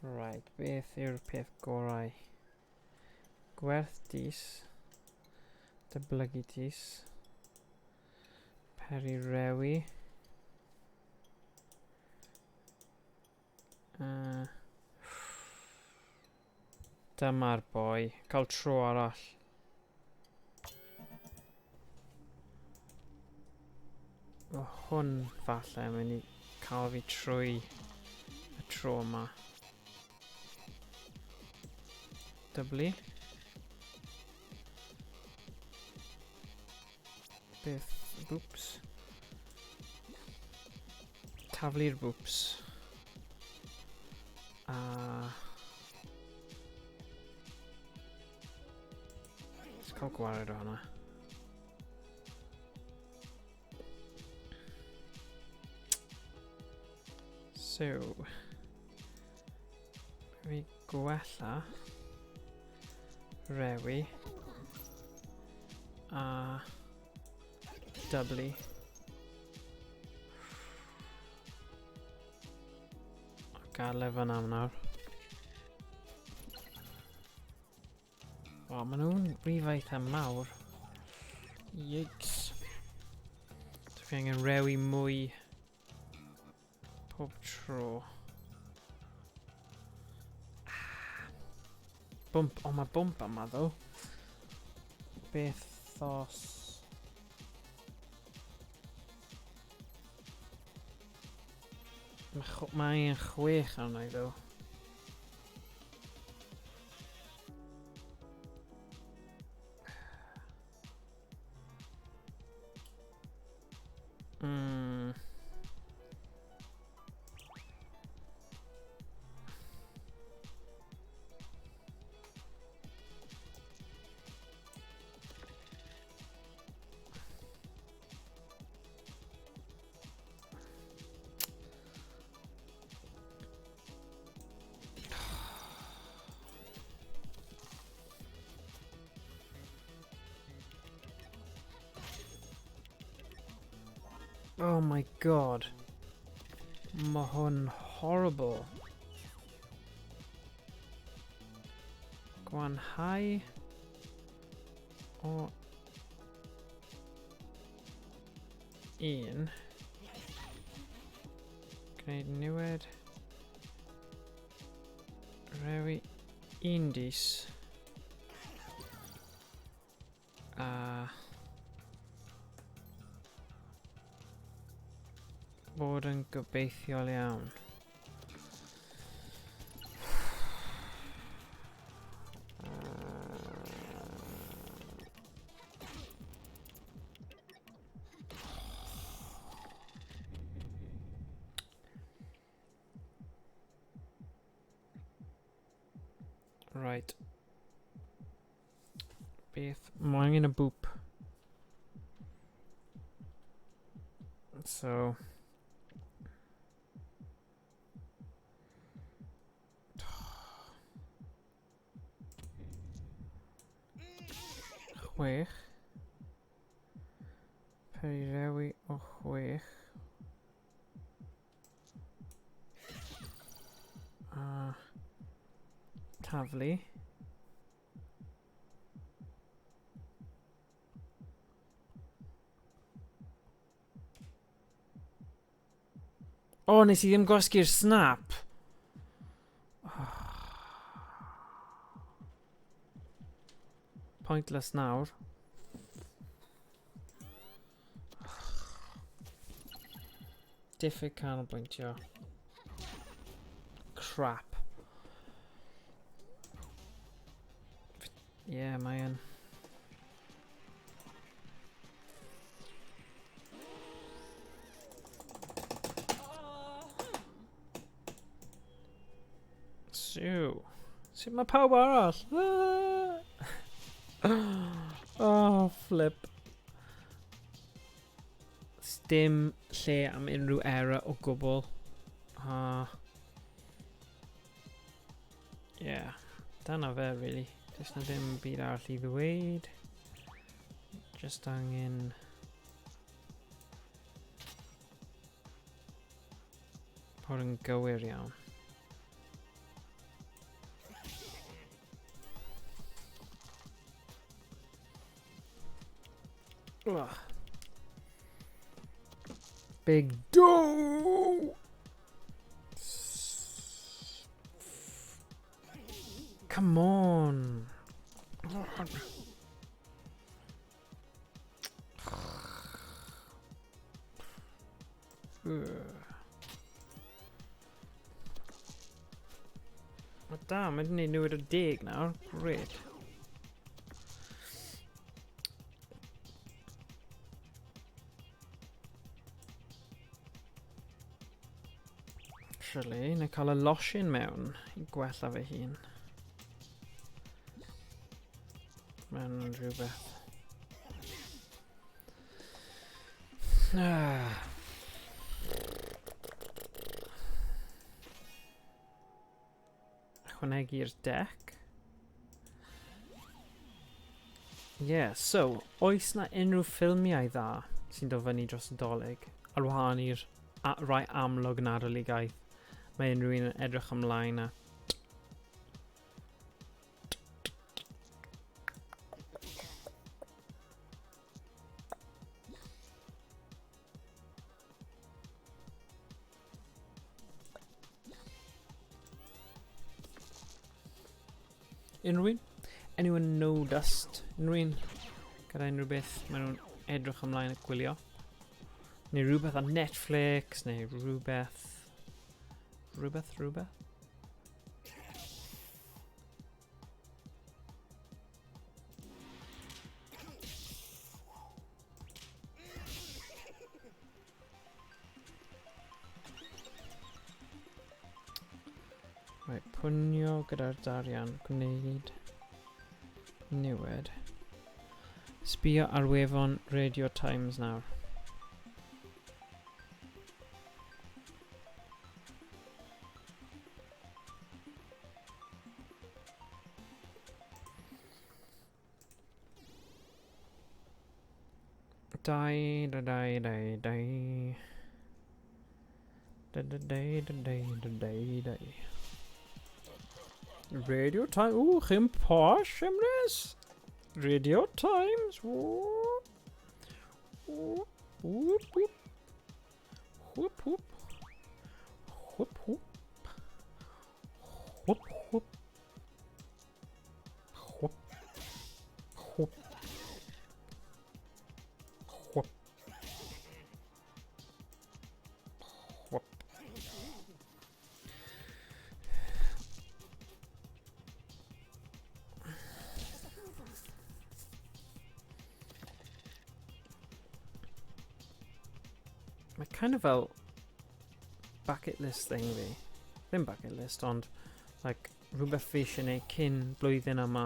Right, beth yw'r peth gorau? Gwerth dis. Dyblygu dis. Peri rewi. Dyma'r boi. Cael tro arall. O, hwn falle yn mynd i cael fi trwy y Y tro yma. Dyblu. Beth? Boops. Taflu'r boops. A... Let's cael gwared o hwnna. So... Fi gwella... Rewi... A... Dyblu. Gadael e fan am nawr. O, maen nhw'n rhif eitha mawr. Yikes. Dwi angen rewi mwy pob tro. Ah. Bwmp, o mae bwmp yma ddo. Beth os... Mae angen 6 arna i ddo. Oh my god. Mae hwn horrible. Gwanhau o 1. Gwneud niwed. Rewi 1 dis. A bod yn gobeithiol iawn. Right. Beth? Mae angen y boop. So... Chwech. Perirewi o 6. A taflu. O, nes i ddim gwasgu'r snap. Oh. Pointless nawr. Diffyg canolbwyntio. Crap. Yeah, mae yn. So, sut mae pawb arall? Oh, flip. Dim lle am unrhyw error o gwbl. Yeah, dyna fe, really. Does na ddim byd arall i ddweud. Just angen... bod yn gywir iawn. Ugh. Big do! Come on! Ugh. O da, mae wedi gwneud newid o 10 nawr. Great. Actually, na cael y losin mewn i gwella fy hun. Mewn rhywbeth. Ah. Ychwanegu'r deck. Yeah, so, oes na unrhyw ffilmiau dda sy'n dod fyny dros y Dolig? Ar wahân i'r rai amlwg Nadoligaidd. Mae unrhyw un yn edrych ymlaen at. Unrhyw un? Anyone know dust? Unrhyw un? Gyda unrhyw beth maen nhw'n edrych ymlaen at gwylio? Neu rhywbeth ar Netflix, neu rhywbeth... Rhywbeth, rhywbeth? Right, pwnio gyda'r darian, gwneud niwed. Sbio ar wefan Radio Times nawr. Dau, da, dau, dau, dau. Da, da, dau, da, dau, da, dau, dau. Radio Times. Ww, chi'n posh, Emrys? Radio Times. Ww. Ww, ww, ww. Whoop, whoop. Whoop, whoop. Whoop, whoop. Whoop. Whoop. Whoop. Whoop. Mae kind of fel bucket list thing fi. Ddim bucket list, ond like, rhywbeth fi eisiau gwneud cyn blwyddyn yma.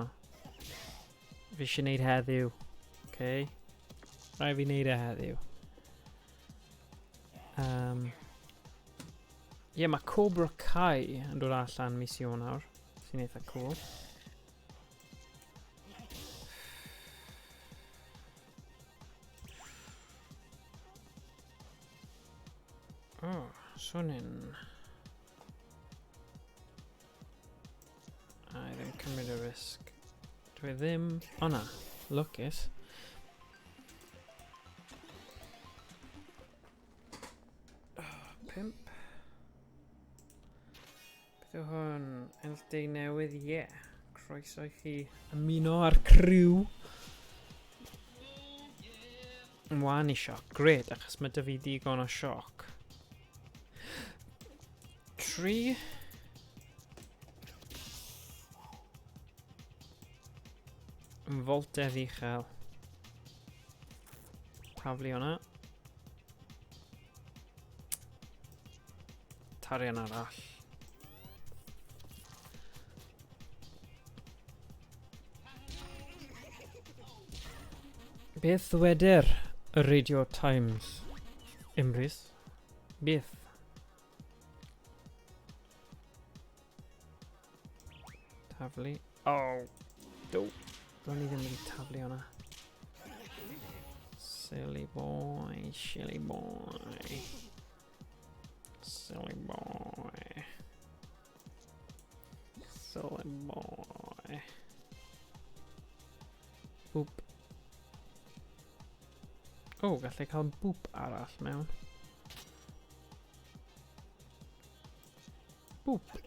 Fi eisiau gwneud heddiw. Okay? Rhaid fi wneud e heddiw. Ie, yeah, mae Cobra Kai yn dod allan mis Ionawr, sy'n eitha cool. Oh, swnyn. A i ddim cymryd y risg. Dwi ddim... O na, lwcus. Oh, 5. Beth yw hwn? Ennill day newydd, ie. Yeah. Croeso i chi ymuno â'r criw. Wan i sioc. Gret, achos mae dy fi ddigon o sioc. 3. Voltedd uchel. Taflu hwnna. Tarian arall. Beth ddwedir y Radio Times, Emrys? Beth? Taflu. Oh! Do. Ro'n i ddim wedi taflu hwnna. Silly boy, silly boy. Silly boy. Silly boy. Boop. Oh, gallai cael boop arall mewn. Boop.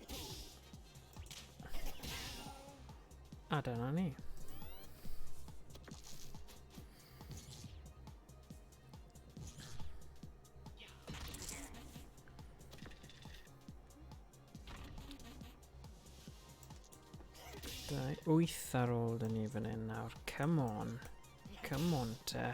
A dyna ni. 2, 8 ar ôl dyn ni fan hyn nawr. Come on. Come on te.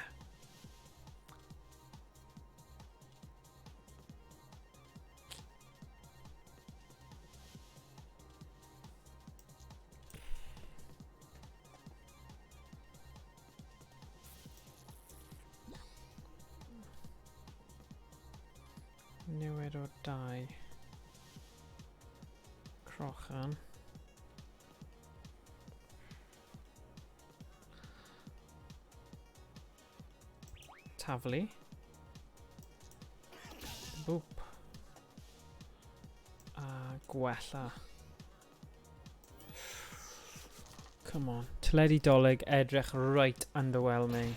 Newid o 2. Crochan. Taflu. Boop. A gwella. Come on. Teledu Dolig edrych right underwhelming.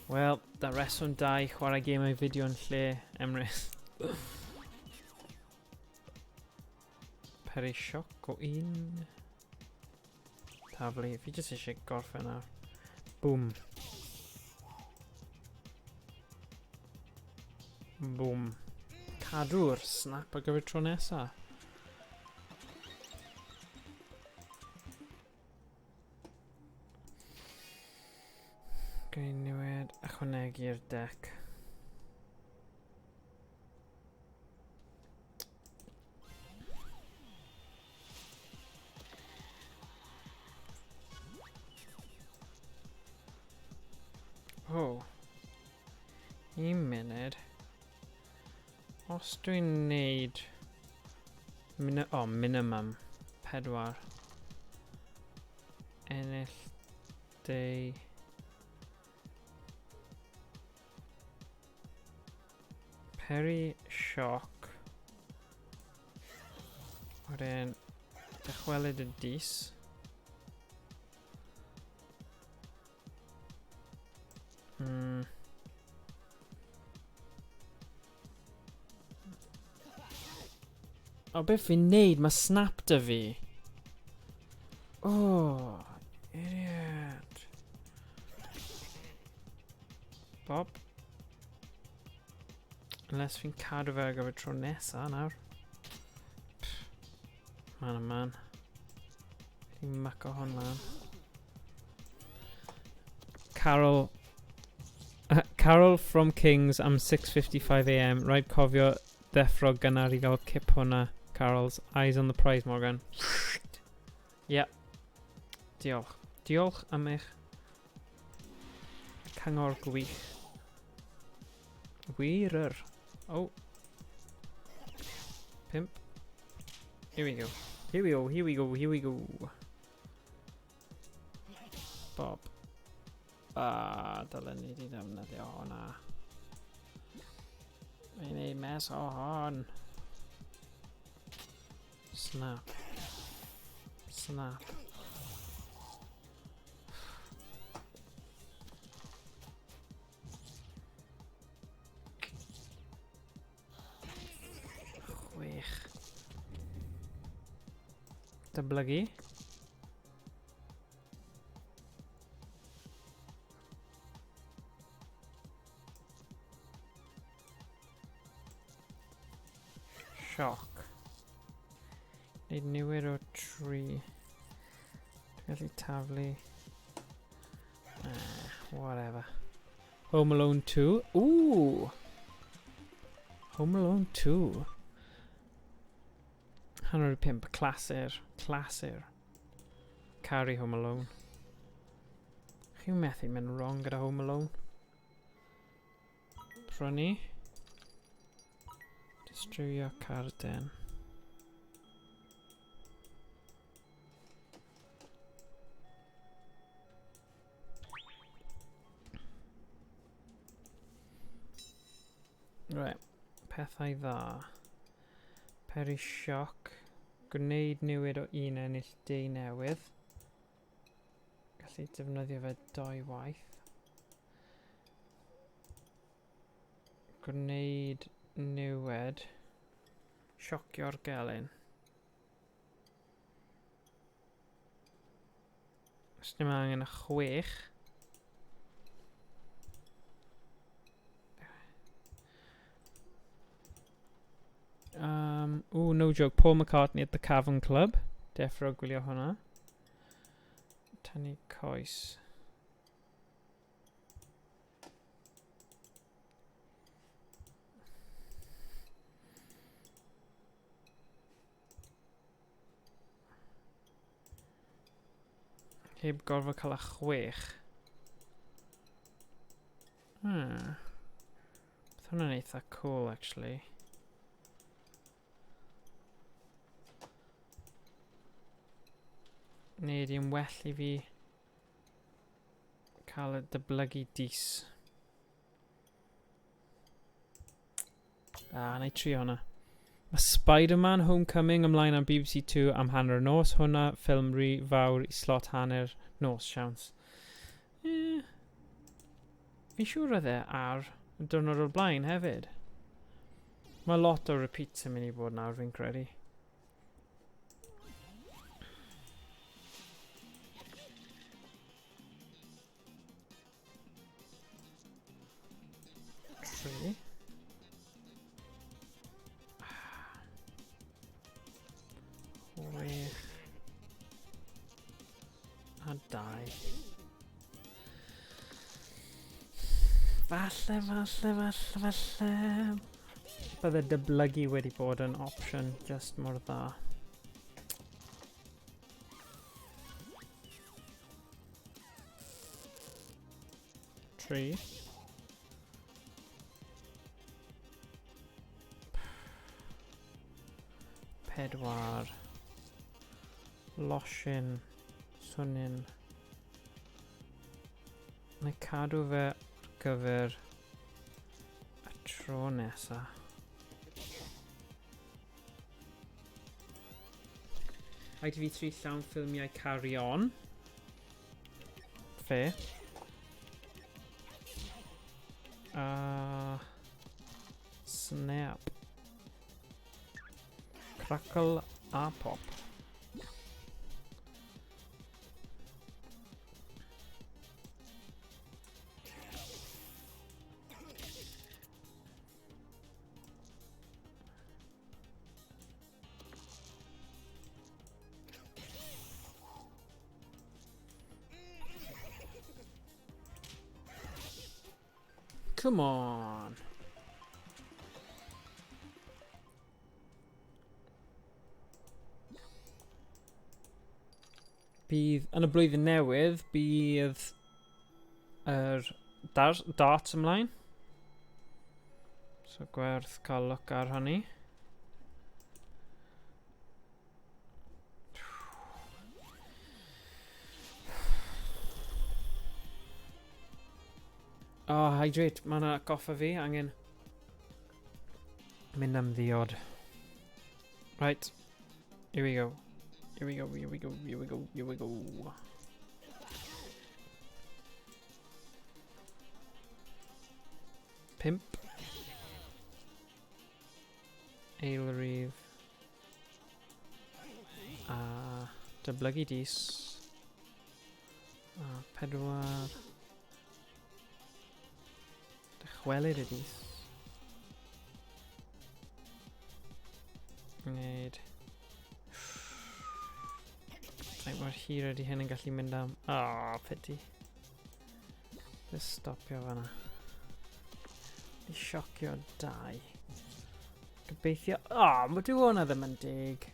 Wel, da reswm da i chwarae gemau fideo yn lle, Emrys. Peri sioc o un. Taflu. Fi jyst eisiau gorffen nawr. Boom. Boom. Cadw'r snap ar gyfer tro nesa. Gwneud newid, ychwanegu'r dec. Oh. Un munud. Os dwi'n neud... Min oh, minimum. 4. Ennill deu... Peri sioc. Wedyn, dychwelyd y dis. O, beth fi'n neud? Mae snap dy fi. Oh, idiot. Bob. Unless fi'n cadw fe ar gyfer tro nesa nawr. Man o man. Fi'n maco hon lan. Carol... Carol from Kings am 6:55 am. Rhaid cofio ddeffro gynnar i gael cip hwnna. Carols. Eyes on the prize, Morgan. Yep. Diolch. Diolch am eich cyngor gwych. Wir yr. Oh. 5. Here we go. Here we go, here we go, here we go. Bob. Ah, dylen ni wedi defnyddio hwnna. Mae'n neud mess o hon. Snap. Snap. 6. Dyblygu. Sioc. Gwneud niwed o 3. Dwi'n gallu taflu. Whatever. Home Alone 2. Ooh! Home Alone 2. 105. Clasur. Clasur. Caru Home Alone. Chi'n methu mynd wrong gyda Home Alone. Prynu. Distrywio carden. Right, pethau dda. Peri sioc. Gwneud newid o un ennill deu newydd. Gallu defnyddio fe 2 waith. Gwneud niwed. Siocio'r gelyn. Os dim angen y 6. Ooh, no joke. Paul McCartney at the Cavern Club. Deffro gwylio hwnna. Tynnu coes. Heb gorfod cael y chwech. Bydd hwnna'n eitha cool, actually. Neu ydy'n well i fi cael y dyblygu dis. Ah, na i trio hwnna. Mae Spider-Man Homecoming ymlaen am BBC 2 am hanner y nos. Hwna ffilm rhy fawr i slot hanner nos, siawns. Eh, fi'n siŵr oedd e ar y diwrnod o'r blaen hefyd. Mae lot o repeats yn mynd i bod nawr, fi'n credu. 3. 6. A 2. Falle, falle, falle, falle. Bydde dyblygu wedi bod yn opsiwn just mor dda. 3. 4. Losin. Swnyn. Mae cadw fe ar gyfer y tro nesa. ITV3 llawn ffilmiau Carry On. Fair. A... Snap. Crackle a pop. Come on. Bydd, yn y blwyddyn newydd, bydd yr dar, darts ymlaen. So gwerth cael look ar hynny. Oh, hydrate. Mae yna goffa fi. Angen mynd am ddiod. Right. Here we go. Here we go, here we go, here we go, here we go. 5. Eilrif. A dyblygu dis. A 4. Dychwelyd y dis. Wneud. Faint mor hir ydy hyn yn gallu mynd am? Oh, pity. Just stopio fanna. Di siocio 2. Gobeithio... Oh, mae dyw hwnna ddim yn deg.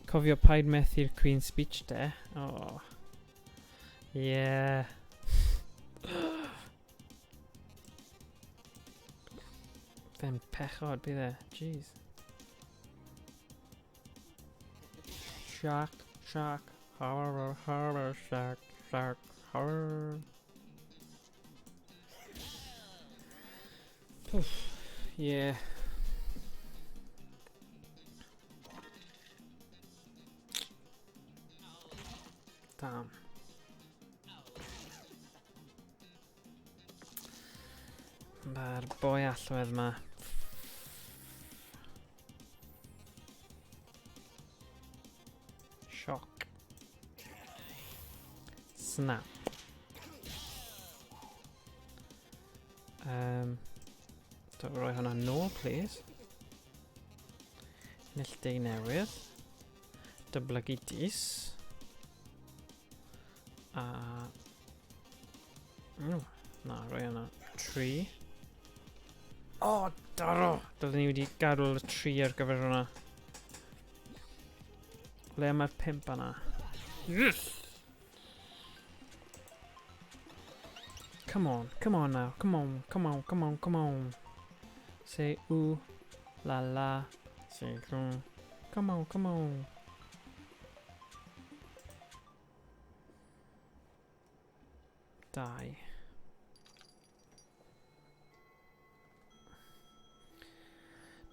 Cofio paid methu'r Queen's Speech de. Oh. Yeah. Fe'n pechod bydd e. Jeez. Shark, shark, horror, horror, shark, shark, horror. Pwff, yeah. Damn. Mae'r boi allwedd ma. Shock. Snap. Do roi hwnna nôl, please. Nilltei newydd. Dyblygu dis. A... Na, rhoi yna. 3. O, daro! Dylwn ni wedi gadael y 3 ar gyfer hwnna. Le mae'r 5 yna? Yes! Come on, come on now, come on, come on, come on, come on. Say ooh, la la, say come on, come on. 2.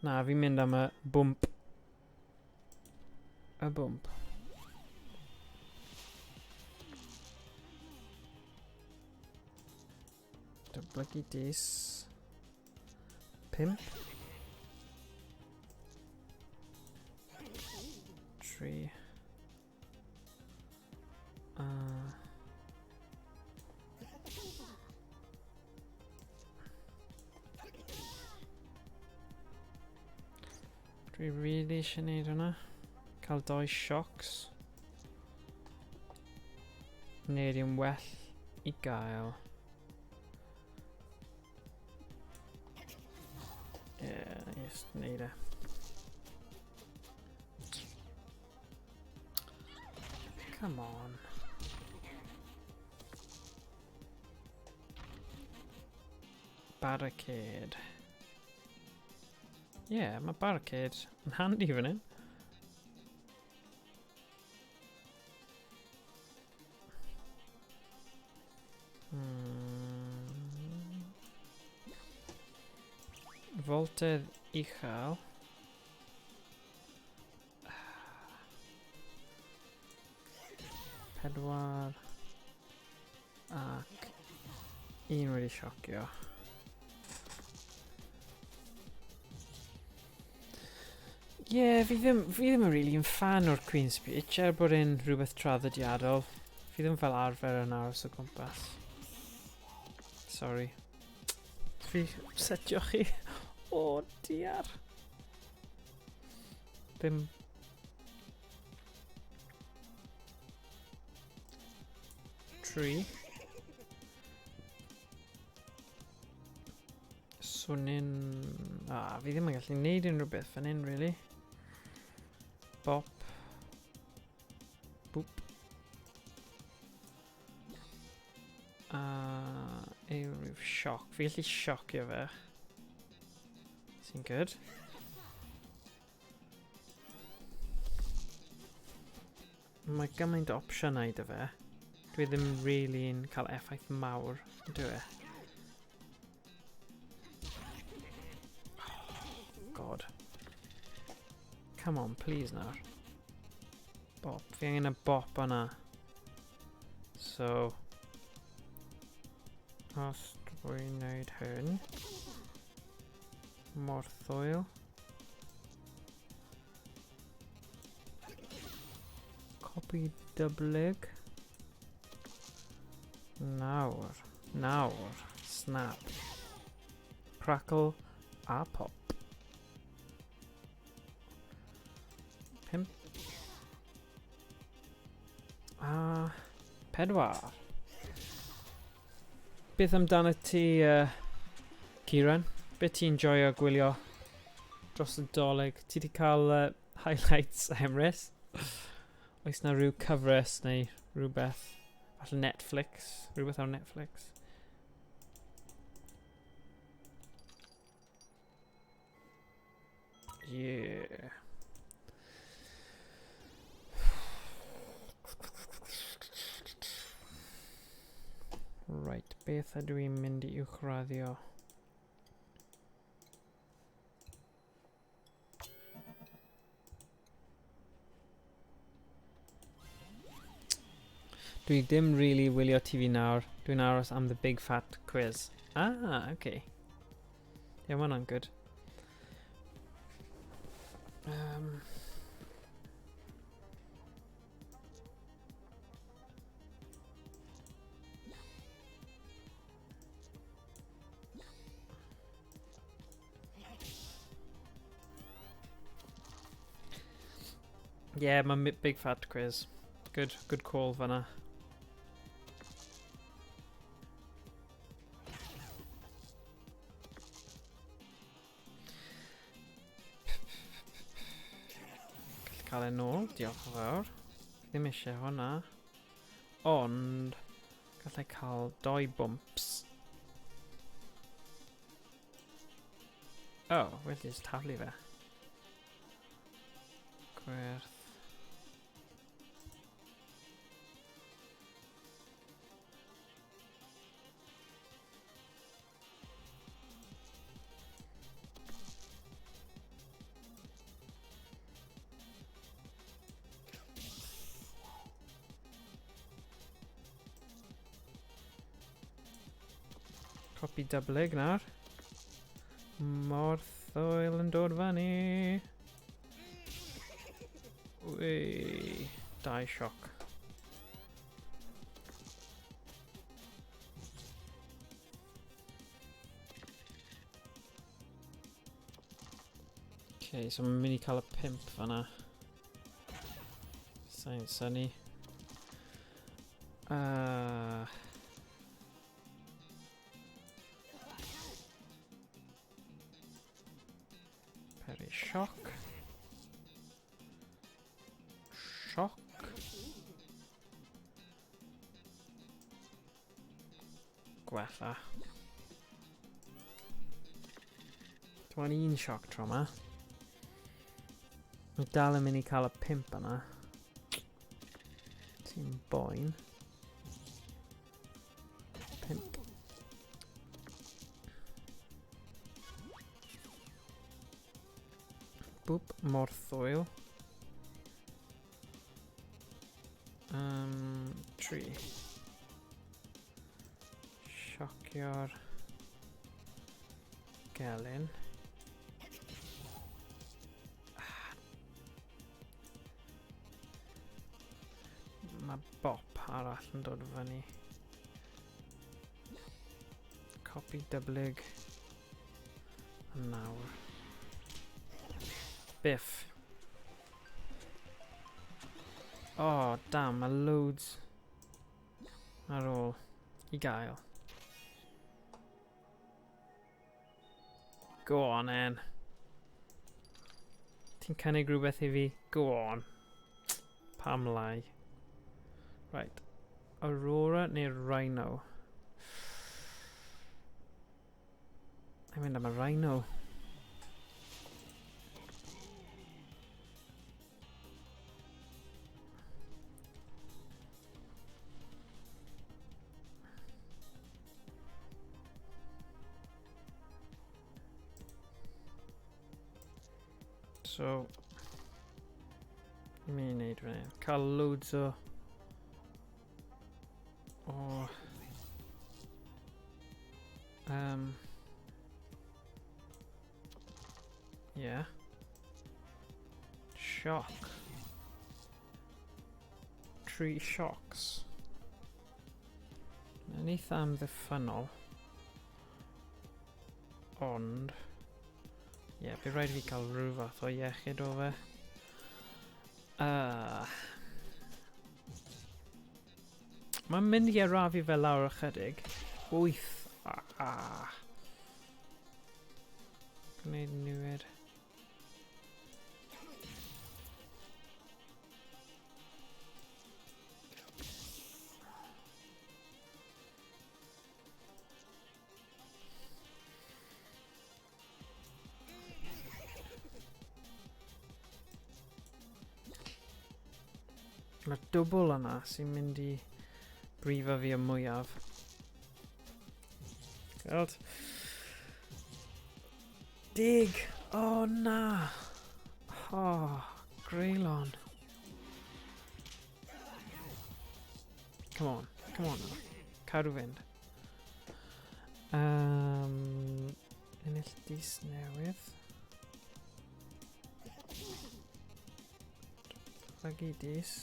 Na, fi'n mynd am y bwmp. Y bwmp. Dyblygu dis. 5. 3. Dwi really eisiau gwneud hwnna. Cael 2 shocks. Neu ydy'n well i gael. Yeah, just wneud e. Come on. Barricade. Yeah, mae barricade yn handy fan hyn. Voltedd uchel. 4 ac 1 wedi siocio. Ie, fi ddim yn really yn fan o'r Queen's Speech, er bod e'n rhywbeth traddodiadol. Fi ddim fel arfer yn aros o gwmpas. Sorry. Fi setio chi. O, diar. Ddim... 3. Swnyn... Ah, fi ddim yn gallu neud unrhyw beth fan hyn, really. Bop. Boop. A... Unrhyw sioc. Fi gallu siocio fe. Sy'n good. Mae gymaint o opsiynau 'da fe. Dwi ddim really yn cael effaith mawr, dwi e? Oh, God. Come on, please nawr. Bop. Fi angen y bop yna. So... Os dwi'n gwneud hyn... Morthwyl. Copy dyblyg. Nawr. Nawr. Snap. Crackle a pop. 5. A 4. Beth amdano ti, Kieran? Beth ti'n joio gwylio dros y Dolig? Ti 'di cael highlights, Emrys? Oes na rhyw cyfres neu rhywbeth? Falle Netflix? Rhywbeth ar Netflix? Yeah. Right, beth ydw i'n mynd i uwchraddio? Dwi ddim really wylio TV nawr. Dwi'n aros am The Big Fat Quiz. Ah, okay. Yeah, mae hwnna'n good. Yeah, mae Big Fat Quiz. Good, good call fanna. Gallu cael e nôl, diolch yn fawr. Ddim eisiau hwnna. Ond, gallai cael doi bumps. Oh, well, just taflu fe. Gwerth. Copi dyblyg nawr. Morthoel yn dod fyny. Ui, dau sioc. Okay, so mae'n mynd i cael y pimp fanna. Sa'n syni. Peri sioc. Sioc. Gwella. Dwi'n un sioc tro yma. Mae dal yn mynd i cael y pimp yna. Ti'n boen. Pimp. Boop, morthwyl. 3. Siocio'r gelyn. Mae bop arall yn dod fyny. Copi dyblyg. Nawr. Biff. Oh, damn, mae loads ar ôl i gael. Go on, then. Ti'n cynnig rhywbeth i fi? Go on. Pam lai? Right. Aurora neu Rhino? Mae'n mynd am y Rhino. So, ni'n mynd i wneud fan hyn. Cael loads o... Yeah. Shock. 3 shocks. Mae'n eitha amddiffynnol. Ond... Ie, yeah, bydd rhaid i fi cael rhyw fath o iechyd o fe. Mae'n mynd i arafu fe lawr ychydig. 8. Gwneud newid. Mae'r dwbl yna sy'n mynd i brifo fi y mwyaf. Gweld? 10! O na! Oh, greulon. Come on, come on. Cadw fynd. Ennill dis newydd. Plygu dis.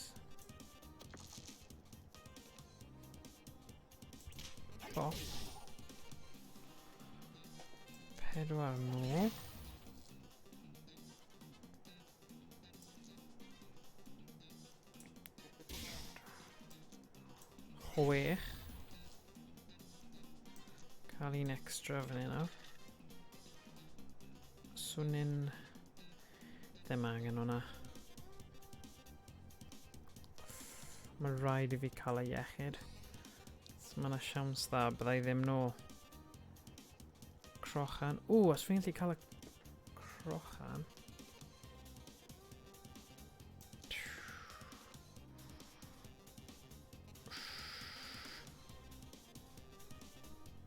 Bop. 4 nôl. 6. Cael un extra fan hyn nawr. Swnyn ddim angen hwnna. Mae rhaid i fi cael y iechyd. So mae yna siawns dda byddai ddim nôl. Crochan. Ww, os fi'n gallu cael y crochan.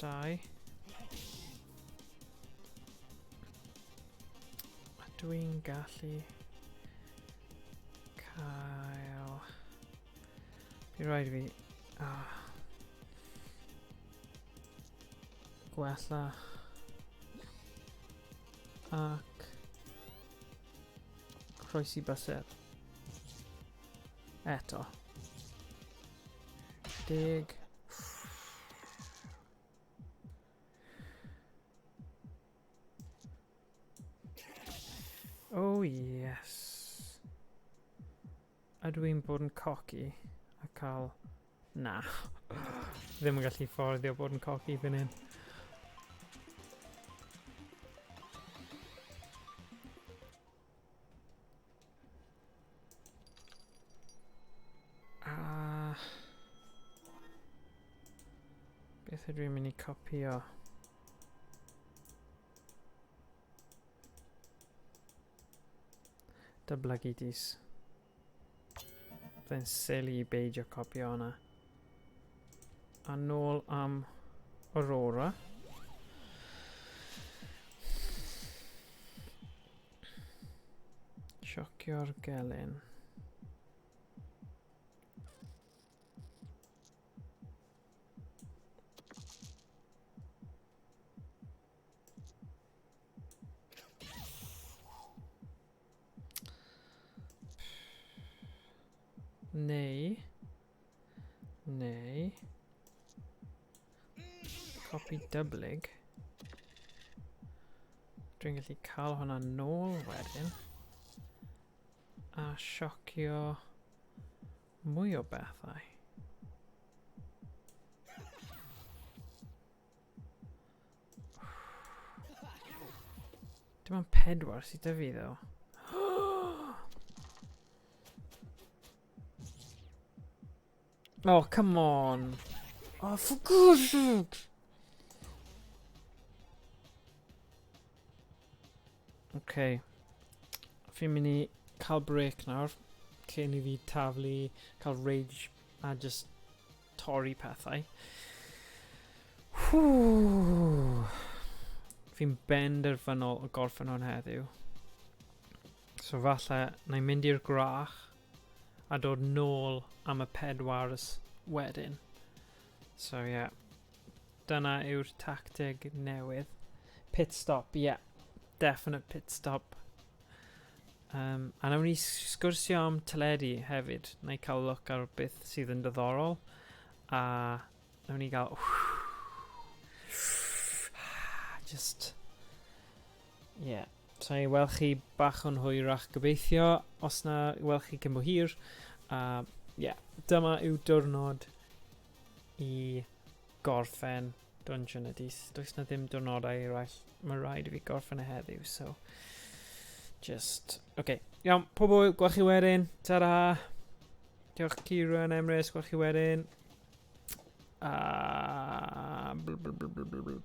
Dau. A dwi'n gallu cael... Fi rhaid i fi... Ah. Gwella. Ac... Croesi bysedd. Eto. Deg. Oh yes. Ydw i'n bod yn cocky a cael... Na. Ddim yn gallu fforddio bod yn cocky fan hyn. A... Beth ydw i'n mynd i copio? Dyblygu dis. Byddai'n silly i beidio copio hwnna. A nôl am Aurora. Siocio'r gelyn. Neu... Neu... Copy dyblyg. Dwi'n gallu cael hwnna nôl wedyn. A siocio mwy o bethau. Dim ond pedwar sydd 'da fi ddo. Oh, come on. Oh, for God's sake. Okay. Fi'n mynd i cael break nawr. Cyn i fi taflu, cael rage a just torri pethau. Whew. Fi'n benderfynol o gorffen hwn heddiw. So falle, na i mynd i'r gwrach a dod nôl am y pedwars wedyn. So ie, yeah. Dyna yw'r tactig newydd. Pit stop, ie. Yeah. Definite pit stop. Um, a nawn ni sgwrsio am teledu hefyd. Na i cael look ar beth sydd yn diddorol. A nawn ni gael... Just... Yeah. So i weld chi bach yn hwyrach gobeithio, os na i weld chi cyn bo hir. A yeah, dyma yw diwrnod i gorffen Dungeon y Dis. Does na ddim diwrnodau eraill. Mae rhaid i fi gorffen y heddiw, so... Just... Okay. Iawn, pob hwyl, gwelch chi wedyn. Ta-ra! Diolch Kieran, Emrys, gwelch chi wedyn. A... Bl, bl, bl, bl, bl, bl.